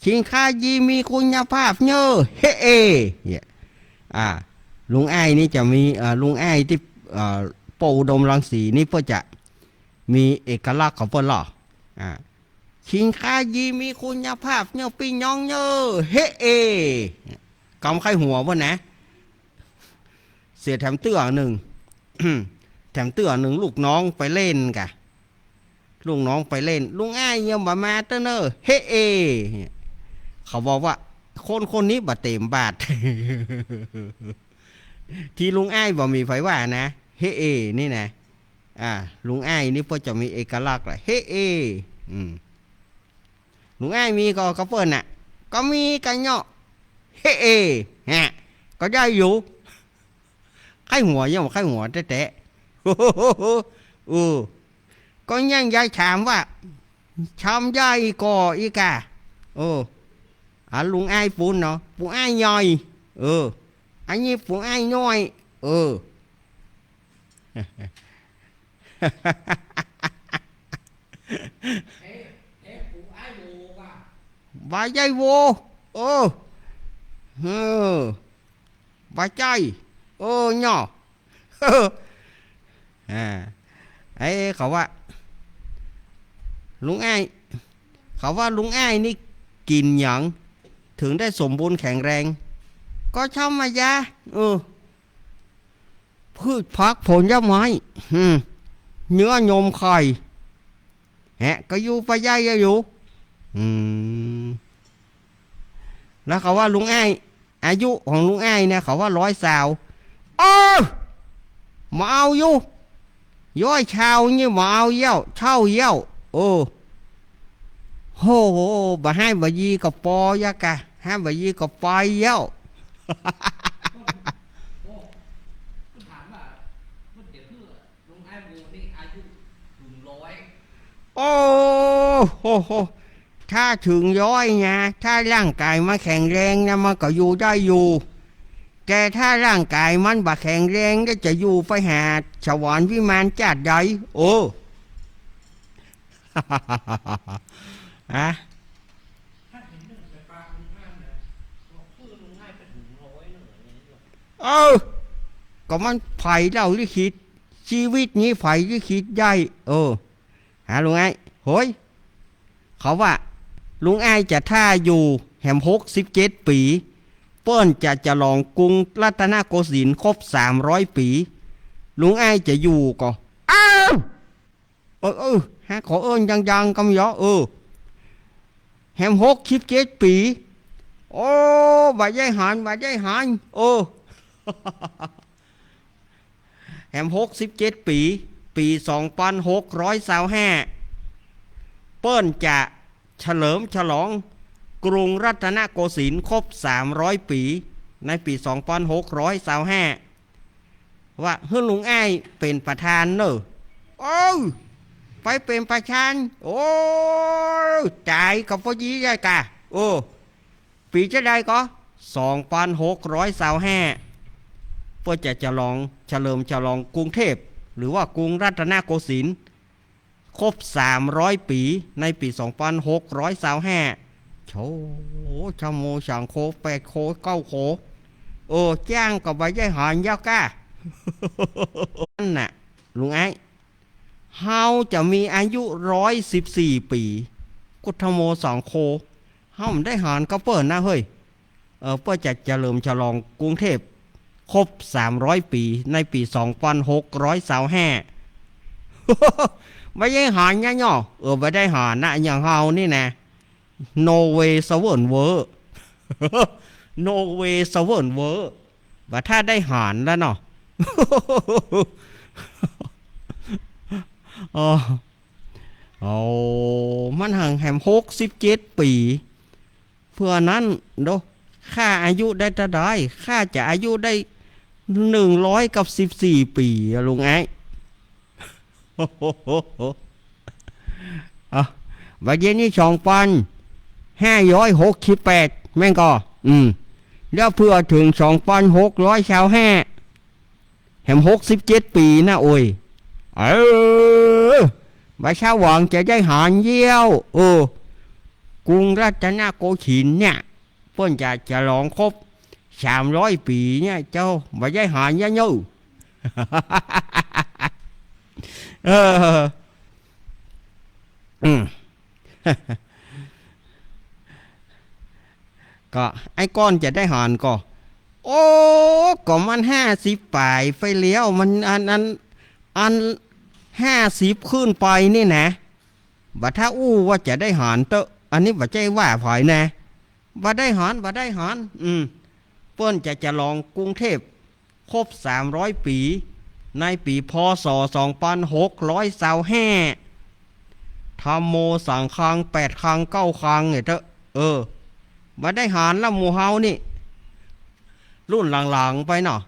สินค้าดีมีคุณภาพเน่อ เฮ้เอ เนี่ย อ่า ลุงอ้ายนี่จะมี เอ่อ ลุงอ้ายตี้ เอ่อ ป้ออุดมรังสีนี่เปิ้นจะมีเอกลักษณ์ของเปิ้นลอ อ่า สินค้าดีมีคุณภาพเน่อปี้น้องเน่อ เฮ้เอ กำใค่หัวเปิ้นนะ เสียแถมเตื้อนึ่ง แถมเตื้อนึ่ง ลูกน้องไปเล่นกะ ลูกน้องไปเล่น ลุงอ้ายยังบ่มาเตื้อเน่อ เฮ้เอ เขาบอกว่า คนคนนี้บ่เต็มบาท ตี้ลุงอ้ายบ่มีใผว่านะ เฮ้เอ นี่นะ อ่า ลุงอ้ายนี่เปิ้นจะมีเอกลักษณ์ละ เฮ้เอ อืม ลุงอ้ายมีก่อ ก่อเปิ้นน่ะ ก็มีกั๋นเนาะ เฮ้เอ ฮะ ก็ได้อยู่ ใค่หัวยังใค่หัวแต๊ๆ เออ ก็ยังยายถามว่า ชามใหญ่ก่ออีกอะ เออ อ่ะ ลุงอ้ายปูนเนาะ ปู่อ้ายใหญ่ เออ อันนี้ปู่อ้ายน้อย เออ บ่ใหญ่โว เออ เออ บ่ใจ้ เออ เนาะ อ่า ไอ้เขาว่า ลุงอ้าย เขาว่าลุงอ้ายนี่กิ๋นหยัง เถิงได้สมบูรณ์แข็งแรง ก็ธรรมดา เออ พืชผักผลไม้ อืม เนื้อนมไข่ แฮะ ก็อยู่ไปได้อยู่ อืม แล้วเขาว่าลุงอ้าย อายุของลุงอ้ายเนี่ย เขาว่าร้อยซาว เออ บ่เอาอยู่ ร้อยซาวนี่บ่เอาเยียะ เฒ่าเยียะ เออ โห บ่ฮ้ายบ่ดีก็ปอเยียะกะ ฮ้ายบ่ดีก็ไปเยียะ โอ้โหโห ถ้าเถิงร้อยนะ ถ้าร่างก๋ายมันแข็งแรงนะ มันก็อยู่ได้อยู่ แต่ถ้าร่างก๋ายมันบ่แข็งแรงแล้วจะอยู่ไปหาสวรรค์วิมานจาติใด เออ ฮะ เออ ก็มันไผเล่าลิขิต ชีวิตนี้ไผลิขิตได้ เออ หาลุงอ้าย โหย เขาว่า ลุงอ้ายจะถ้าอยู่แหมหกสิบเจ็ดปี๋ เปิ้นจะฉลองกรุงรัตนโกสินทร์ครบสามร้อยปี๋ ลุงอ้ายจะอยู่ก่อ อ้าว เออ เออ หาขอเอิ้นยังๆ กำยอ เออ แหมหกสิบเจ็ดปี๋ โอ้ บ่ได้หัน บ่ได้หัน เออ แหมหกสิบเจ็ดปี๋ ปี๋สองปันหกร้อยซาวห้า เปิ้นจะเฉลิมฉลองกรุงรัตนโกสินทร์ครบสามร้อยปี๋ ในปี๋สองปันหกร้อยซาวห้า ว่าหื้อลุงอ้ายเป๋นประธานเน่อ เออ ไปเป๋นประธาน โอ้ ต๋ายก็ปอดีได้ก่ะ โอ้ ปี๋จะใดก่อ สองปันหกร้อยซาวห้า เปิ้นจะฉลอง เฉลิมฉลองกรุงเทพฯ หรือว่ากรุงรัตนโกสินทร์ ครบสามร้อยปี๋ ในปี๋สองปันหกร้อยซาวห้า โธ่ ชะโม สองโค แปดโค เก้าโค เออ จ้างก็บ่ได้หันยาวก้า นั่นน่ะ ลุงอ้าย เฮาจะมีอายุร้อยสิบสี่ปี๋ กุธโม สองโค เฮาบ่ได้หันก็เปิ้นนะเฮ้ย เออ เปิ้นจะเฉลิมฉลองกรุงเทพฯ ครบสามร้อยปี๋ ในปี๋สองปันหกร้อยซาวห้า บ่ได้หันนะเนาะ เออ บ่ได้หันนะ อย่างเฮานี่นะ no way seven way no way seven way บ่ถ้าได้หันแล้วเนาะ อ๋อ โอ้ มันหังแหมหกสิบเจ็ดปี๋ เปื้อนั้นโด ข้าอายุได้เต้าใด ข้าจะอายุได้หนึ่งร้อยกับสิบสี่ปี๋อะลุงอ้าย เอ้า บ่าเดี่ยวนี้สองปันห้าร้อยหกสิบแปด แม่นก่อ อืม แล้วเปื้อเถิงสองปันหกร้อยซาวห้า แหมหกสิบเจ็ดปี๋นะโอ้ย เออ บ่าเศร้าหวังจะได้หันเยี้ยว เออ กรุงรัตนโกสินทร์เนี่ย เปิ้นจะฉลองครบสามร้อยปี๋เนี่ย เจ้า บ่าได้หันเยี้ยวเน่อ เออ อืม ก็ไอ้ก้อนจะได้หันก่อ โอ้ ก็มันห้าสิบป๋ายไปแล้ว มันอัน อัน อันห้าสิบขึ้นไปนี่นะ บ่าถ้าอู้ว่าจะได้หันเต๊อะ อันนี้บ่ใจ้ว่าผายนะ บ่าได้หัน บ่าได้หัน อืม เปิ้นจะฉลองกรุงเทพฯ ครบสามร้อยปี๋ ในปี๋ พ.ศ. สองปันหกร้อยซาวห้า ธัมโม สองครั้ง แปดครั้ง เก้าครั้งเนี่ยเต๊อะ เออ บ่าได้หันละหมู่เฮานี่ รุ่นหลังๆ ไปเนาะ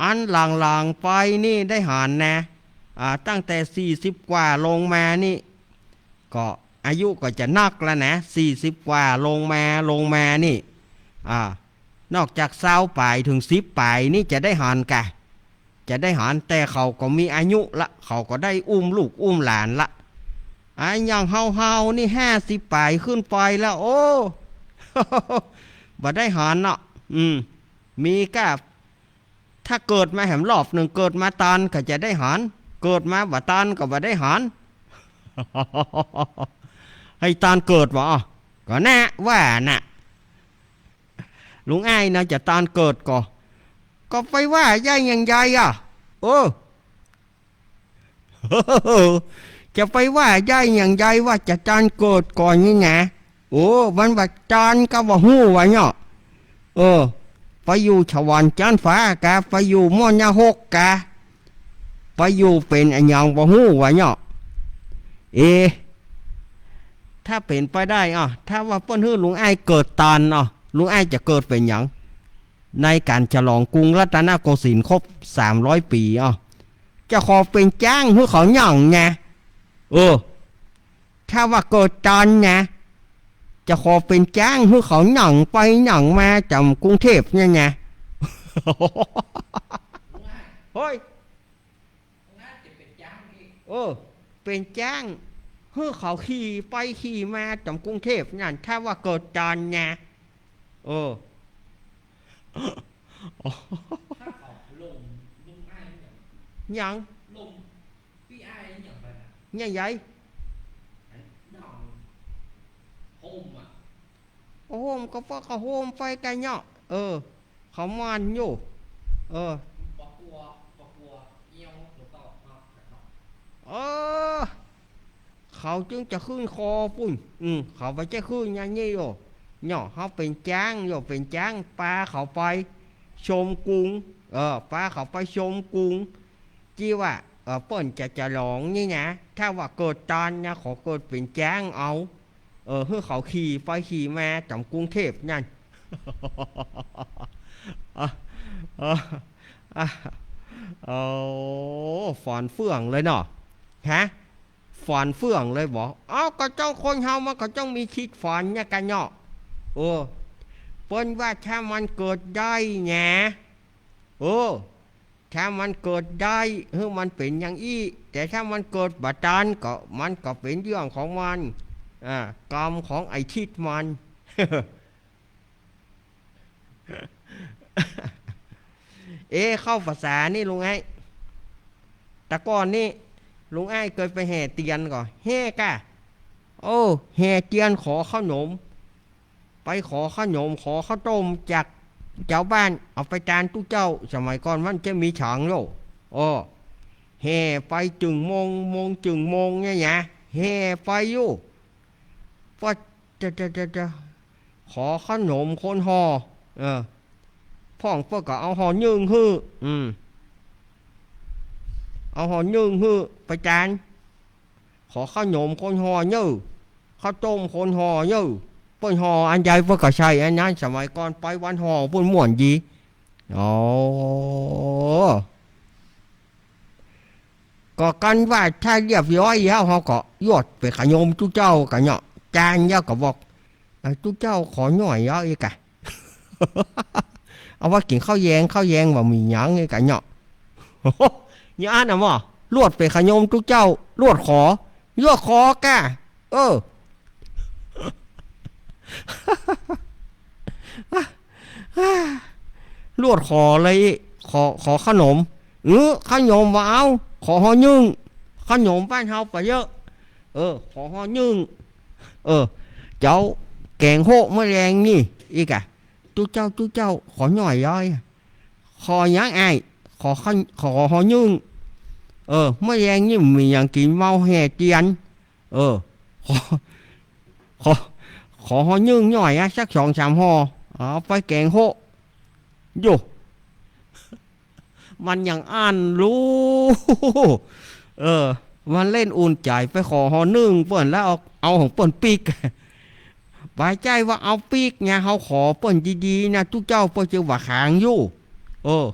อันหลังๆ ไปนี่ได้หันนะ อ่า ตั้งแต่สี่สิบกว่าลงมานี่ ก็อายุก็จะนักแล้วนะ สี่สิบกว่าลงมา ลงมานี่ อ่า นอกจากซาวป๋ายเถิงสิบป๋ายนี่จะได้หันก่ะ จะได้หัน แต่เขาก็มีอายุละ เขาก็ได้อุ้มลูกอุ้มหลานละ อ่า อย่างเฮาๆ นี่ห้าสิบป๋ายขึ้นไปแล้ว โอ้ บ่าได้หันเนาะ อืม มีก้า ถ้าเกิดมาแหมรอบนึ่ง เกิดมาตันก็จะได้หัน เกิดมาบ่ตันก็บ่ได้หัน หื้อตันเกิดบ่ ก็แน่ว่าน่ะ ลุงอ้ายน่าจะตันเกิดก่อ ก็ไปว่าได้อย่างใดอะ เออ จะไปว่าได้อย่างใดว่าจะตันเกิดก่อนนี่นะ โอ้ มันบ่ตันก็บ่ฮู้ว่าเนาะ เออ ไปอยู่สวรรค์จั๊นฟ้ากา ไปอยู่ม่วนนรกกา ไปอยู่เป๋นอะหยังบ่ฮู้ว่าเนาะ เอ ถ้าเป๋นไปได้อ่ะ ถ้าว่าเปิ้นหื้อลุงอ้ายเกิดตันอ่ะ ลุงอ้ายจะเกิดเป๋นหยัง ในก๋านฉลองกรุงรัตนโกสินทร์ครบสามร้อยปี๋อ่ะ จะขอเป๋นจ๊างหื้อเขาหยั่งนะ เออ ถ้าว่าเกิดตันนะ จะขอเป๋นจ๊างหื้อเขาหยั่งไปหยั่งมาจ๋ำกรุงเทพฯ เนี่ยนะ เฮ้ย เออ เป๋นจ๊างหื้อเขาขี่ไปขี่มาจ๋ำกรุงเทพฯ นั่น ถ้าว่าเกิดตันนะ เออ ถ้าเขาลง ลุงอ้ายเนี่ย หยัง ลง ปี้อ้ายเนี่ยไปนะ เนี่ยใหญ่ อันนั้น โฮมอะ โฮมก็เพราะเขาโฮมไปกันเนาะ เออ เขาหมั่นอยู่ เออ เออ เขาจึงจะขึ้นคอปุ้น อืม เขาบ่ใจ้ขึ้นอย่างนี้โย เนาะ เฮาเป๋นจ๊างโย เป๋นจ๊าง ปาเขาไปชมกรุง เออ ปาเขาไปชมกรุง ตี้ว่า เออ เปิ้นจะจะหลองนี่นะ ถ้าว่าเกิดตันนะ ขอเกิดเป๋นจ๊างเอา เออ หื้อเขาขี่ไปขี่มาจ๋ำกรุงเทพฯนั่น อ่ะ อ่ะ อ่ะ โอ้ ฝานเฟื่องเลยเนาะ ฮะ ฝานเฟื่องเลยบ่ เอ้า ก็เจ้าคนเฮามันก็ต้องมีคิดฝานเนี่ยกั๋นเนาะ เออ เปิ้นว่าถ้ามันเกิดได้นะ เออ ถ้ามันเกิดได้ หื้อมันเป๋นอย่างอี้ แต่ถ้ามันเกิดบ่ตันก็ มันก็เป๋นเรื่องของมัน อ่า กรรมของไอ้ทิศมัน เอ๊ะ เข้าภาษานี่ลุงไอ้ แต่ก่อนนี่ลุงไอ้เกยไปแห่เตียนก่อ แห่ก่ะ โอ้ แห่เตียนขอข้าวหนม ไปขอข้าวหนม ขอข้าวต้มจากจาวบ้าน เอาไปตานตุ๊เจ้า สมัยก่อนมันจะมีถางโลก เออ แห่ไปจึ่งโมง โมงจึ่งโมงเนี่ยนะ แห่ไปอยู่ ว่าจะ จะ จะ จะ ขอข้าวหนมคนห่อ เออ พ่องเปิ้นก็เอาห่อนึ่งหื้อ อืม เอาห่อนึ่งหื้อไปตาน ขอข้าวหนมคนห่อเน่อ ข้าวต้มคนห่อเน่อ เปิ้นห่ออันใดเปิ้นก็ใส่อันนั้น สมัยก่อนไปวันห่อเปิ้นม่วนดี อ๋อ ก็กันว่าถ้าเรียบร้อยแล้ว เฮาก็ยอดไปขะยมตุ๊เจ้าก่ะเนาะ จานแล้วก็บอก เอ่อ ตุ๊เจ้าขอหน่อยเอาอีกอะ เอาไว้กิ๋นข้าวแยง ข้าวแยงบ่มีหยังอีกอะเนาะ อย่างอั้นน่ะหม้อ ลวดไปขะยมตุ๊เจ้า ลวดขอ ลวดขอก่ะ เออ ลวดขอเลย ขอ ขอข้าวหนม เออ ข้าวหนมบ่เอา ขอห่อนึ่ง ข้าวหนมบ้านเฮาบ่เยอะ เออ ขอห่อนึ่ง เออ เจ้าแก๋งโฮะเมื่อแลงนี่ อีกอะ ตุ๊เจ้า ตุ๊เจ้า ขอหน่อยย้อย ขอหยังอ้าย ขอข้าว ขอห่อนึ่ง เออ เมื่อแลงนี่บ่มีหยังกิ๋น เมาแห่เตียน เออ ขอ ขอ ขอห่อนึ่งหน่อยอะ สักสองสามห่อ เอาไปแก๋งโฮะ โย่ มันยังอั้นลู เออ มันเล่นอุ่นใจ๋ ไปขอห่อนึ่งเปิ้นแล้วเอา เอาของเปิ้นปิ๊ก บ่ใจ้ว่าเอาปิ๊กไง เฮาขอเปิ้นดีๆ นะ ตุ๊เจ้าเปิ้นจะว่าขางอยู่ เออ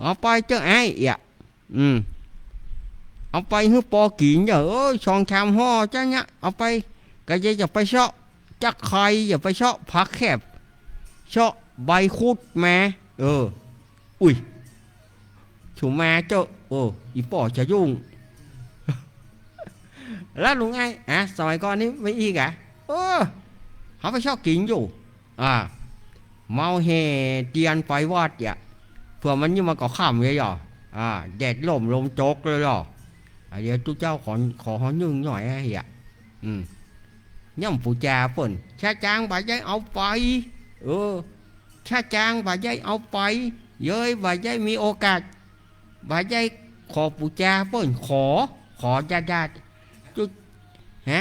เอาไปเต๊อะไอ้เอี้ย อืม เอาไปหื้อปอกิ๋นเต๊อะ เออ สองสามห่อเต๊อะเนี่ย เอาไป ก็อย่า อย่าไปเซาะตะไคร้ อย่าไปเซาะผักแคบ เซาะใบคุดมา เออ อุ๊ย สุมาเต๊อะ เออ อี่ป้อจะยุ่ง แล้วลุงไอ้ อ่ะ สมัยก่อนนี่มีอีกอะ เออ เฮาไปเซาะกิ๋นอยู่ อ่า เมาแห่เตียนไปวัดเอี้ย เผื่อมันนี่มันก็ค่ำเลยอ่อ อ่า แดดล่มลมตกเลยอ่อ อ่า เดี๋ยวตุ๊เจ้าขอ ขอห่อนึ่งหน่อยอะเอี้ย อืม ย่ำปู๋จาเปิ้น ชะจางบ่ใจ้เอาไป เออ ชะจางบ่ใจ้เอาไป เย้ยบ่ใจ้มีโอกาส บ่ใจ้ขอปู๋จาเปิ้น ขอ ขอดาดๆ ตุ๊ ฮะ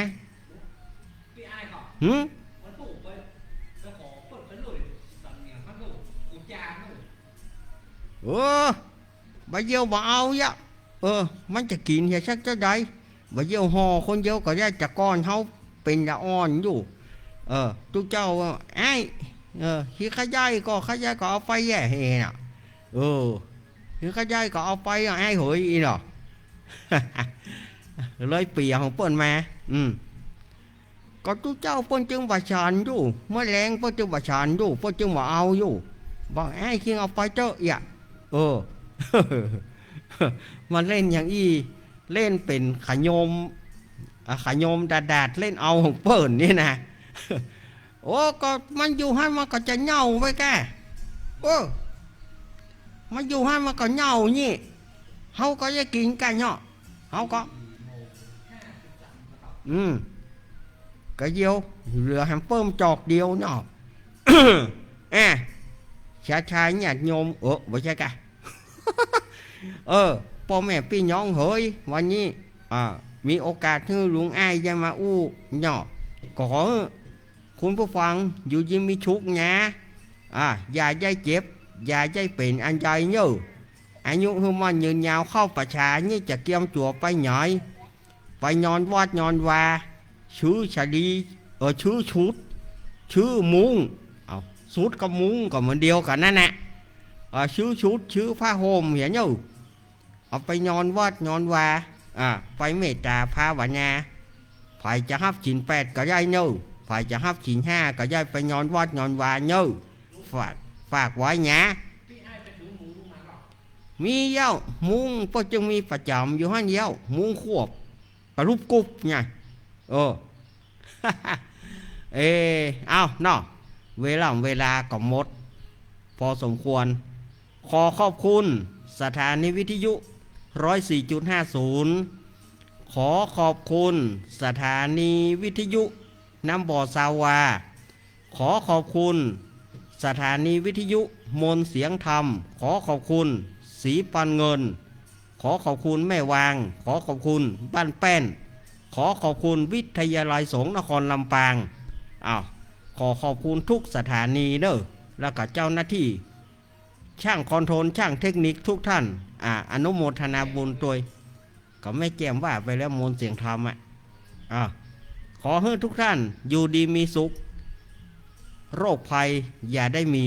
หืม เออ บ่าเยี่ยวบ่เอาเยียะ เออ มันจะกิ๋นเหียสักเต้าใด บ่าเยี่ยวห่อคนเดียวก็ได้ แต่ก่อนเฮาเป๋นละอ่อนอยู่ เออ ตุ๊เจ้าว่า ไอ้ เออ หิ้วข้าใหญ่ก็ ข้าใหญ่ก็เอาไปแย่เฮน่ะ เออ หิ้วข้าใหญ่ก็เอาไปอ่ะ ไอ้เหย อี่เนาะ เลยเปียของเปิ้นมา อืม ก็ตุ๊เจ้าเปิ้นจึงบ่ฉันอยู่ เมื่อแลงเปิ้นจึงบ่ฉันอยู่ เปิ้นจึงบ่เอาอยู่ บอกไอ้คิงเอาไปเต๊อะเอี้ย เออ มาเล่นอย่างอี้ เล่นเป๋นขะยม อ่ะ ขะยมดาดๆ เล่นเอาของเปิ้นนี่นะ โอ้ ก็มันอยู่หั้นมันก็จะเหี่ยวไปแก่ เออ มันอยู่หั้นมันก็เหี่ยวนี่ เฮาก็จะกิ๋นกั๋นเนาะ เฮาก็ อืม ก็เดียว เหลือแหมเปิ้มจอกเดียวเนาะ แอะ ศรัทธาญาติโยม เออ บ่ใจ้ก่ะ เออ ป้อแม่ปี้น้องเหย วันนี้ อ่า มีโอกาสหื้อลุงอ้ายได้มาอู้เนาะ ก็ขอหื้อคุณผู้ฟังอยู่ดีมีสุขนะ อ่า อย่าได้เจ็บ อย่าได้เป๋นอันใดเน่อ อายุหื้อมั่นยืนยาว เข้าป่าช้านี่จะเกียมตั๋วไปไหน ไปนอนวัดนอนวา ซื้อสาลี เออ ซื้อชุด ซื้อมุ้ง เอ้า ชุดกับมุ้งก็เหมือนเดียวกั๋นนั่นแหละ เออ ซื้อชุด ซื้อผ้าห่ม หันเน่อ เอาไปนอนวัดนอนวา อ่า ไปเมตตาภาวนา ใผจะฮับศีลแปดก็ได้เน่อ ใผจะฮับศีลห้าก็ได้ ไปนอนวัดนอนวาเน่อ ฝาก ฝากไว้นะ มีเย้า มุ้งป้อจึงมีประจ๋ำอยู่หั้นเย้า มุ้งควบ กระลุบกุบไง เออ เอ เอ้าเนาะ เวลา เวลาก็หมด พอสมควร ขอขอบคุณสถานีวิทยุ ร้อยสี่จุดห้าศูนย์ ขอขอบคุณสถานีวิทยุน้ำบ่อซาวา ขอขอบคุณสถานีวิทยุมนต์เสียงธรรม ขอขอบคุณสีปันเงิน ขอขอบคุณแม่วาง ขอขอบคุณบ้านแป้น ขอขอบคุณวิทยาลัยสงฆ์นครลำปาง อ้าว ขอขอบคุณทุกสถานีเน่อ แล้วก็เจ้าหน้าที่ ช่างคอนโทรล ช่างเทคนิคทุกท่าน อ่า อนุโมทนาบุญตวย ก็แม่แจ่มว่าไปแล้ว มนต์เสียงธรรมอะ อ่า ขอหื้อทุกท่านอยู่ดีมีสุข โรคภัยอย่าได้มี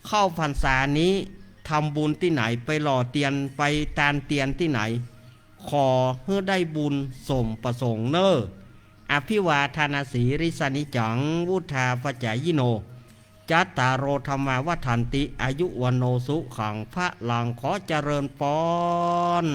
เข้าพรรษานี้ทำบุญตี้ไหน ไปหล่อเตียน ไปตานเตียนตี้ไหน ขอหื้อได้บุญสมประสงค์เน่อ อภิวาทานาสีลิสานิจัง วุฑฒาปจายิโน จัตตาโร ธัมมา วัฑฒันติ อายุ วัณโณ สุขัง พลัง ขอเจริญปอน